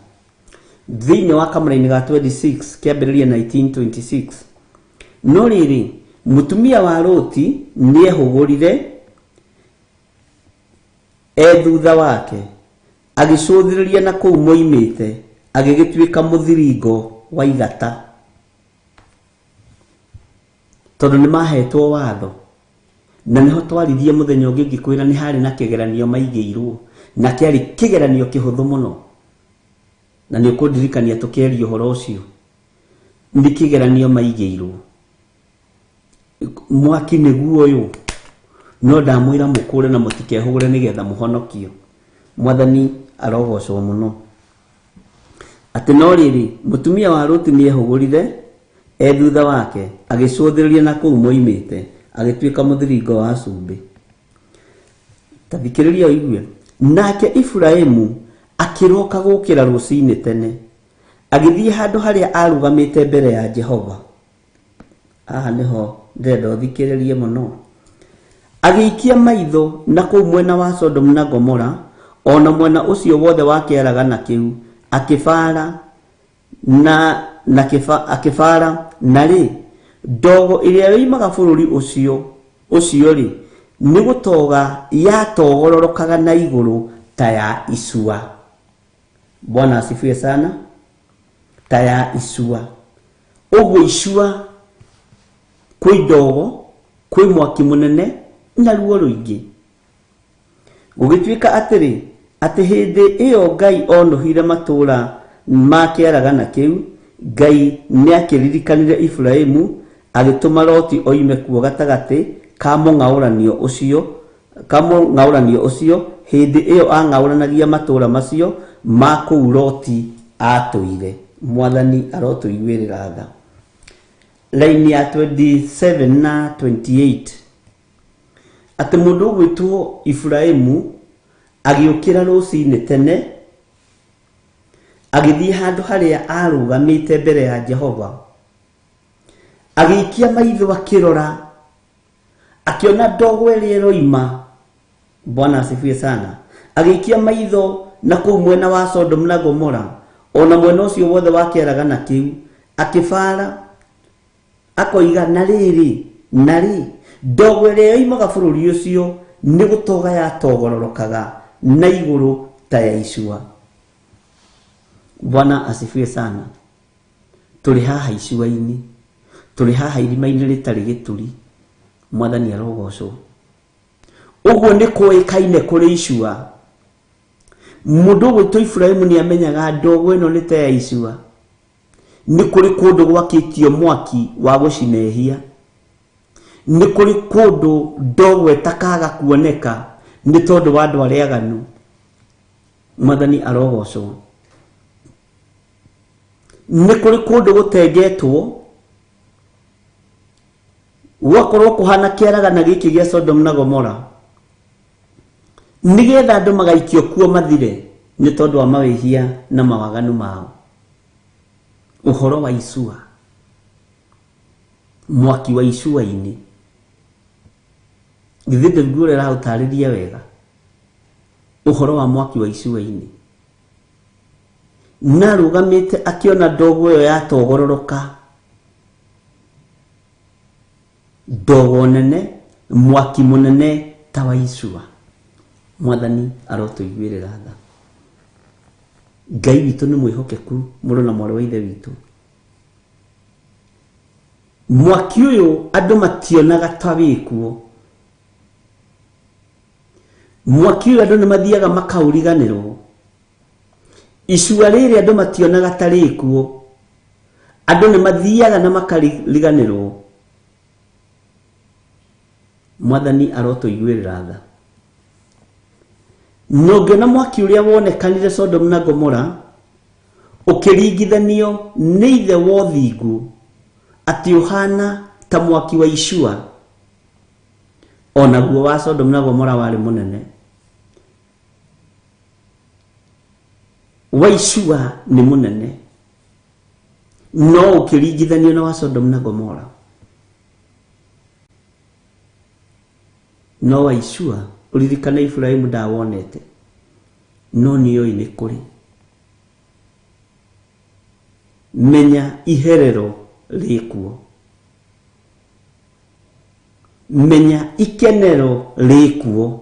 Thĩinĩ wa kamũraini ga 26 kĩambĩrĩria 1926 no rĩrĩ mũtumia wa Loti nĩehũgũrire e thutha wake agĩcũthĩrĩria na kũu moimĩte agĩgĩtuĩka mũthiringo wa igata tondũ nĩmahetwo watho na nĩho twaririe mũthenya ũngĩ ngĩkwĩra nĩ harĩ na kĩgeranio maigĩirwo na kĩarĩ kĩgeranio kĩhũthũ mũno na nĩ ũkũndirikania tũkĩaria ũhoro ũcio nĩ kĩgeranio maigĩirwo mwaki nĩguo ũyũ no ndamwĩra mũkũre na mũtikehũgũre nĩgetha mũhonokio. Mwathani arogocwo mũno. Atĩ no rĩrĩ mũtumia wa Loti nĩehũgũrire E thutha wake agĩcũthĩrĩria na kũu moimĩte, agĩtuĩka mũthiringo wa cumbĩ. Ta thikĩrĩria ũigue. Nake Iburahĩmu akĩroka gũkĩra rũcinĩ tene, agĩthiĩ handũ harĩa arũgamĩte mbere ya Jehova. Haha nĩho ndĩrenda ũthikĩrĩrie mũno. Agĩikia maitho na kũu mwena wa Sodomu na Gomora, o na mwena ũcio wothe wa kĩaragana kĩu, akĩbaara na akĩbaara na rĩ, ndogo ĩrĩa yoimaga bũrũri ũcio rĩ, nĩ gũtoga yatogororokaga na igũrũ ta ya icua. Bwana asifiwe sana. Ta ya icua. Ũguo icua kwĩ ndogo, kwĩ mwaki mũnene na ruo rũingĩ. Gũgĩtuĩka atĩrĩ, atĩ hĩndĩ ĩyo Ngai onũhire matũũra ma kĩaragana kĩu, Ngai nĩakĩririkanire Iburahĩmu, agĩtũma Loti oime kuo gatagatĩ ka mũng'aũranio ũcio hĩndĩ ĩyo ang'aũranagia matũũra macio ma kũu Loti atũire. Mwathani arotũiguĩrĩra tha. Line ya 27 na 28, atĩ mũndũ ũgwĩtwo Iburahĩmu agĩũkĩra rũcinĩ tene, agĩthiĩ handũ harĩa arũgamĩte mbere ya Jehova, agĩikia maitho akĩrora, akĩona ndogo ĩrĩa ĩroima. Bwana asifiwe sana. Agĩikia maitho na kũu mwena wa Sodomu na Gomora, o na mwena ũcio wothe wa kĩaragana kĩu, akĩbaara akoiga, na rĩrĩ, na rĩ, ndogo ĩrĩa yoimaga bũrũri ũcio nĩ gũtoga yatogororokaga na igũrũ ta ya icua. Bwana asifiwe sana. Tũrĩ haha icua-inĩ, tũrĩ haha irima-inĩ rĩtarĩ gĩturi. Mwathani arogocwo. Ũguo nĩ kũĩkaine kũrĩ icua. Mũndũ ũgwĩtwo Iburahĩmu nĩ amenyaga ndogo ĩno nĩ ta ya icua. Nĩ kũrĩ kũndũ gwakĩtio mwaki wa gũcina ehia. Nĩ kũrĩ kũndũ ndogo ĩtakaga kuoneka nĩ tondũ wa andũ arĩa aganu. Mwathani arogocwo. Nĩ kũrĩ kũndũ gũtengetwo gwakorwo kũhana kĩaragana gĩkĩ gĩa Sodom na Gomora, nĩgetha andũ magaikio kuo mathire nĩ tondũ wa mawĩhia na mawaganu mao. Ũhoro wa icua, mwaki wa icua-inĩ, githĩ ndĩguo ũrĩa ũraũtarĩria wega ũhoro wa mwaki wa icua-inĩ. Na arũgamĩte akĩona ndogo ĩyo yatogororoka, ndogo nene, mwaki mũnene ta wa icua. Mwathani arotũiguĩrĩra tha. Ngai witũ nĩ mwĩhokeku, mũrũ na mwarĩ wa ithe witũ. Mwaki ũyũ andũ mationaga ta wĩkuo. Mwaki ũyũ andũ nĩ mathiaga makaũriganĩrwo. Icua rĩrĩ andũ mationaga ta rĩkuo. Andũ nĩ mathiaga na makariganĩrwo. Mwathani arotũiguĩrĩra tha. Na ũngĩona mwaki ũrĩa wonekanire Sodom na Gomora ũkĩringithanio nĩ ithe wa ũthingu, atĩ ũhana ta mwaki wa icua, onaguo wa Sodom na Gomora warĩ mũnene. Wa icua nĩ mũnene, no ũkĩringithanio na wa Sodom na Gomora. No wa icua ũririkane Iburahĩmu ndawonete, no nĩoĩ nĩ kũrĩ. Menya iherero rĩkuo, menya ikenero rĩkuo.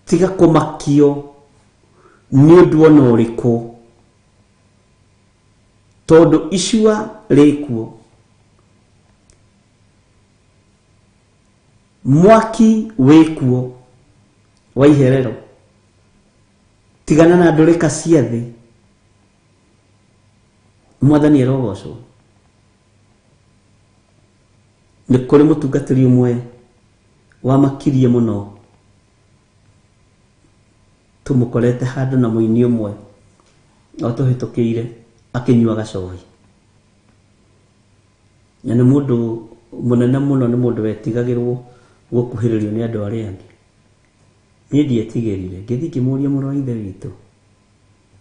Tiga kũmakio nĩ ũndũ ona ũrĩkũ, tondũ icua rĩkuo. Mwaki wĩkuo wa iherero. Tigana na ndũrĩka cia thĩ. Mwathani arogocwo. Nĩ kũrĩ mũtungatĩri ũmwe wamakirie mũno, tũmũkorete handũ na mũini ũmwe o tũhĩtũkĩire. Akĩnyua gacohi. Na nĩ mũndũ mũnene mũno, nĩ mũndũ wetigagĩrwo gũkuhĩrĩrio nĩ andũ arĩa angĩ. Niĩ ndietigĩrire, ngĩthiĩ ngĩmũria, mũrũ wa ithe witũ,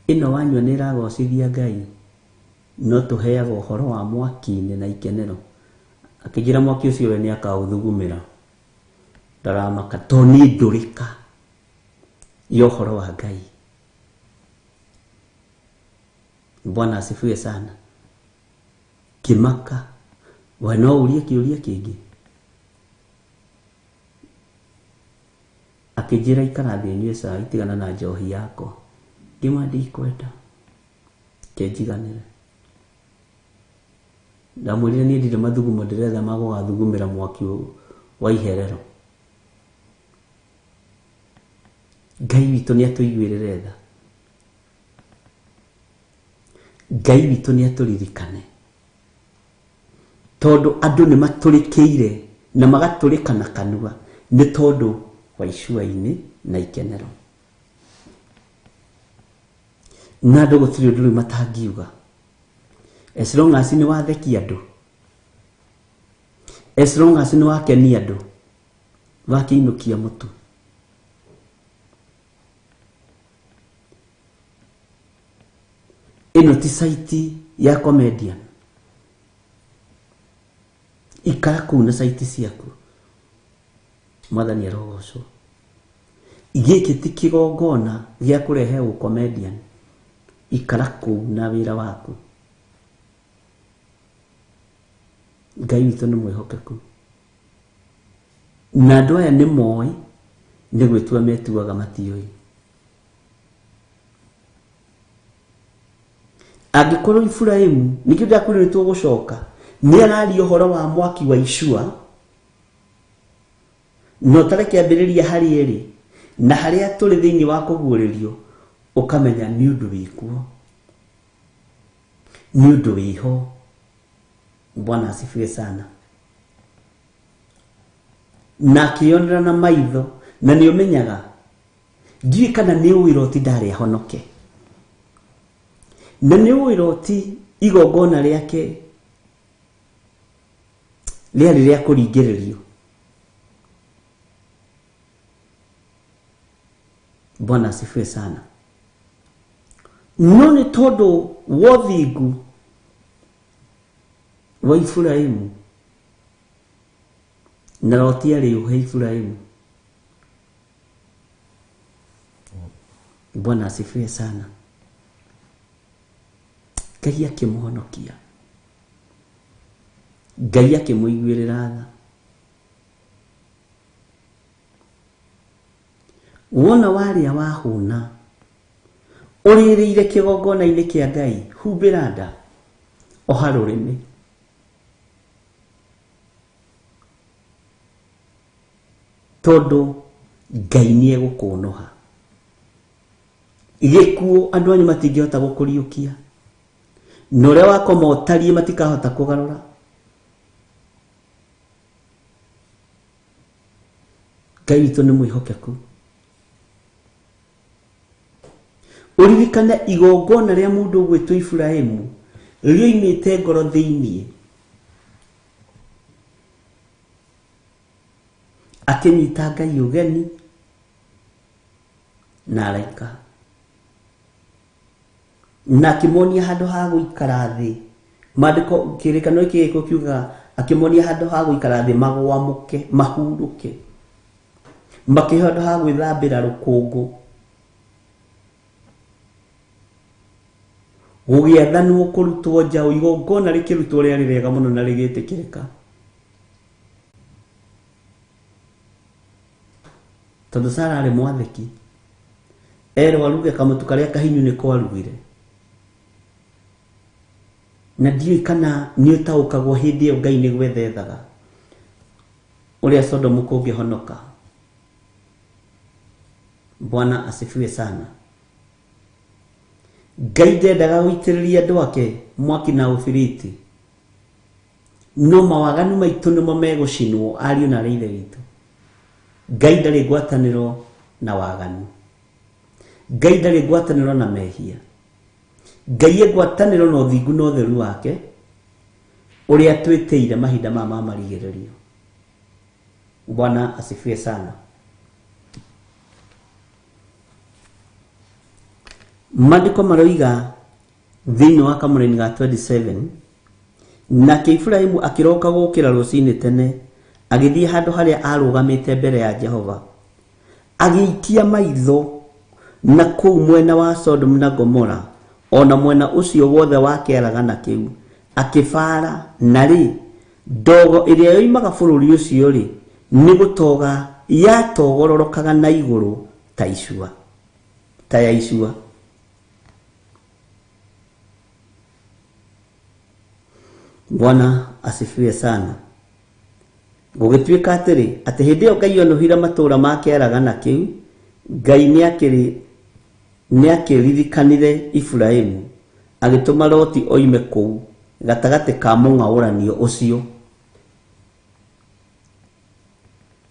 ĩno wanyua nĩ ĩragocithia Ngai, no tũheagwo ũhoro wa mwaki-inĩ na ikenero. Akĩnjĩra mwaki ũcio we nĩ akaũthugumĩra, ndaramaka to nĩ ndũrĩka ya ũhoro wa Ngai. Bwana asifiwe sana. Kĩmaka we no ũrie kĩũria kĩngĩ. Akĩnjĩra ikara thĩ ũnyue cai, tigana na njohi yakwa. Ngĩmwĩra ndikwenda, kĩnjiganĩre. Ndamwĩrire niĩ ndirĩ mathugumo ndĩretha ma gũgathugumĩra mwaki wa iherero. Ngai witũ nĩ atũiguĩrĩre tha. Ngai witũ nĩ atũririkane, tondũ andũ nĩ matũrĩkĩire na magatũrĩka na kanua nĩ tondũ wa icua-inĩ na ikenero. Na andũ gũtirĩ ũndũ rĩu matangiuga, as long as nĩ wathekia andũ, as long as nĩ wakenia andũ, wakĩinũkia mũtu. Ĩno ti saiti ya comedian. Ikara kũu na saiti ciaku. Mwathani arogocwo. Gĩkĩ ti kĩgongona gĩa kũrehe ũ-comedian. Ikara kũu na wĩra waku. Ngai witũ nĩ mwĩhokeku. Na andũ aya nĩ moĩ, nĩ gwĩtua metuaga matiũĩ. Angĩkorwo Iburahĩmu, nĩkĩo ndakwĩrire nĩ tũgũcoka, nĩ araria ũhoro wa mwaki wa icua, na ũtarĩ kĩambĩrĩria harĩa ĩrĩ, na harĩa tũrĩ thĩinĩ wa kũguũrĩrio, ũkamenya nĩ ũndũ wĩkuo, nĩ ũndũ wĩho. Bwana asifiwe sana. Na akĩyonera na maitho, na nĩ ũmenyaga, ndiũĩ kana nĩ ũĩ Loti ndarĩ ahonoke. Na nĩ ũĩ Loti igongona rĩake rĩarĩ rĩa kũringĩrĩrio. Bwana asifiwe sana. No nĩ tondũ wa ũthingu wa Iburahĩmu, na Loti arĩ ũhe Iburahĩmu. Bwana asifiwe sana. Ngai akĩmũhonokia, Ngai akĩmũiguĩrĩra tha. Wona warĩa wahũna, ũrĩrĩire kĩgongona-inĩ kĩa Ngai, humbĩra nda, oha rũrĩmĩ. Tondũ Ngai nĩ egũkũnũha. Gĩkuũ andũ anyu matingĩhota gũkũriũkia, na ũrĩa wakoma ũtariĩ matikahota kũgarũra. Ngai witũ nĩ mwĩhokeku. Ũririkane igongona rĩa mũndũ ũgwĩtwo Iburahĩmu rĩoimĩte ngoro thĩinĩ, akĩnyita Ngai ũgeni na araika, na akĩmonia handũ ha gũikara thĩ. Maandĩko kĩrĩkanĩro gĩkĩ gĩkũ kiugaga akĩmonia handũ ha gũikara thĩ magwamũke, mahurũke, makĩheo handũ ha gwĩthambĩra rũkũngũ. Gũgĩathanwo kũrutwo njaũ, igongona rĩkĩrutwo rĩarĩ rĩega mũno na rĩgĩtĩkĩrĩka, tondũ Sara arĩ mwathĩki. Erwo aruge kamũtu karĩa kahinyu nĩko arugire. Na ndiũĩ kana nĩ ũtaũkagwo hĩndĩ ĩyo Ngai nĩ gwethethaga ũrĩa Sodomu kũngĩhonoka. Bwana asifiwe sana. Ngai ndendaga gũitĩrĩria andũ ake mwaki na ũbiriti, no mawaganu maitũ nĩmo megũcinwo, ariũ na arĩ ithe witũ. Ngai ndarĩ ngwatanĩro na waganu, Ngai ndarĩ ngwatanĩro na mehia. Ngai e ngwatanĩro na ũthingu na ũtheru wake ũrĩa twĩtĩire mahinda maya ma marigĩrĩrio. Bwana asifiwe sana. Maandĩko maroiga thĩinĩ wa kamũraini ga 27, nake Iburahĩmu akĩroka gũkĩra rũcinĩ tene, agĩthiĩ handũ harĩa arũgamĩte mbere ya Jehova, agĩikia maitho na kũu mwena wa Sodom na Gomora, ona mwena ũcio wothe wa kĩaragana kĩu, akĩbara, na rĩ, ndogo ĩrĩa yoimaga bũrũri ũcio rĩ, nĩ gũtoga yatogororokaga na igũrũ ta icua, ta ya icua. Bwana asifiwe sana. Gũgĩtuĩka atĩrĩ, atĩ hĩndĩ ĩyo Ngai onũhire matũũra ma kĩaragana kĩu, Ngai nĩakĩririkanire Iburahĩmu, agĩtũma Loti oime kũu gatagatĩ ka mũng'aũranio ũcio.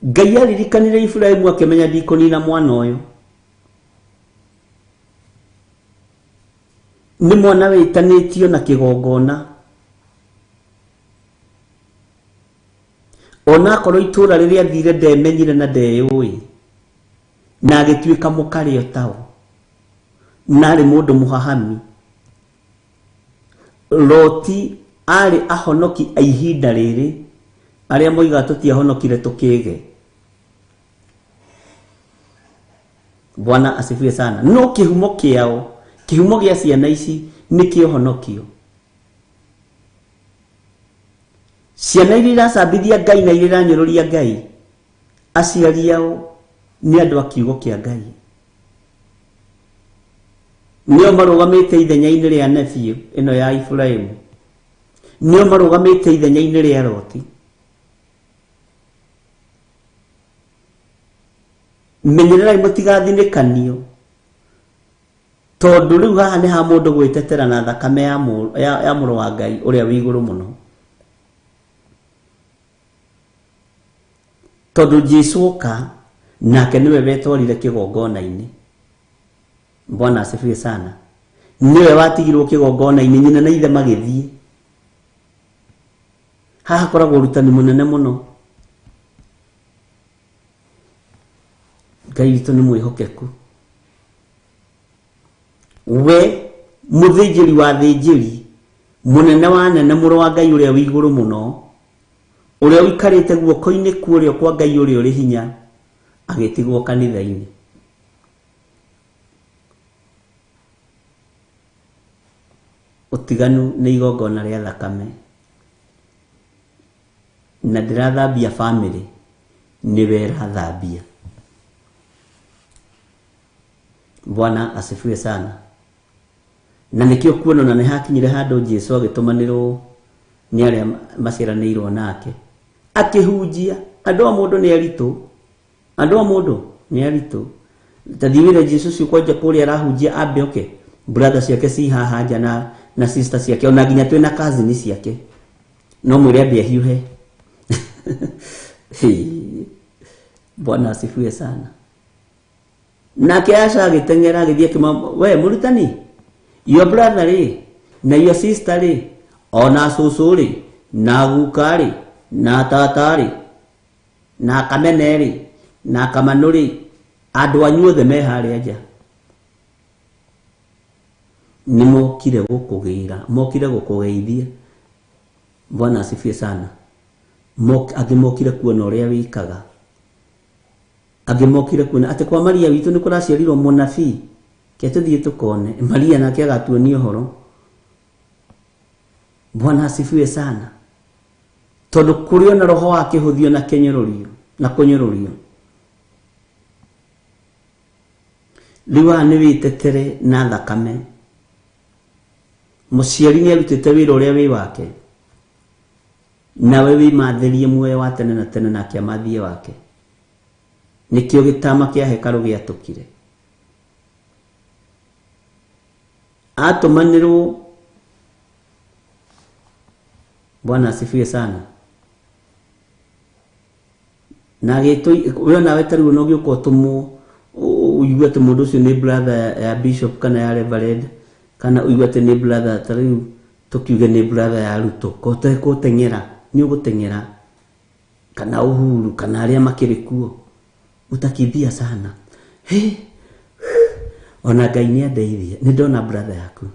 Ngai aririkanire Iburahĩmu akĩmenya ndikũnina mwana ũyũ. Nĩ mwana wĩtanĩtio na kĩgongona. Ona akorwo itũũra rĩrĩa athire ndemenyire na ndeyũĩ, na agĩtuĩka mũkarĩ o tao, na arĩ mũndũ mũhahami. Loti arĩ ahonoki a ihinda rĩrĩ, arĩa moigaga tũtiahonokire tũkĩge. Bwana asifiwe sana. No kĩhumo kĩao, kĩhumo gĩa ciana ici nĩ kĩũhonokio. Ciana iria iracambithia Ngai na iria iranyũrũria Ngai, aciari ao nĩ andũ a kiugo kĩa Ngai. Nĩo marũgamĩte ithenya-inĩ rĩa nephew ĩno ya Iburahĩmu, nĩo marũgamĩte ithenya-inĩ rĩa Loti. Menyererai mũtigathinĩkanio, tondũ rĩu haha nĩ ha mũndũ gwĩtetera na thakame ya mũrũ wa Ngai ũrĩa wĩ igũrũ mũno. Tondũ Jesũ oka nake nĩwe wetwarire kĩgongona-inĩ. Bwana asifiwe sana. Nĩwe watigirwo kĩgongona-inĩ, nyina na ithe magĩthiĩ. Haha koragwo ũrutani mũnene mũno. Ngai witũ nĩ mwĩhokeku. We mũthĩnjĩri wa thĩnjĩri, mũnene wa nene, mũrũ wa Ngai ũrĩa wĩ igũrũ mũno, ũrĩa ũikarĩte guoko-inĩ kwa ũrĩo kwa Ngai ũrĩa ũrĩ hinya, agĩtigwo kanitha-inĩ. Ũtiganu nĩ igongona rĩa thakame, na ndĩrathambia family, nĩwe ĩrathambia. Bwana asifiwe sana. Na nĩkĩo kuona na nĩ hakinyire handũ Jesũ agĩtũmanĩrwo nĩ arĩa maciaranĩirwo nake, akĩhunjia. Andũ a mũndũ nĩ aritũ, andũ a mũndũ nĩ aritũ. Ta thiĩ wĩre Jesũ ũcio kwanja kũrĩa arahunjia ambe oke, brother ciake ci haha nja na sister ciake, ona nginya twĩna cousin ciake, no mwĩre ambe ahiũhe. Bwana asifiwe sana. Nake Asha agĩteng'era agĩthiĩ akĩma, we mũrutani, your brother rĩ na your sister rĩ, ona cũcũ rĩ, na guka rĩ, na tata rĩ, na kamene rĩ, na kamanũ rĩ, andũ anyu othe me harĩa nja. Nĩ mokire gũkũgĩra, mokire gũkũgeithia. Bwana asifiwe sana. Angĩ mokire kuona ũrĩa wĩkaga, angĩ mokire kuona atĩ kwa Maria witũ nĩ kũraciarirwo mũnabii, ke tũthiĩ tũkone Maria nake agatuonia ũhoro. Bwana asifiwe sana. Tondũ kũrĩ ona roho wa kĩhũthio na kĩnyũrũrio na kũnyũrũrio. Rĩu haha nĩ wĩtetere na thakame. Mũciari nĩ arutĩte wĩra ũrĩa wĩ wake, nawe wĩmathĩrie muoyo wa tene na tene nake amathie wake. Nĩkĩo gĩtama kĩa hekarũ gĩatũkire. Atũmanĩrwo. Bwana asifiwe sana. Na agĩtũ we nawe ta rĩu no gĩũka ũtũmwo ũigue atĩ mũndũ ũcio nĩ brother ya bishop kana ya reverend Kana ũigue atĩ nĩ brother, ta rĩu tũkiuge nĩ brother ya Ruto, ko ũtegũteng'era, nĩ ũgũteng'era. Kana Uhuru, kana arĩa makĩrĩ kuo, utakimbia sana. He, ona Ngai nĩ andeithia, nĩ ndona brother yaku,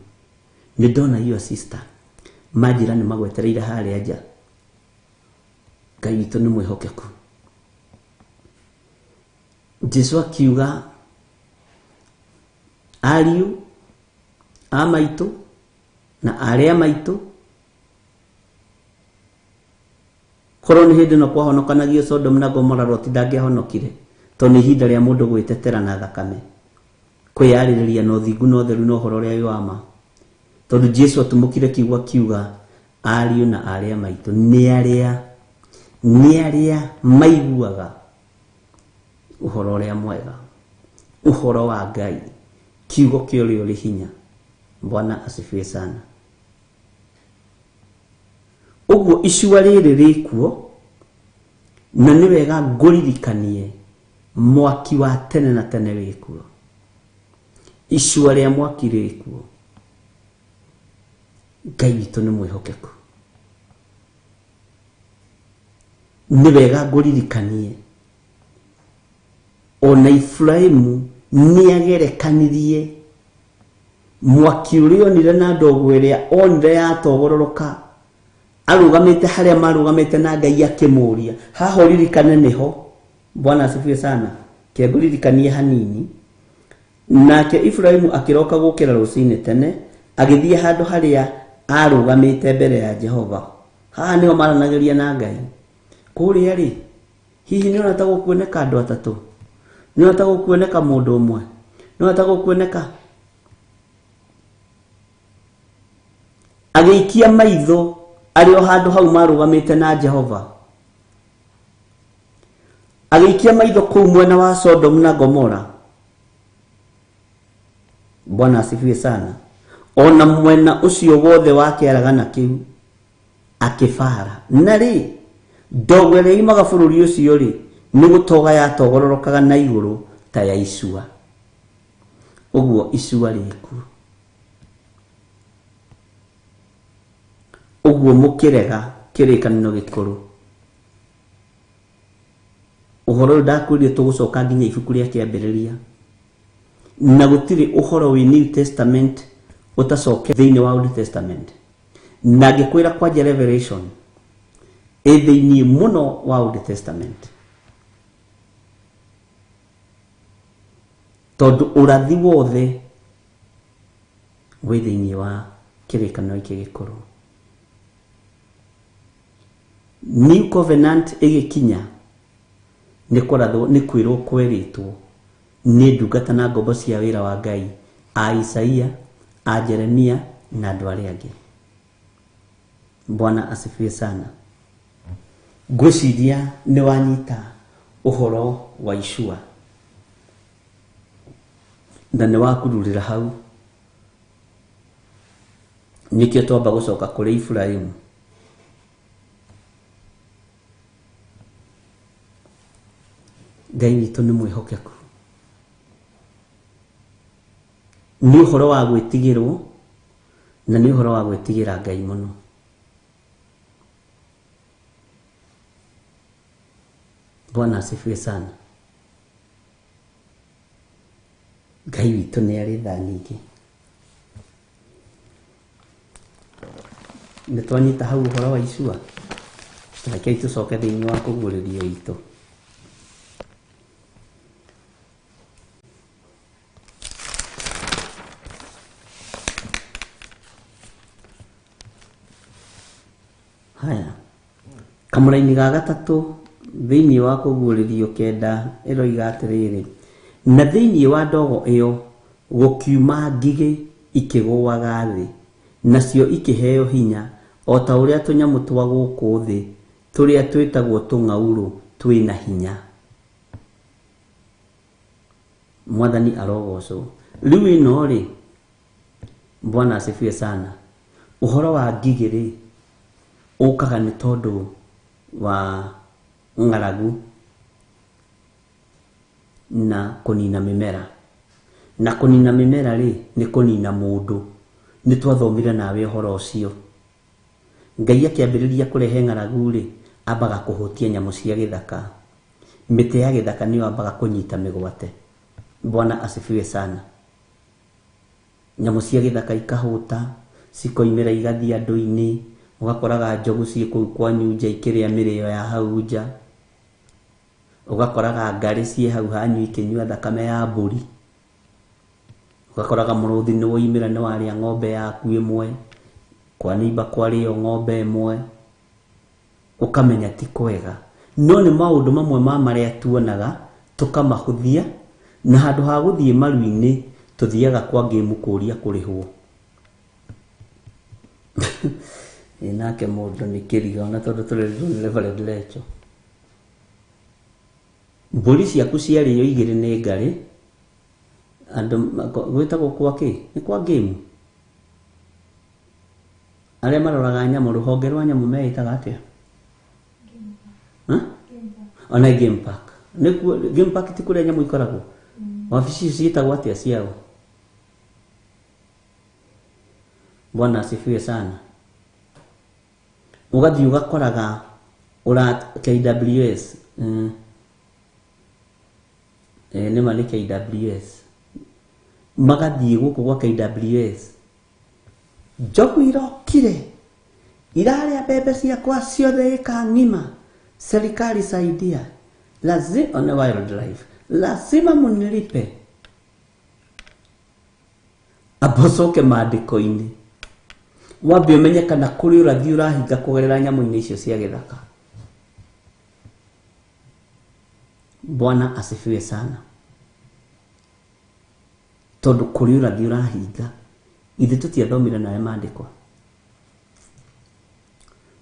nĩ ndona your sister, manjĩra nĩ magwetereire harĩa nja. Ngai witũ nĩ mwĩhokeku. Jesu akiuga ariũ a maitũ na arĩa maitũ, korwo nĩ hĩndĩ ĩno kwahonokanagio Sodom na Gomora, Loti ndangĩahonokire, tondũ nĩ ihinda rĩa mũndũ gwĩtetera na thakame, kwĩyarĩrĩria na ũthingu na ũtheru na ũhoro ũrĩa wĩ wa ma. Tondũ Jesu atumũkire kiugo akiuga ariũ na arĩa maitũ nĩ arĩa maiguaga ũhoro ũrĩa mwega, ũhoro wa Ngai, kiugo kĩa ũrĩa ũrĩ hinya. Bwana asifiwe sana. Ũguo icua rĩrĩ rĩkuo, na nĩ wega ngũririkanie mwaki wa tene na tene wĩkuo. Icua rĩa mwaki rĩkuo. Ngai witũ nĩ mwĩhokeku. Nĩ wega ngũririkanie ona Iburahĩmu nĩagerekanirie mwaki ũrĩa onire na ndogo ĩrĩa onire yatogororoka, arũgamĩte harĩa marũgamĩte na Ngai akĩmũria. Haha ũririkane nĩho. Bwana asifiwe sana. Kĩngũririkanie hanini. Nake Iburahĩmu akĩroka gũkĩra rũcinĩ tene, agĩthiĩ handũ harĩa arũgamĩte mbere ya Jehova. Haha nĩho maranagĩria na Ngai. Kũrĩa rĩ, hihi nĩ ũrona ta gũkuoneka andũ atatũ? Nĩ ũrona ta gũkuoneka mũndũ ũmwe? Nĩ ũrona ta gũkuoneka? Agĩikia maitho arĩ o handũ hau marũgamĩte na Jehova. Agĩikia maitho kũu mwena wa Sodom na Gomora. Bwana asifiwe sana. Ona mwena ũcio wothe wa kĩaragana kĩu akĩbara. Na rĩ, ndogo ĩrĩa yumaga bũrũri ũcio rĩ, nĩ gũtoga yatogororokaga na igũrũ ta ya icua. Ũguo icua rĩkuo. Ũguo mũkĩrega kĩrĩkanĩro gĩkũrũ. Ũhoro ũyũ ndakwĩrire tũgũcoka nginya ibuku rĩa kĩambĩrĩria. Na gũtirĩ ũhoro wĩ New Testament ũtacoke thĩinĩ wa Old Testament. Na ngĩkwĩra kwanja Revelation ĩ thĩinĩ mũno wa Old Testament. Tondũ ũrathi wothe wĩ thĩinĩ wa kĩrĩkanĩro gĩkĩ gĩkũrũ. New Covenant ĩgĩkinya nĩ kũrathwo, nĩ kwĩrwo kwerĩtwo nĩ ndungata na ngombo cia wĩra wa Ngai a Isaia, a Jeremia na andũ arĩa angĩ. Bwana asifiwe sana. Ngwĩciria nĩ wanyita ũhoro wa icua na nĩ wakururĩra hau. Nĩkĩo twamba gũcoka kũrĩ Iburahĩmu. Ngai witũ nĩ mwĩhokeku. Nĩ ũhoro wa gwĩtigĩrwo na nĩ ũhoro wa gwĩtigĩra Ngai mũno. Bwana asifiwe sana. Ngai witũ nĩ arĩ tha nyingĩ. Nĩ twanyita hau ũhoro wa icua. Rekei tũcoke thĩinĩ wa kũguũrĩrio itũ. Haya, kamũraini ga gatatũ thĩinĩ wa kũguũrĩrio kenda ĩroiga atĩrĩrĩ, na thĩinĩ wa ndogo ĩyo gũkiuma ngigĩ ikĩgũaga thĩ, nacio ikĩheo hinya o ta ũrĩa tũnyamũ twa gũkũ thĩ tũrĩa twĩtagwo tũng'aurũ twĩna hinya. Mwathani arogocwo. Rĩu ĩno rĩ, Bwana asifiwe sana. Ũhoro wa ngigĩ rĩ, ũkaga nĩ tondũ wa ng'aragu na kũnina mĩmera. Na kũnina mĩmera rĩ, nĩ kũnina mũndũ. Nĩ twathomire nawe ũhoro ũcio. Ngai akĩambĩrĩria kũrehe ng'aragu rĩ, ambaga kũhutia nyamũ cia gĩthaka. Mĩtĩ ya gĩthaka nĩyo ambaga kũnyita mĩgwate. Bwana asifiwe sana. Nyamũ cia gĩthaka ikahũta, cikoimĩra igathiĩ andũ-inĩ, ũgakoraga njogu ciĩ kũu kwanyu nja ikĩrĩa mĩrĩo ya hau nja. Ũgakoraga ngarĩ ciĩ hau hanyu ikĩnyua thakame ya mbũri. Ũgakoraga mũrũthi nĩ woimĩra nĩ warĩa ng'ombe yaku ĩmwe, kwa neighbour kwarĩo ng'ombe ĩmwe, ũkamenya ti kwega. No nĩ maũndũ mamwe ma marĩa tuonaga tũkamahũthia, na handũ ha gũthiĩ maru-inĩ tũthiaga kwa ngĩmu kũria kũrĩhwo. Ĩ nake mũndũ nĩ kĩriga ona tondũ tũrerirwo nĩ Reverend Lecho. Mbũri ciaku ciarĩo igĩrĩ nĩ ngarĩ, andũ gwĩtagwo kwa kĩ? Nĩ kwa ngĩmu. Arĩa maroraga nyamũ, rũhonge rwa nyamũ meĩtaga atĩa? Ona game park. Nĩkuo game park ti kũrĩa nyamũ ikoragwo? Wabici icio ciĩtagwo atĩa ciao? Bwana asifiwe sana. Ũgathiĩ ũgakoraga ũra KWS. Nĩma nĩ KWS. Magathiĩ gũkũ gwa KWS. Njogu irokire. Irarĩa mbembe ciakwa ciothe ĩka ng'ima. Serikali saidia. Lazima on wildlife. Lazima munilipe. Abocoke maandĩko-inĩ. Wambe ũmenye kana kũrĩ ũrathi ũrahinga kũgerera nyamũ-inĩ icio cia gĩthaka. Bwana asifiwe sana. Tondũ kũrĩ ũrathi ũrahinga. Ithuĩ tũtiathomire nawe maandĩko.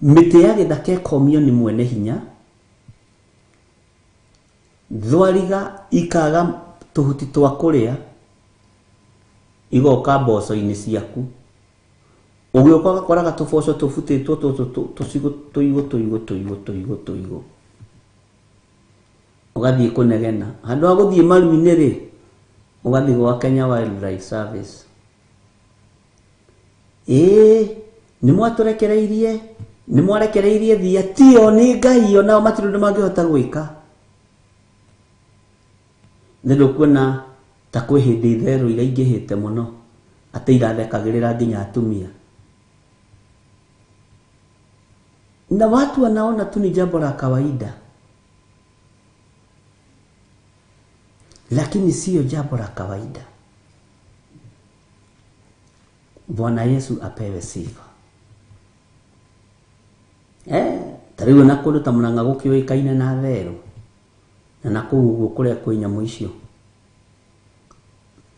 Mĩtĩ ya gĩthaka ĩkomio nĩ mwene hinya. Thwariga ikaga tũhuti twa kũrĩa, igoka mboco-inĩ ciaku. Ũgĩũka ũgakoraga tũboco tũbutĩtwo tũtũ tũcigũ tũigũ tũigũ tũigũ tũigũ tũigũ. Ũgathiĩ kũnegena. Handũ ha gũthiĩ maru-inĩ rĩ, ũgathiĩ gwa Kenya Wildlife Service. Ĩĩ, nĩ mwatũrekereirie, nĩ mwarekereirie thia, tio nĩ Ngai onao matirĩ ũndũ mangĩhota gwĩka. Nĩ ndũkuona ta kwĩ hĩndĩ itherũ iraingĩhĩte mũno, atĩ irathekagĩrĩra nginya atumia. Na watu wanaona tu ni jambo la kawaida. Lakini sio jambo la kawaida. Bwana Yesu apewe sifa. Ta rĩu ona kũndũ ta Murang'a gũkĩũĩkaine na therũ. Na nakũu ũguo kũrĩa kwĩ nyamũ icio.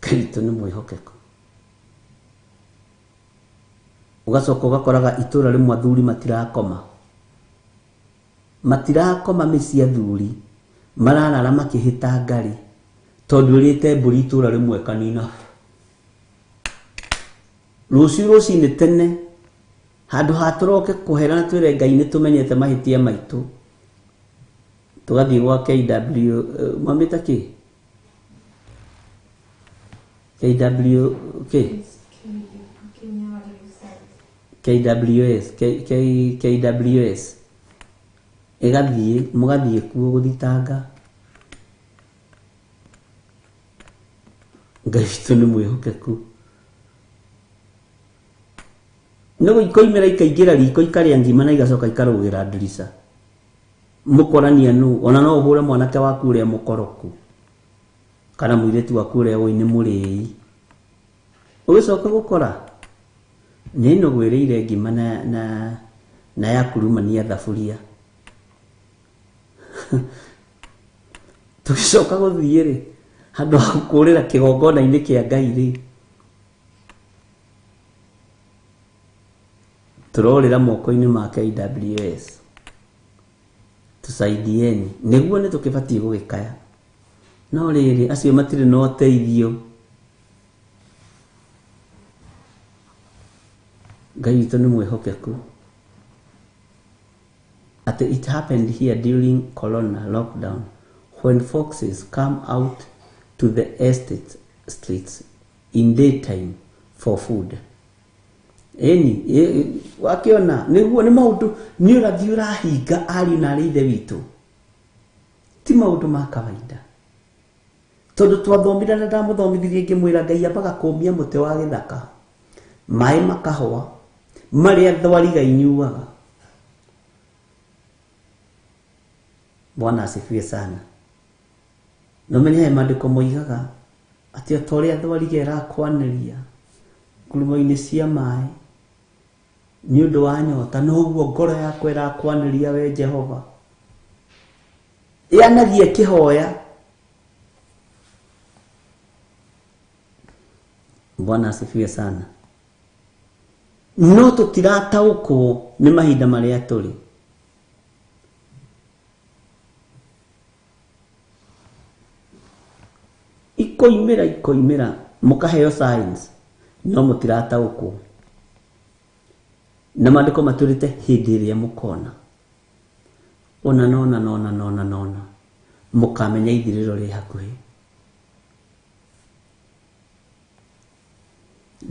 Ngai witũ nĩ mwĩhokeku. Ũgacoka ũgakoraga itũra rĩmwe athuri matirakoma. Matirakoma mĩciĩ athuri, mararara makĩhĩta ngari, tondũ ĩrĩte mbũri itũra rĩmwe kanina. Rũciũ rũcinĩ tene, handũ ha tũroke kũherana twĩre Ngai nĩ tũmenyete mahĩtia maitũ, tũgathiĩ gwa KW, mwamĩta kĩ? KW, kĩ? KWS, KWS. Ĩgathiĩ, mũgathiĩ kuo gũthitanga. Ngai witũ nĩ mwĩhokeku. Nĩ ikoimĩra ikaingĩra riko ikarĩa ngima na igacoka ikarũgĩra ndirica. Mũkorania nũ, ona no ũhũre mwanake waku ũrĩa mũkoroku kana mũirĩtu waku ũrĩa ũĩ nĩ mũrĩi. Ũgĩcoka gũkora nĩ nũgũ ĩrĩire ngima na ya kurumania thaburia. Tũgĩcoka gũthiĩ rĩ, handũ ha gũkũrĩra kĩgongona-inĩ kĩa Ngai rĩ, tũrorĩra moko-inĩ ma KWS. Tusaidieni. Nĩguo nĩ tũkĩbatiĩ gũgĩkaya. No rĩrĩ, acio matirĩ na ũteithio. Ngai witũ nĩ mwĩhokeku. Atĩ it happened here during corona lockdown when foxes come out to the estate streets in daytime for food. Ĩni wakĩona nĩguo nĩ maũndũ nĩ ũrathi ũrahinga ariũ na arĩ ithe witũ, ti maũndũ ma kawaida. Tondũ twathomire na ndamũthomithirie ngĩmwĩra Ngai ambaga kũmia mũtĩ wa gĩthaka, maĩ makahũa marĩa thwariga inyuaga. Bwana asifiwe sana. No menye he maandĩko moigaga atĩ o ta ũrĩa thwariga ĩrakwanĩria ngurumo-inĩ cia maĩ nĩ ũndũ wa nyota, noguo ngoro yakwa ĩrakwanĩria we Jehova. Yanathiĩ ĩkĩhoya. Bwana asifiwe sana. No tũtirataũkwo nĩ mahinda marĩa tũrĩ. Ikoimĩra ikoimĩra mũkaheo signs no mũtirataũkwo. Na maandĩko matwĩrĩte hĩndĩ ĩrĩa mũkona ona nona nona nona nona mũkamenya ithirĩro rĩ hakuhĩ.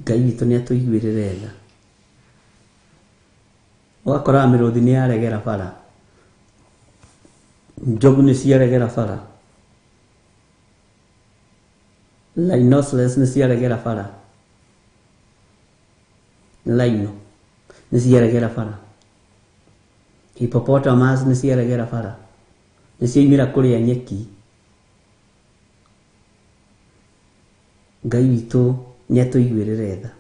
Ngai witũ nĩ atũiguĩrĩre tha. Ũgakoraga mĩrũthi nĩ yaregera bara, njogu nĩ ciaregera bara, rhinoceros nĩ ciaregera bara, rhino nĩ ciaregera bara, hippopotamus nĩ ciaregera bara, nĩ ciaimĩra kũrĩa nyeki. Ngai witũ nĩ atũiguĩrĩre tha.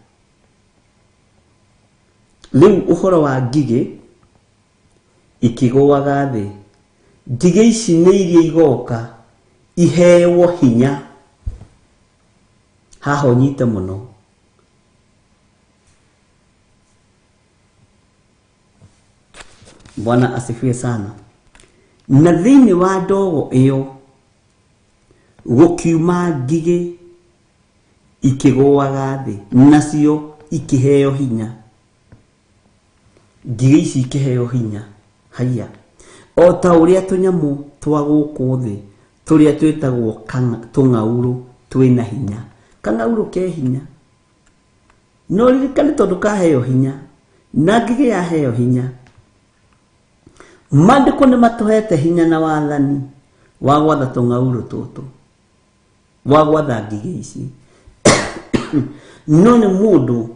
Rĩu ũhoro wa ngigĩ ikĩgũaga thĩ, ngigĩ ici nĩ iria igoka iheo hinya. Haha ũnyite mũno. Bwana asifiwe sana. Na thĩinĩ wa ndogo ĩyo gũkiuma ngigĩ ikĩgũaga thĩ, nacio ikĩheo hinya. Ngigĩ ici ikĩheo hinya. Haiya, o ta ũrĩa tũnyamũ twa gũkũ thĩ tũrĩa twĩtagwo tũng'aurũ twĩna hinya. Kang'aurũ ke hinya, no ririkane tondũ kaheo hinya na ngigĩ yaheo hinya. Maandĩko nĩ matũhete hinya na wathani wa gwatha tũng'aurũ tũtũ, wa gwatha ngigĩ ici. No nĩ mũndũ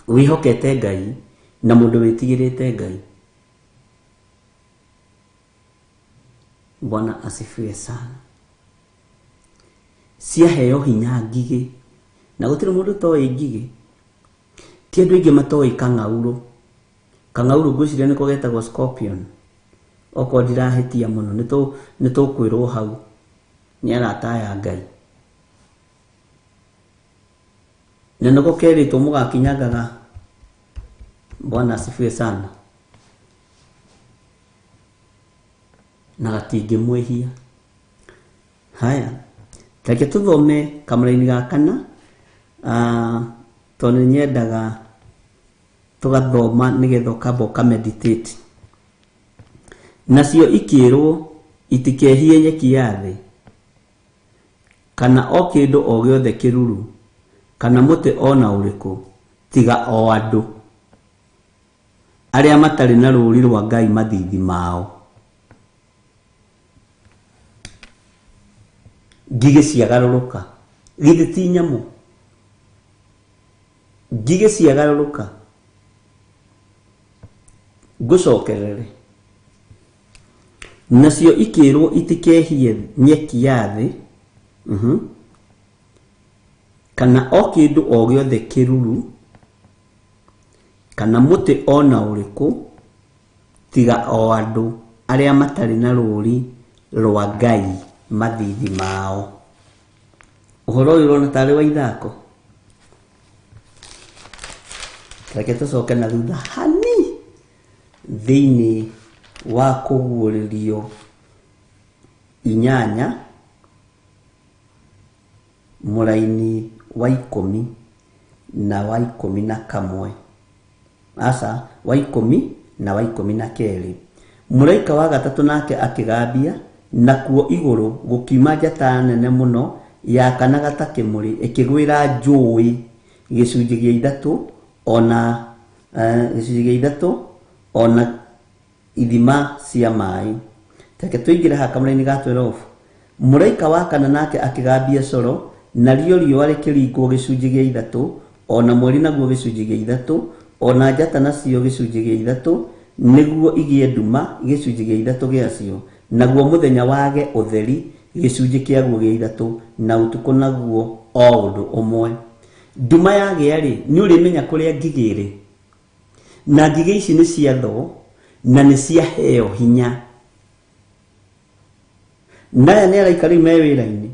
wĩhokete Ngai na mũndũ wĩtigĩrĩte Ngai. Bwana asifiwe sana. Ciaheo hinya ngigĩ, na gũtirĩ mũndũ ũtoĩ ngigĩ. Ti andũ aingĩ matoĩ kang'aurũ. Kang'aurũ ngwĩciria nĩko getagwo scorpion. Okorwo ndirahĩtia mũno nĩ tũkwĩrwo hau nĩ arata aya Ngai. Na nĩko kerĩtwo mũgakinyangaga. Bwana asifiwe sana. Na gatingĩmwĩhia. Haya, reke tũthome kamũraini ga kana, tondũ nĩ nyendaga tũgathoma nĩgetha ũkamba ũkameditate. Nacio ikĩrwo itikehie nyeki ya thĩ, kana o kĩndũ o gĩothe kĩruru, kana mũtĩ ona ũrĩkũ, tiga o andũ arĩa matarĩ na rũũri rwa Ngai mathiithi mao. Ngigĩ ciagarũrũka, githĩ ti nyamũ? Ngigĩ ciagarũrũka. Ngũcokerere. Nacio ikĩrwo itikehie nyeki ya thĩ, kana o kĩndũ o gĩothe kĩruru, kana mũtĩ ona ũrĩkũ, tiga o andũ arĩa matarĩ na rũũri rwa Ngai mathiithi mao. Ũhoro ũyũ ũrona tarĩ wa ithako. Reke tũcoke na thutha hani thĩinĩ wa kũguũrĩrio 8 mũraini wa 10 na wa 11. Aca, wa 10 na wa 12. Mũraika wa gatatũ nake akĩgambia, nakuo igũrũ gũkiuma njata nene mũno yakanaga ta kĩmũrĩ ĩkĩgwĩra njũĩ gĩcunjĩ gĩa 3 ona gĩcunjĩ gĩa ithatũ ona ithima cia maĩ. Reke tũingĩre haha kamũra-inĩ ga 12. Mũraika wa kana nake akĩgambia coro, narĩo riũa rĩkĩringwo gĩcunjĩ gĩa ithatũ, ona mweri naguo gĩcunjĩ gĩa ithatũ, ona njata nacio gĩcunjĩ gĩa ithatũ, nĩguo igĩe nduma gĩcunjĩ gĩa ithatũ gĩacio, naguo mũthenya wage ũtheri gĩcunjĩ kĩaguo gĩa ithatũ, na ũtukũ naguo o ũndũ ũmwe. Nduma yagĩa rĩ, nĩ ũrĩmenya kũrĩa ngigĩ ĩrĩ, na ngigĩ ici nĩ ciathwo na nĩ ciaheo hinya. Naya nĩ araika rĩu me wĩra-inĩ.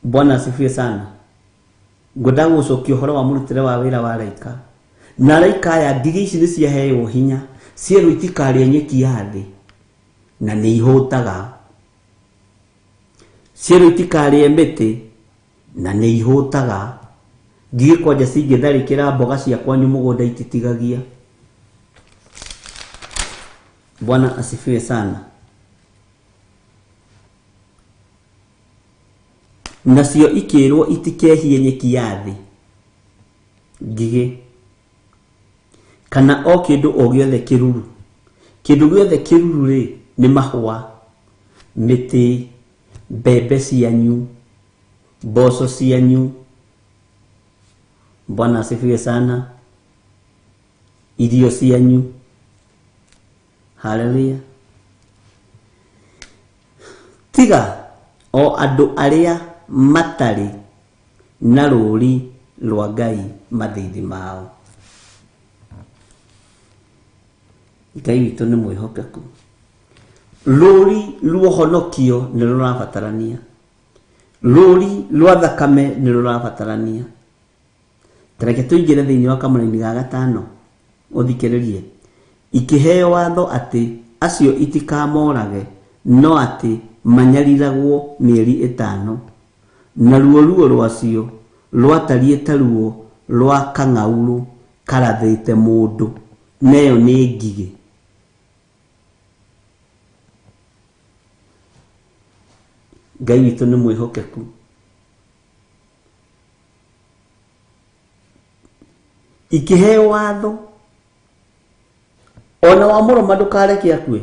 Bwana asifiwe sana. Ngwenda gũcokia ũhoro wa mũrutĩre wa wĩra wa araika. Na araika aya ngigĩ ici nĩ ciaheo hinya, cierwo itikarĩe nyeki ya thĩ na nĩ ihũtaga, cierwo itikarĩe mĩtĩ na nĩ ihũtaga. Ngigĩ kwanja cingĩtharĩkĩra mboga cia kwanyu mũgũnda ititigagia. Bwana asifiwe sana. Nacio ikĩrwo itikehie nyeki ya thĩ, ngigĩ, kana o kĩndũ o gĩothe kĩruru. Kĩndũ gĩothe kĩruru rĩ, nĩ mahũa, mĩtĩ, mbembe cianyu, mboco cianyu. Bwana asifiwe sana. Irio cianyu. Haleluya. Tiga o andũ arĩa matarĩ na rũũri rwa Ngai mathiithi mao. Ngai witũ nĩ mwĩhokeku. Rũũri rwa ũhonokio nĩ rũrabatarania, rũũri rwa thakame nĩ rũrabatarania. Tareke tũingĩre thĩinĩ wa kamũra-inĩ ga gatano ũthikĩrĩrie. Ikĩheo watho atĩ acio itikamorage, no atĩ manyariragwo mĩeri ĩtano, naruo ruo rwacio rwatariĩ ta ruo rwa kang'aurũ karathĩte mũndũ, neyo nĩ ngigĩ. Ngai witũ nĩ mwĩhokeku. Ikĩheo watho ona wa mũrũma ndũkareke akue.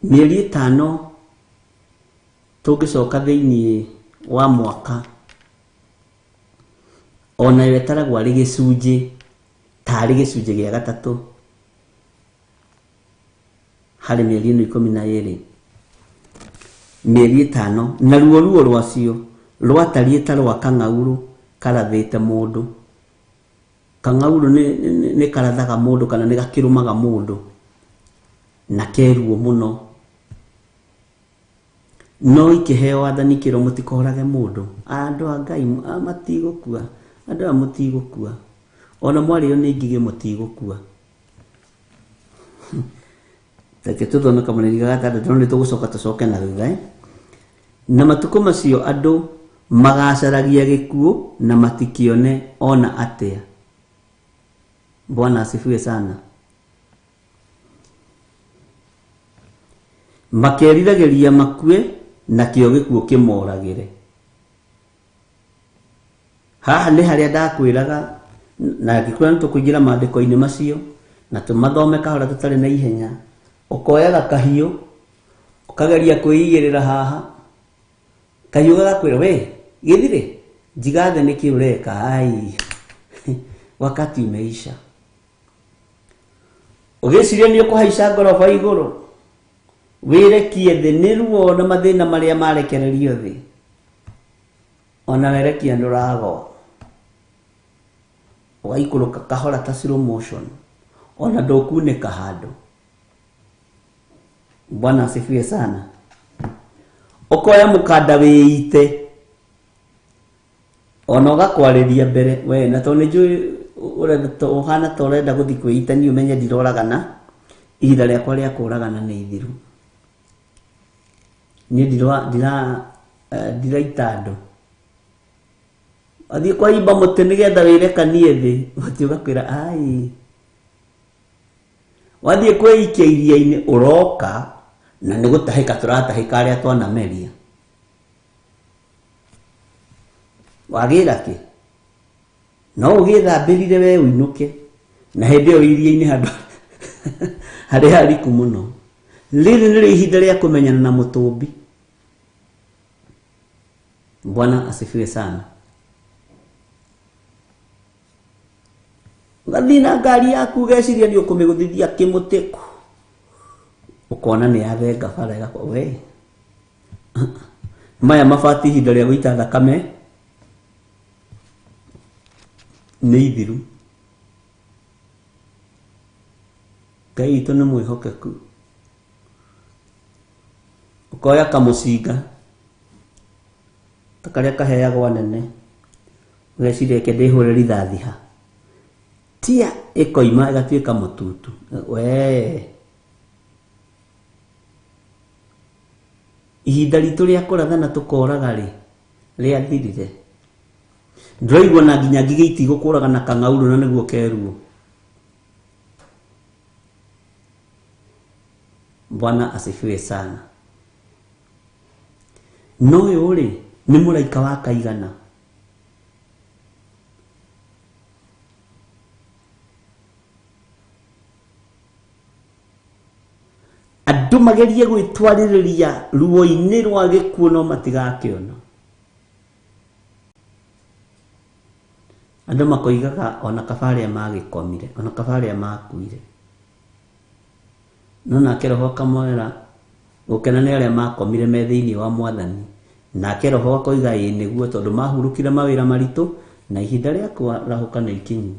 Mĩeri ĩtano tũngĩcoka thĩinĩ wa mwaka, onayo ĩtaragwo arĩ gĩcunjĩ, tarĩ gĩcunjĩ gĩa gatatũ harĩ mĩeri ĩno 12. Mĩeri ĩtano, naruo ruo rwacio rwatariĩ ta rwa kang'aurũ karathĩte mũndũ. Kang'aurũ nĩ karathaga mũndũ kana nĩ gakĩrũmaga mũndũ na keruo mũno. No ikĩheo wathani kĩrwo mũtikorage mũndũ. Andũ a Ngai matigũkua, andũ aya mũtigũkua, ona mwarĩo nĩ ngigĩ mũtigũkua. Reke tũthome kamũra-inĩ ga gatandatũ, no nĩ tũgũcoka tũcoke na thutha. Na matukũ macio andũ magacaragia gĩkuũ na matikĩone ona atĩa. Bwana asifiwe sana. Makeriragĩria makue nakĩo gĩkuũ kĩmoragĩre. Haha nĩ harĩa ndakwĩraga, na ngĩkwĩra nĩ tũkũingĩra maandĩko-inĩ macio na tũmathome kahora tũtarĩ na ihenya. Ũkoyaga kahiũ ũkageria kwĩigĩrĩra haha, kahiũ gagakwĩra we gĩthire njigathe nĩkĩ ũreka, ai wakati umeisha. Ũgĩciria nĩ ũkũhaica ngoroba igũrũ wĩrekie thĩ nĩ ruo na mathĩna marĩa marekererio thĩ, ona werekia ndũragwa, ũgaikũrũka kahora ta slow motion, ona ndũkunĩka handũ. Bwana asifiwe sana. Ũkoya mũkanda wĩite ona ũgakwarĩria mbere we, na tondũ nĩ njũĩ ũhana ta ũrenda gũthiĩ kwĩita, niĩ ũmenye ndiroragana, ihinda rĩakwa rĩa kũragana nĩ ithiru. Niĩ ndiraita andũ. Athiĩ kwaimba mũtĩ nĩgetha wĩrekanie thĩ, mũtĩ ũgakwĩra ai. Wathiĩ kwĩikia iria-inĩ ũroka na nĩ gũtahĩka tũratahĩka arĩa twanameria. Wagĩra kĩ? No ũgĩthambĩrire we ũinũke na hĩndĩ ĩyo iria-inĩ handũ harĩa hariku mũno. Rĩrĩ nĩrĩo ihinda rĩa kũmenyana na mũtũmbi. Bwana asifiwe sana. Ũgathiĩ na ngari yaku ũgeciria nĩ ũkũmĩgũthithia kĩmũtĩ, ũkona nĩ yathenga bara ĩgakwa we maya mabati ihinda rĩa gũita thakame nĩ ithiru. Ngai witũ nĩ mwĩhokeku. Ũkoya kamũcinga ta karĩa kaheagwo anene, ũgeciria reke ndĩhũre rithathi ha, tia ĩkoima ĩgatuĩka mũtutu. We ihinda ritũ rĩa kũrathana tũkoraga rĩ rĩathirire. Ndĩraigua na nginya ngigĩ itigũkũraga na kang'aurũ na nĩguo keruo. Bwana asifiwe sana. No ũyũ rĩ nĩ mũraika wa kaigana. Andũ magerie gwĩtwarĩrĩria ruo-inĩ rwa gĩkuũ no matigakĩona. Andũ makoigaga ona kaba arĩa magĩkomire, ona kaba arĩa makuire. No nake roho akamwĩra gũkena nĩ arĩa makomire me thĩinĩ wa Mwathani. Nake roho akoiga ĩĩ nĩguo, tondũ mahurũkire mawĩra maritũ na ihinda rĩa kwarahũka nĩ ikinyu.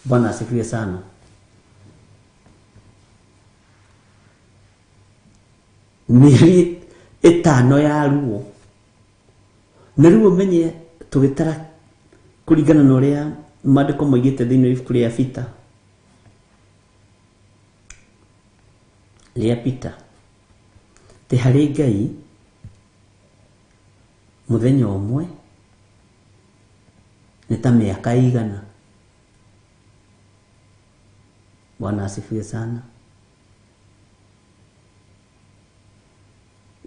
Bwana asifiwe sana. Mĩeri ĩtano ya ruo. Na rĩu ũmenye tũgĩtara kũringana na ũrĩa maandĩko moigĩte thĩinĩ wa ibuku rĩa Peter. Rĩa Peter. Atĩ harĩ Ngai mũthenya ũmwe nĩ ta mĩaka igana. Bwana asifiwe sana.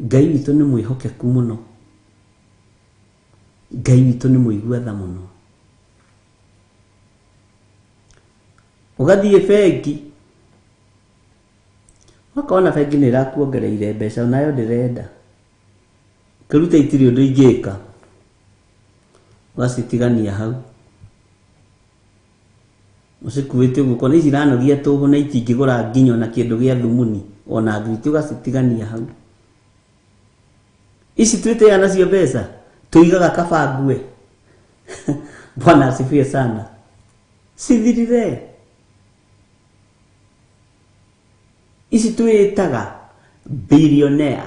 Ngai witũ nĩ mwĩhokeku mũno. Ngai witũ nĩ mũigua tha mũno. Ũgathiĩ bengi ũkona bengi nĩ ĩrakuongereire mbeca onayo ndĩrenda, kĩruta itirĩ ũndũ ingĩka, ũgacitigania hau ũcikuĩte ũguo, ũkona ici iranogia tũhũ na itingĩgũra nginya ona kĩndũ gĩa thumuni ona thwiti, ũgacitigania hau. Ici twĩtĩaga nacio mbeca tũigaga kaba ngue. Bwana asifiwe sana. Cithirire. Ici twĩtaga billionaire,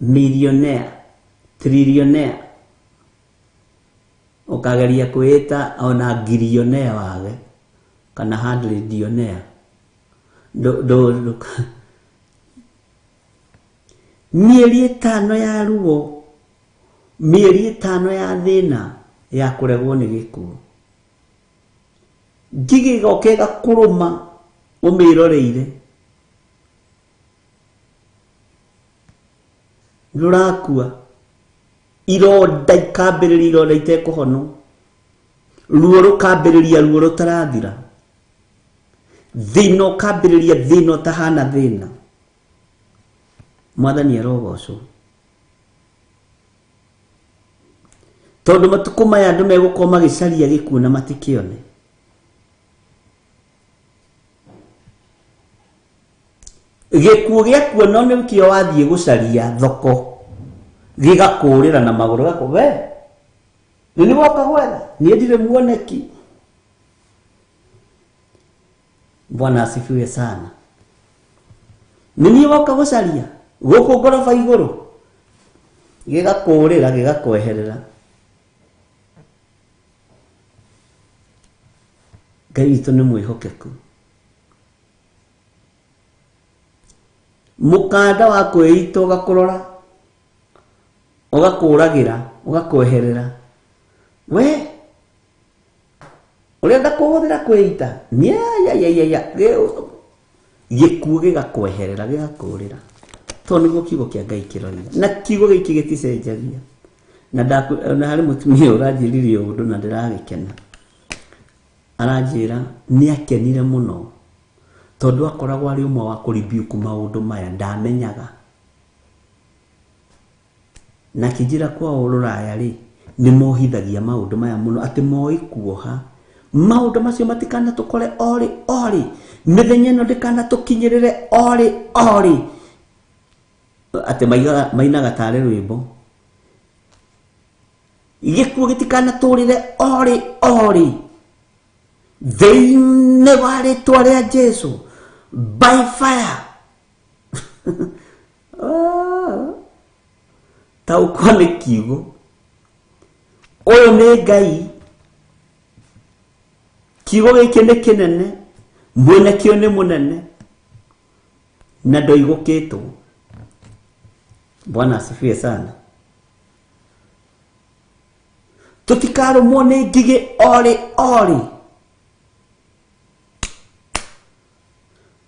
millionaire, trillionaire. Ũkageria kwĩta ona ngirionaire wage kana hundredionaire. Mĩeri ĩtano ya ruo, mĩeri ĩtano ya thĩna ya kũregwo nĩ gĩkuũ. Ngigĩ ĩgoka ĩgakũrũma ũmĩroreire. Ndũrakua. Ironda ikambĩrĩria ironda itekũhonwo. Ruo rũkambĩrĩria ruo rũtarathira. Thĩna ũkambĩrĩria thĩna ũtahana thĩna. Mwathani arogocwo. Tondũ matukũ maya andũ megũkorwo magĩcaria gĩkuũ na matikĩone. Gĩkuũ gĩakuona nĩkĩo wathiĩ gũcaria thoko gĩgakũrĩra na magũrũ gakũ we nĩ nĩ woka gwetha niĩ ndirĩ muoneki. Bwana asifiwe sana. Nĩ niĩ woka gũcaria gũkũ ngoroba igũrũ, gĩgakũrĩra gĩgakweherera. Ngai witũ nĩ mwĩhokeku. Mũkanda wa kwĩita ũgakũrora, ũgakũragĩra, ũgakweherera. We ũrenda kũhũthĩra kwĩita gĩkuũ gĩgakweherera gĩgakũrĩra. Tondũ nĩguo kiugo kĩa Ngai kĩroiga, na kiugo gĩkĩ gĩticenjagia. Na na harĩ mũtumia ũranjĩrire ũndũ na ndĩragĩkena. Aranjĩra nĩakenire mũno tondũ akoragwo arĩ ũmwe wa kũrebuke maũndũ maya ndamenyaga. Na akĩnjĩra kwao rũraya rĩ nĩmohithagia maũndũ maya mũno atĩ moĩ kuoha maũndũ macio matikanatũkore orĩ orĩ mĩthenya ĩno ndĩkanatũkinyĩrĩre orĩ orĩ atĩ mainaga tarĩ rwĩmbo gĩkuũ gĩtikanatũrĩre orĩ orĩ thĩinĩ wa rĩtwa rĩa Jesu by fire. Taũkwo nĩ kiugo ũyũ nĩ Ngai kiugo gĩkĩ nĩ kĩnene mwene kĩo nĩ mũnene na ndoigũkĩtwo. Bwana asifiwe sana. Tũtikarũmwo nĩ ngigĩ orĩ orĩ.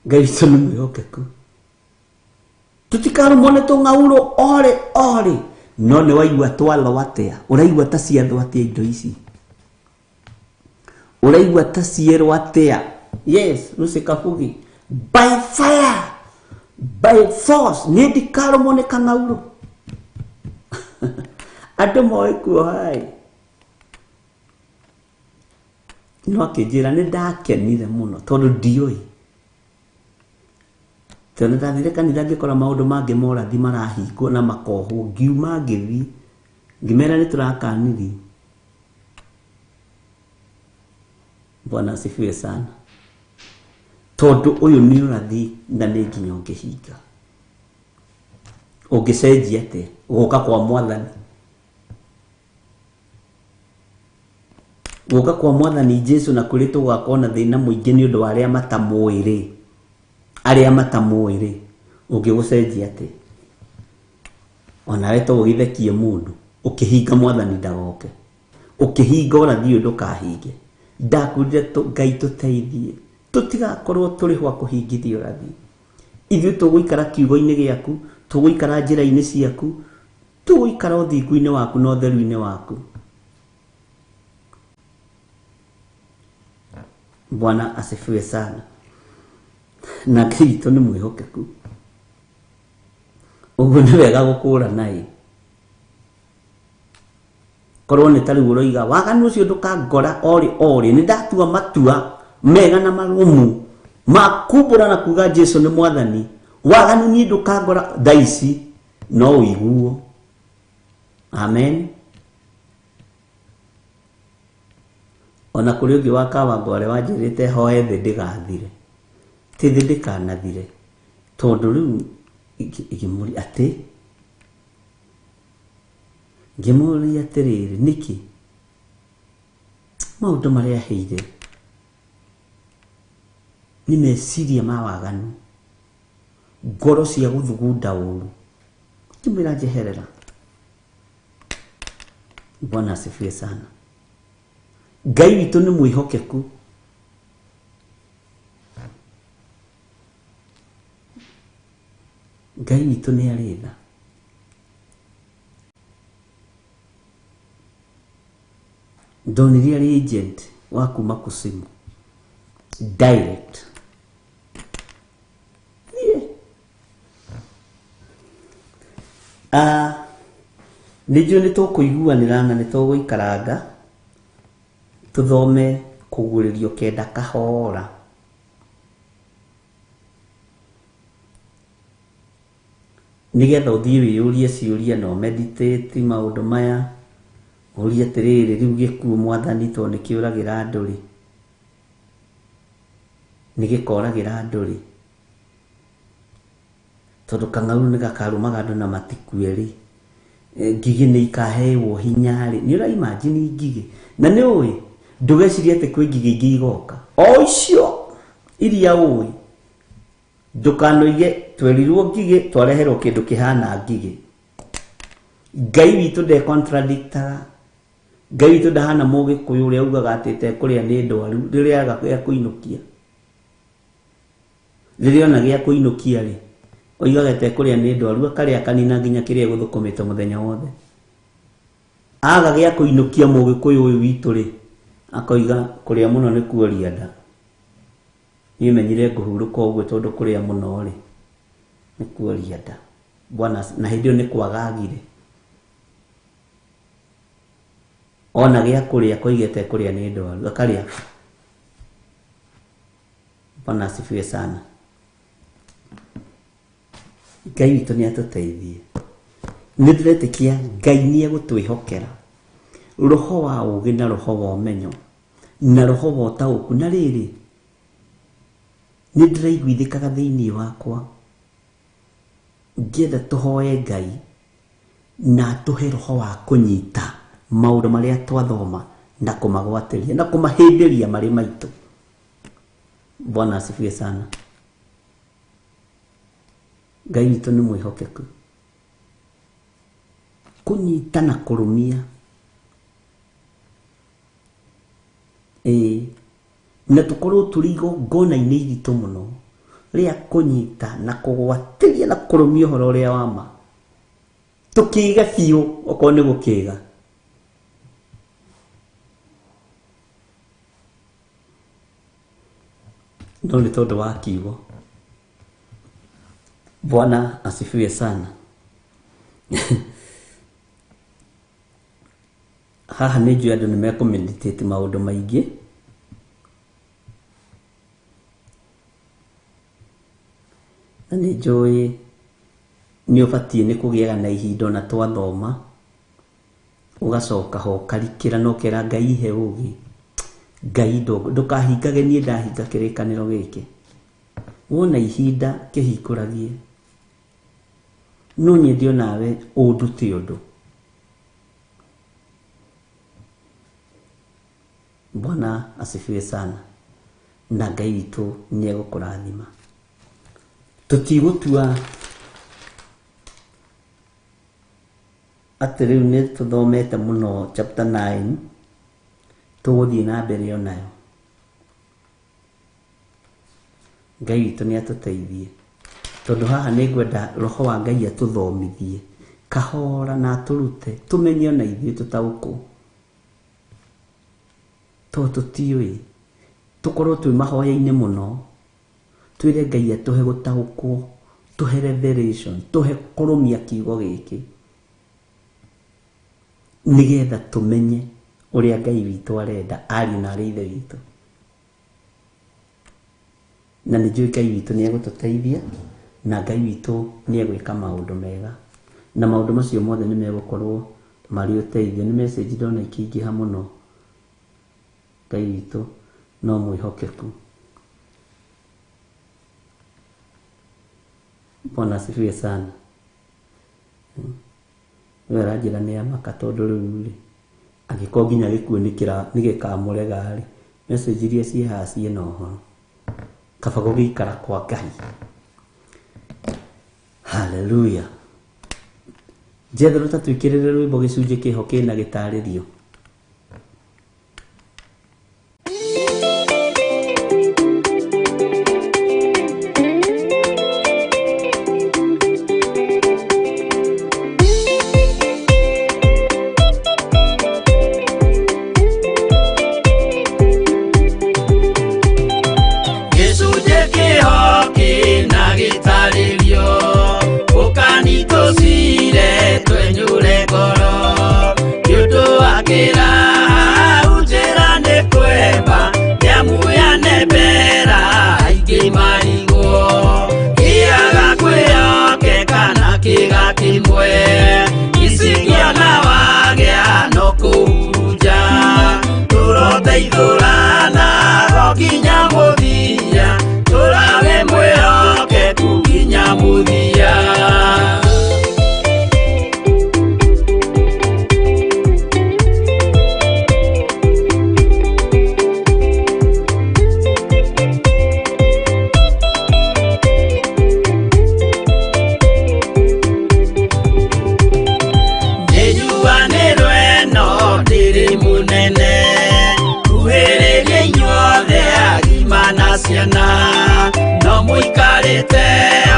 Ngai witũ nĩ mwĩhokeku. Tũtikarũmwo nĩ tũng'aurũ orĩ orĩ. No nĩ waigua twalo atĩa? Ũraigua ta ciathwo atĩa indo ici? Ũraigua ta cierwo atĩa? Yes, Lucy Kabugi. By fire, by force, niĩ ndikarũmwo nĩ kang'aurũ. Andũ moĩ kuoha ĩ. No akĩnjĩra nĩ ndakenire mũno tondũ ndiũĩ. Tondũ ndathire kanitha ngĩkora maũndũ mangĩ morathi marahingwo na makohwo ngiuma ngĩthiĩ ngĩmera nĩ tũrakanirio. Bwana asifiwe sana. Tondũ ũyũ nĩ ũrathi na nĩ nginya ũngĩhinga. Ũngĩcenjia atĩa gũka kwa mwathani? Gũka kwa mwathani Jesu na kũrĩ tũgakorwo na thĩna mũingĩ nĩ ũndũ wa arĩa matamũĩ rĩ. Arĩa matamũĩ rĩ, ũngĩgũcenjia atĩa? Onawe to ũgĩthekie mũndũ ũkĩhinga mwathani ndagoke. Ũkĩhinga ũrathi ũyũ ndũkahinge. Ndakwĩrire Ngai tũteithie tũtigakorwo tũrĩ hwa kũhingithia ũrathi. Ithuĩ tũgũikara kiugo-inĩ gĩaku, tũgũikara njĩra-inĩ ciaku, tũgũikara ũthingu-inĩ waku na ũtheru-inĩ waku. Bwana asifiwe sana. Na Ngai witũ nĩ mwĩhokeku. Ũguo nĩ wega gũkũrana ĩ. Korwo nĩ ta rĩu ũroiga waganu ũcio ndũkangora orĩ orĩ nĩ ndatua matua mega na marũmu ma kumbũra na kuga Jesu nĩ mwathani. Waganu niĩ ndũkangora thaa ici no ũiguo. Amen. Ona kũrĩ ũngĩ wa Kawangware wanjĩrĩte hoe thĩ ndĩgathire. Ti thĩ ndĩkanathire. Tondũ rĩu ngĩmũria atĩ ngĩmũria atĩrĩrĩ nĩkĩ maũndũ marĩa aheire nĩ meciria ma waganu ngoro cia gũthugunda ũru. Ngĩmwĩra njeherera. Bwana asifiwe sana. Ngai witũ nĩ mwĩhokeku. Ngai witũ nĩ arĩ tha. Ndonire arĩ agent wa kuma Kusimu direct. Nĩ njũĩ nĩ tũkũiguanĩra na nĩ tũgũikaranga tũthome kũguũrĩrio kenda kahora. Nĩgetha ũthiĩ wĩyũrie ciũria na ũmeditate maũndũ maya ũrie atĩrĩrĩ rĩu gĩkuũ mwathani tondũ nĩkĩũragĩra andũ rĩ nĩgĩkoragĩra andũ rĩ tondũ kang'aurũ nĩgakarũmaga andũ na matikue rĩ ngigĩ nĩ ikahewo hinya rĩ nĩ ũra imagine ngigĩ na nĩ ũĩ ndũgecirie atĩ kwĩ ngigĩ ingĩ igoka o icio iria ũĩ ndũkanoige twerirwo ngigĩ twareherwo kĩndũ kĩhana ngigĩ. Ngai witũ nde contradictaga. Ngai witũ ndahana mũgĩkũyũ ũrĩa ugaga atĩ tekũrĩa nĩ ndwaru rĩrĩa aga gĩa kũinũkia. Rĩrĩa ona gĩa kũinũkia rĩ oigaga tekũrĩa nĩ ndwaru akarĩa akanina nginya kĩrĩa egũthũkũmĩte mũthenya wothe. Aga gĩa kũinũkia mũgĩkũyũ ũyũ witũ rĩ, akoiga kũrĩa mũno nĩ kuoria nda. Niĩ menyire ngũhurũka ũguo tondũ kũrĩa mũno rĩ, nĩ kuoria nda. Bwana, na hĩndĩ ĩyo nĩ kwaga agire. Ona gĩa kũrĩa akoiga etekũrĩa nĩ ndwaru, akarĩa. Bwana asifiwe sana. Ngai witũ nĩ atũteithie. Nĩ ndĩretĩkia Ngai nĩ egũtwĩhokera roho wa ũũgĩ na roho wa ũmenyo na roho wa ũtaũku. Na rĩrĩ, nĩ ndĩraiguithĩkaga thĩinĩ wakwa ngĩenda tũhoe Ngai na atũhe roho wa kũnyita maũndũ marĩa twathoma na kũmagwatĩria na kũmahĩmbĩria marĩ maitũ. Bwana asifiwe sana. Ngai witũ nĩ mwĩhokeku. Kũnyita na kũrũmia. Ĩĩ, na tũkorwo tũrĩ igongona-inĩ iritũ mũno rĩa kũnyita na kũgwatĩria na kũrũmia ũhoro ũrĩa wa ma. Tũkĩige biũ okorwo nĩ gũkĩiga. No nĩ tondũ wa kiugo. Bwana asifiwe sana. Haha nĩ njũĩ andũ nĩ mekũmeditate maũndũ maingĩ. Na nĩ njũĩ nĩ ũbatiĩ nĩ kũgĩaga na ihinda ona twathoma, ũgacoka ho ũkarikĩra na ũkera Ngai ihe ũũgĩ. Ngai ndũkahingage niĩ ndahinga kĩrĩkanĩro gĩkĩ. Wona ihinda kĩhingũragie. No nyende onawe ũndute ũndũ. Bwana asifiwe sana. Na Ngai witũ nĩ egũkũrathima. Tũtigũtua atĩ rĩu nĩ tũthomete mũno chapter 9, tũgũthiĩ na mbere onayo. Ngai witũ nĩ atũteithie. Tondũ haha nĩ ngwenda roho wa Ngai atũthomithie kahora na atũrute tũmenye ona ithuĩ tũtaũkwo. Tondũ tũtiũĩ, tũkorwo twĩ mahoya-inĩ mũno, twĩre Ngai atũhe gũtaũkwo, tũhe revelation, tũhe kũrũmia kiugo gĩkĩ, nĩgetha tũmenye ũrĩa Ngai witũ arenda ariũ na arĩ ithe witũ. Na nĩ njũĩ Ngai witũ nĩ egũtũteithia, na Ngai witũ nĩ egwĩka maũndũ mega, na maũndũ macio mothe nĩ megũkorwo marĩ ũteithio. Nĩ message ndona ikĩingĩha mũno. Ngai witũ no mwĩhokeku. Bwana asifiwe sana. We aranjĩra nĩ amaka tondũ rĩu rĩ, angĩkorwo nginya gĩkuũ nĩ gĩkamũrega rĩ, message iria ciĩ haha ciĩna ũhoro. Kaba gũgĩikara kwa Ngai. Hallelujah. Jethro, ta twĩkĩrĩre rwĩmbo gĩcunjĩ kĩho kĩna gĩtarĩrio. Gĩcunjĩ kĩho kĩna gĩtarĩrio, ũkani tũcire twenyũre ngoro. Nĩ ũndũ wa kĩraha njĩra nĩ kwemba, nĩamu yanembera aingĩ marigwo. Kĩaga kwĩhokeka na kĩga kĩmwe, icingĩona wagĩa no kũhurunja. Tũroteithũrana o nginya mũthia, tũrawe mwĩhokeku nginya mũthia. Nĩnyuanĩrwo ĩno ndĩrĩ mũnene, kuhĩrĩria inyuothe agima na ciana, no mũikarĩte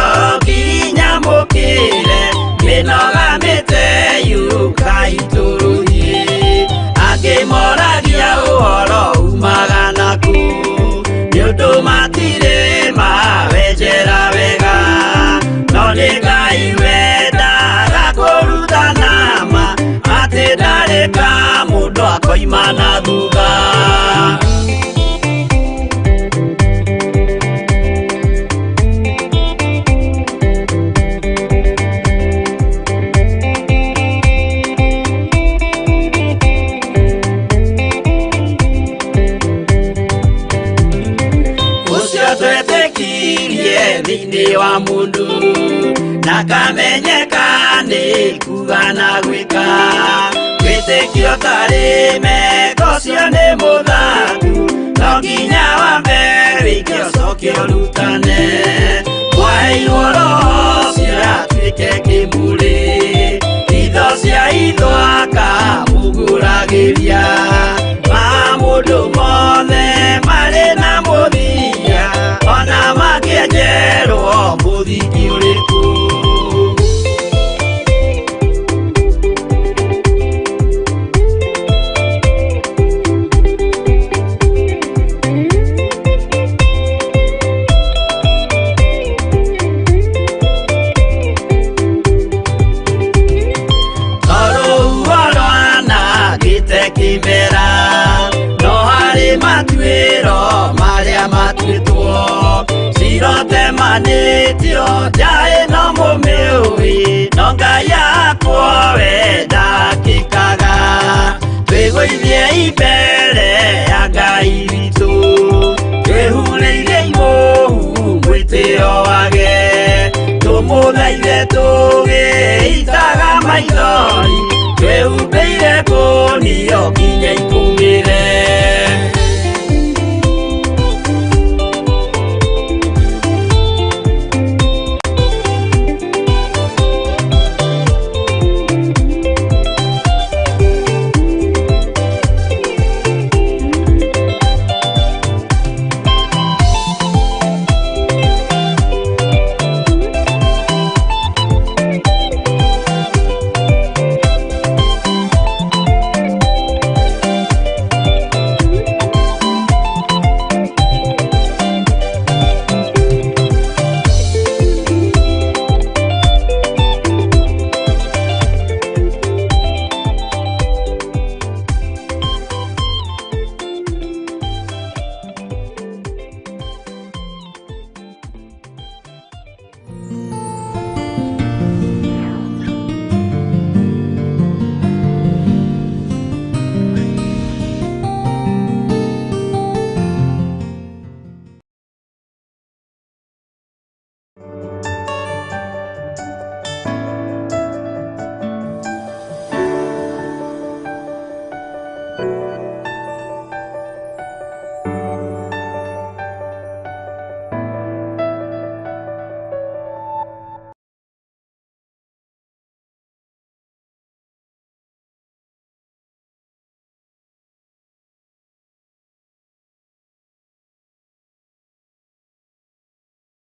o nginya mũkĩre, mĩnoga mĩte yũkai tũrũthiĩ. Mũndũ akoima na thutha. Ũcio twetĩkirie thĩinĩ wa mũndũ na kamenyeka nĩ kuga na gwĩka wĩtĩkio tarĩ meko ũcio nĩ mũthaku no nginya wambe wĩke ũcoke ũrutane kwaheirwo roho ũcio atuĩke kĩmũrĩ itho cia itho akamũgũragĩria ma mũndũ mothe marĩ na mũthia ona makĩenjerwo mũthingi ũrĩkũ. Tondũ rwanangĩte kĩmera no harĩ matuĩro marĩa matuĩtwo cirotemanĩtio njaĩ no mũmĩũĩ no Ngai akwo we ndakĩkaga twĩgũithie imbere ya Ngai witũ twĩhurĩire imũhu mwĩtĩo wage tũmũthaithe tũgĩitaga maithori twĩhumbĩire kũnio nginya ikũmĩre.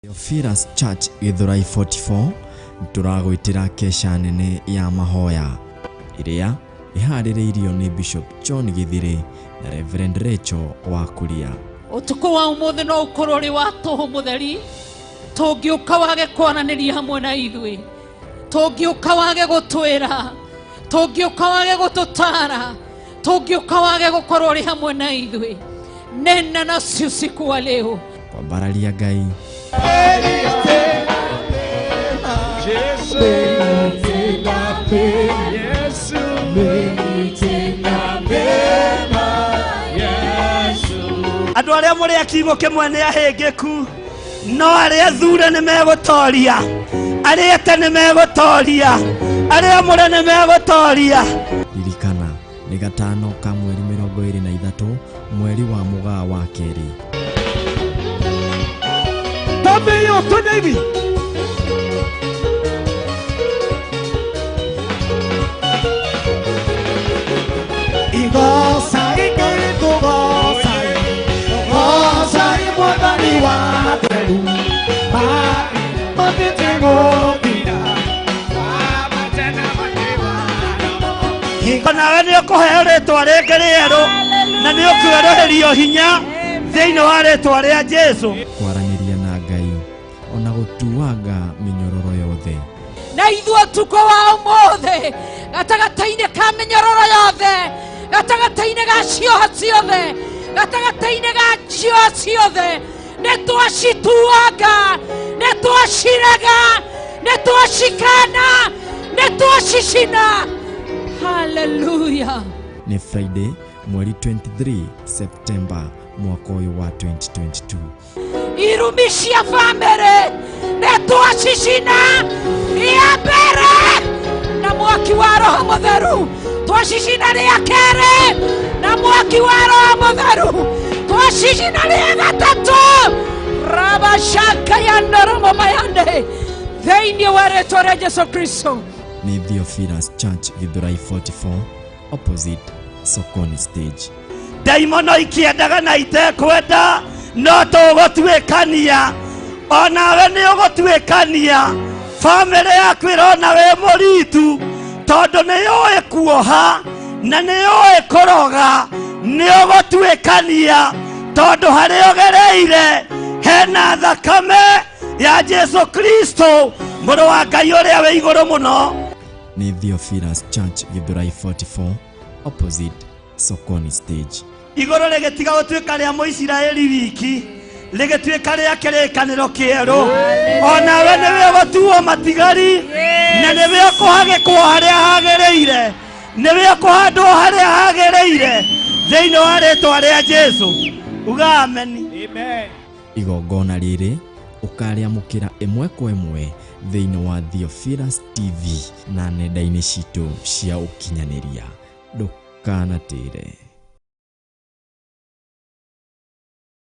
Theophilus Church Githurai 44 tũragwĩtĩra kesha nene ya mahoya ĩrĩa ĩharĩrĩirio nĩ Bishop John Githiri na Reverend Rachel wa Kuria. Ũtukũ wa ũmũthĩ no ũkorwo ũrĩ wa tũhũ mũtheri tũngĩũka wage kwaranĩria hamwe na ithuĩ tũngĩũka wage gũtwĩra tũngĩũka wage gũtũtara tũngĩũka wage gũkorwo ũrĩ hamwe na ithuĩ. Nena nasi usiku wa leo. Kwambararia Ngai Andũ arĩa mũrĩ a kiugo kĩmwe nĩ ahĩngĩku no arĩa thure nĩ megũtoria arĩa ete nĩ megũtoria arĩa amũre nĩ megũtoria. Ririkana nĩ gatano ka mweri 23 mweri wa mũgaa wa kerĩ. Tabio twende hivi. Igosa igori tugosa igosa imwathani wa theru matĩtĩgũthira Nawe nĩ ũkũheo rĩtwa rĩngĩ rĩerũ na nĩ ũkwerũhĩrio hinya thĩinĩ wa rĩtwa rĩa Jesũ. Kwaranĩria na Ngai ona gũtuanga mĩnyororo yothe. Na ithuĩ ũtukũ wa ũmũthĩ gatagatĩ-inĩ ka mĩnyororo yothe Gatagatĩ-inĩ ga cioha ciothe, gatagatĩ-inĩ ga cioha ciothe, nĩ twacituanga, nĩ twacirega, nĩ twacikana, nĩ twacicina. Haleluya. Nĩ Friday mweri 23 September mwaka ũyũ wa 2022. Irumi cia bamĩrĩ nĩ twacicina rĩa mbere na mwaki wa Roho Mũtheru, twacicina rĩa kerĩ na mwaki wa Roho Mũtheru, twacicina rĩa gatatũ rabashakayanoromomayane thĩinĩ wa rĩtwa rĩa Jesu Kristo. Nĩ Theophilus Church Githurai 44 opposite Sokoni stage. Ndaimono ikĩendaga na itekwenda no tũgũtuĩkania, onawe nĩ ũgũtuĩkania. Bamĩrĩ yaku ĩrona wĩ mũritu tondũ nĩ yũĩ kuoha na nĩ yũĩ kũroga. Nĩ ũgũtuĩkania tondũ harĩa ũgereire hena thakame ya Jesu Kristo mũrũ wa Ngai ũrĩa wĩ igũrũ mũno. Nĩ Theophilus Church Githurai 44 opposite Sokoni stage. Igũrũ rĩgĩtiga gũtuĩka rĩa Mũisiraeli wiki, rĩgĩtuĩka rĩa kĩrĩkanĩro kĩerũ. Onawe nĩwe ũgũtuo matigari na nĩwe ũkũhagĩkwo harĩa hagĩrĩire, nĩwe ũkũhandwo harĩa hagĩrĩire thĩinĩ wa rĩtwa rĩa Jesu. Uga ameni. Amen. Igongona rĩrĩ ũkarĩamũkĩra ĩmwe kwa ĩmwe thĩinĩ wa Theophilus TV na nenda-inĩ citũ cia ũkinyanĩria. Ndũkanatĩre.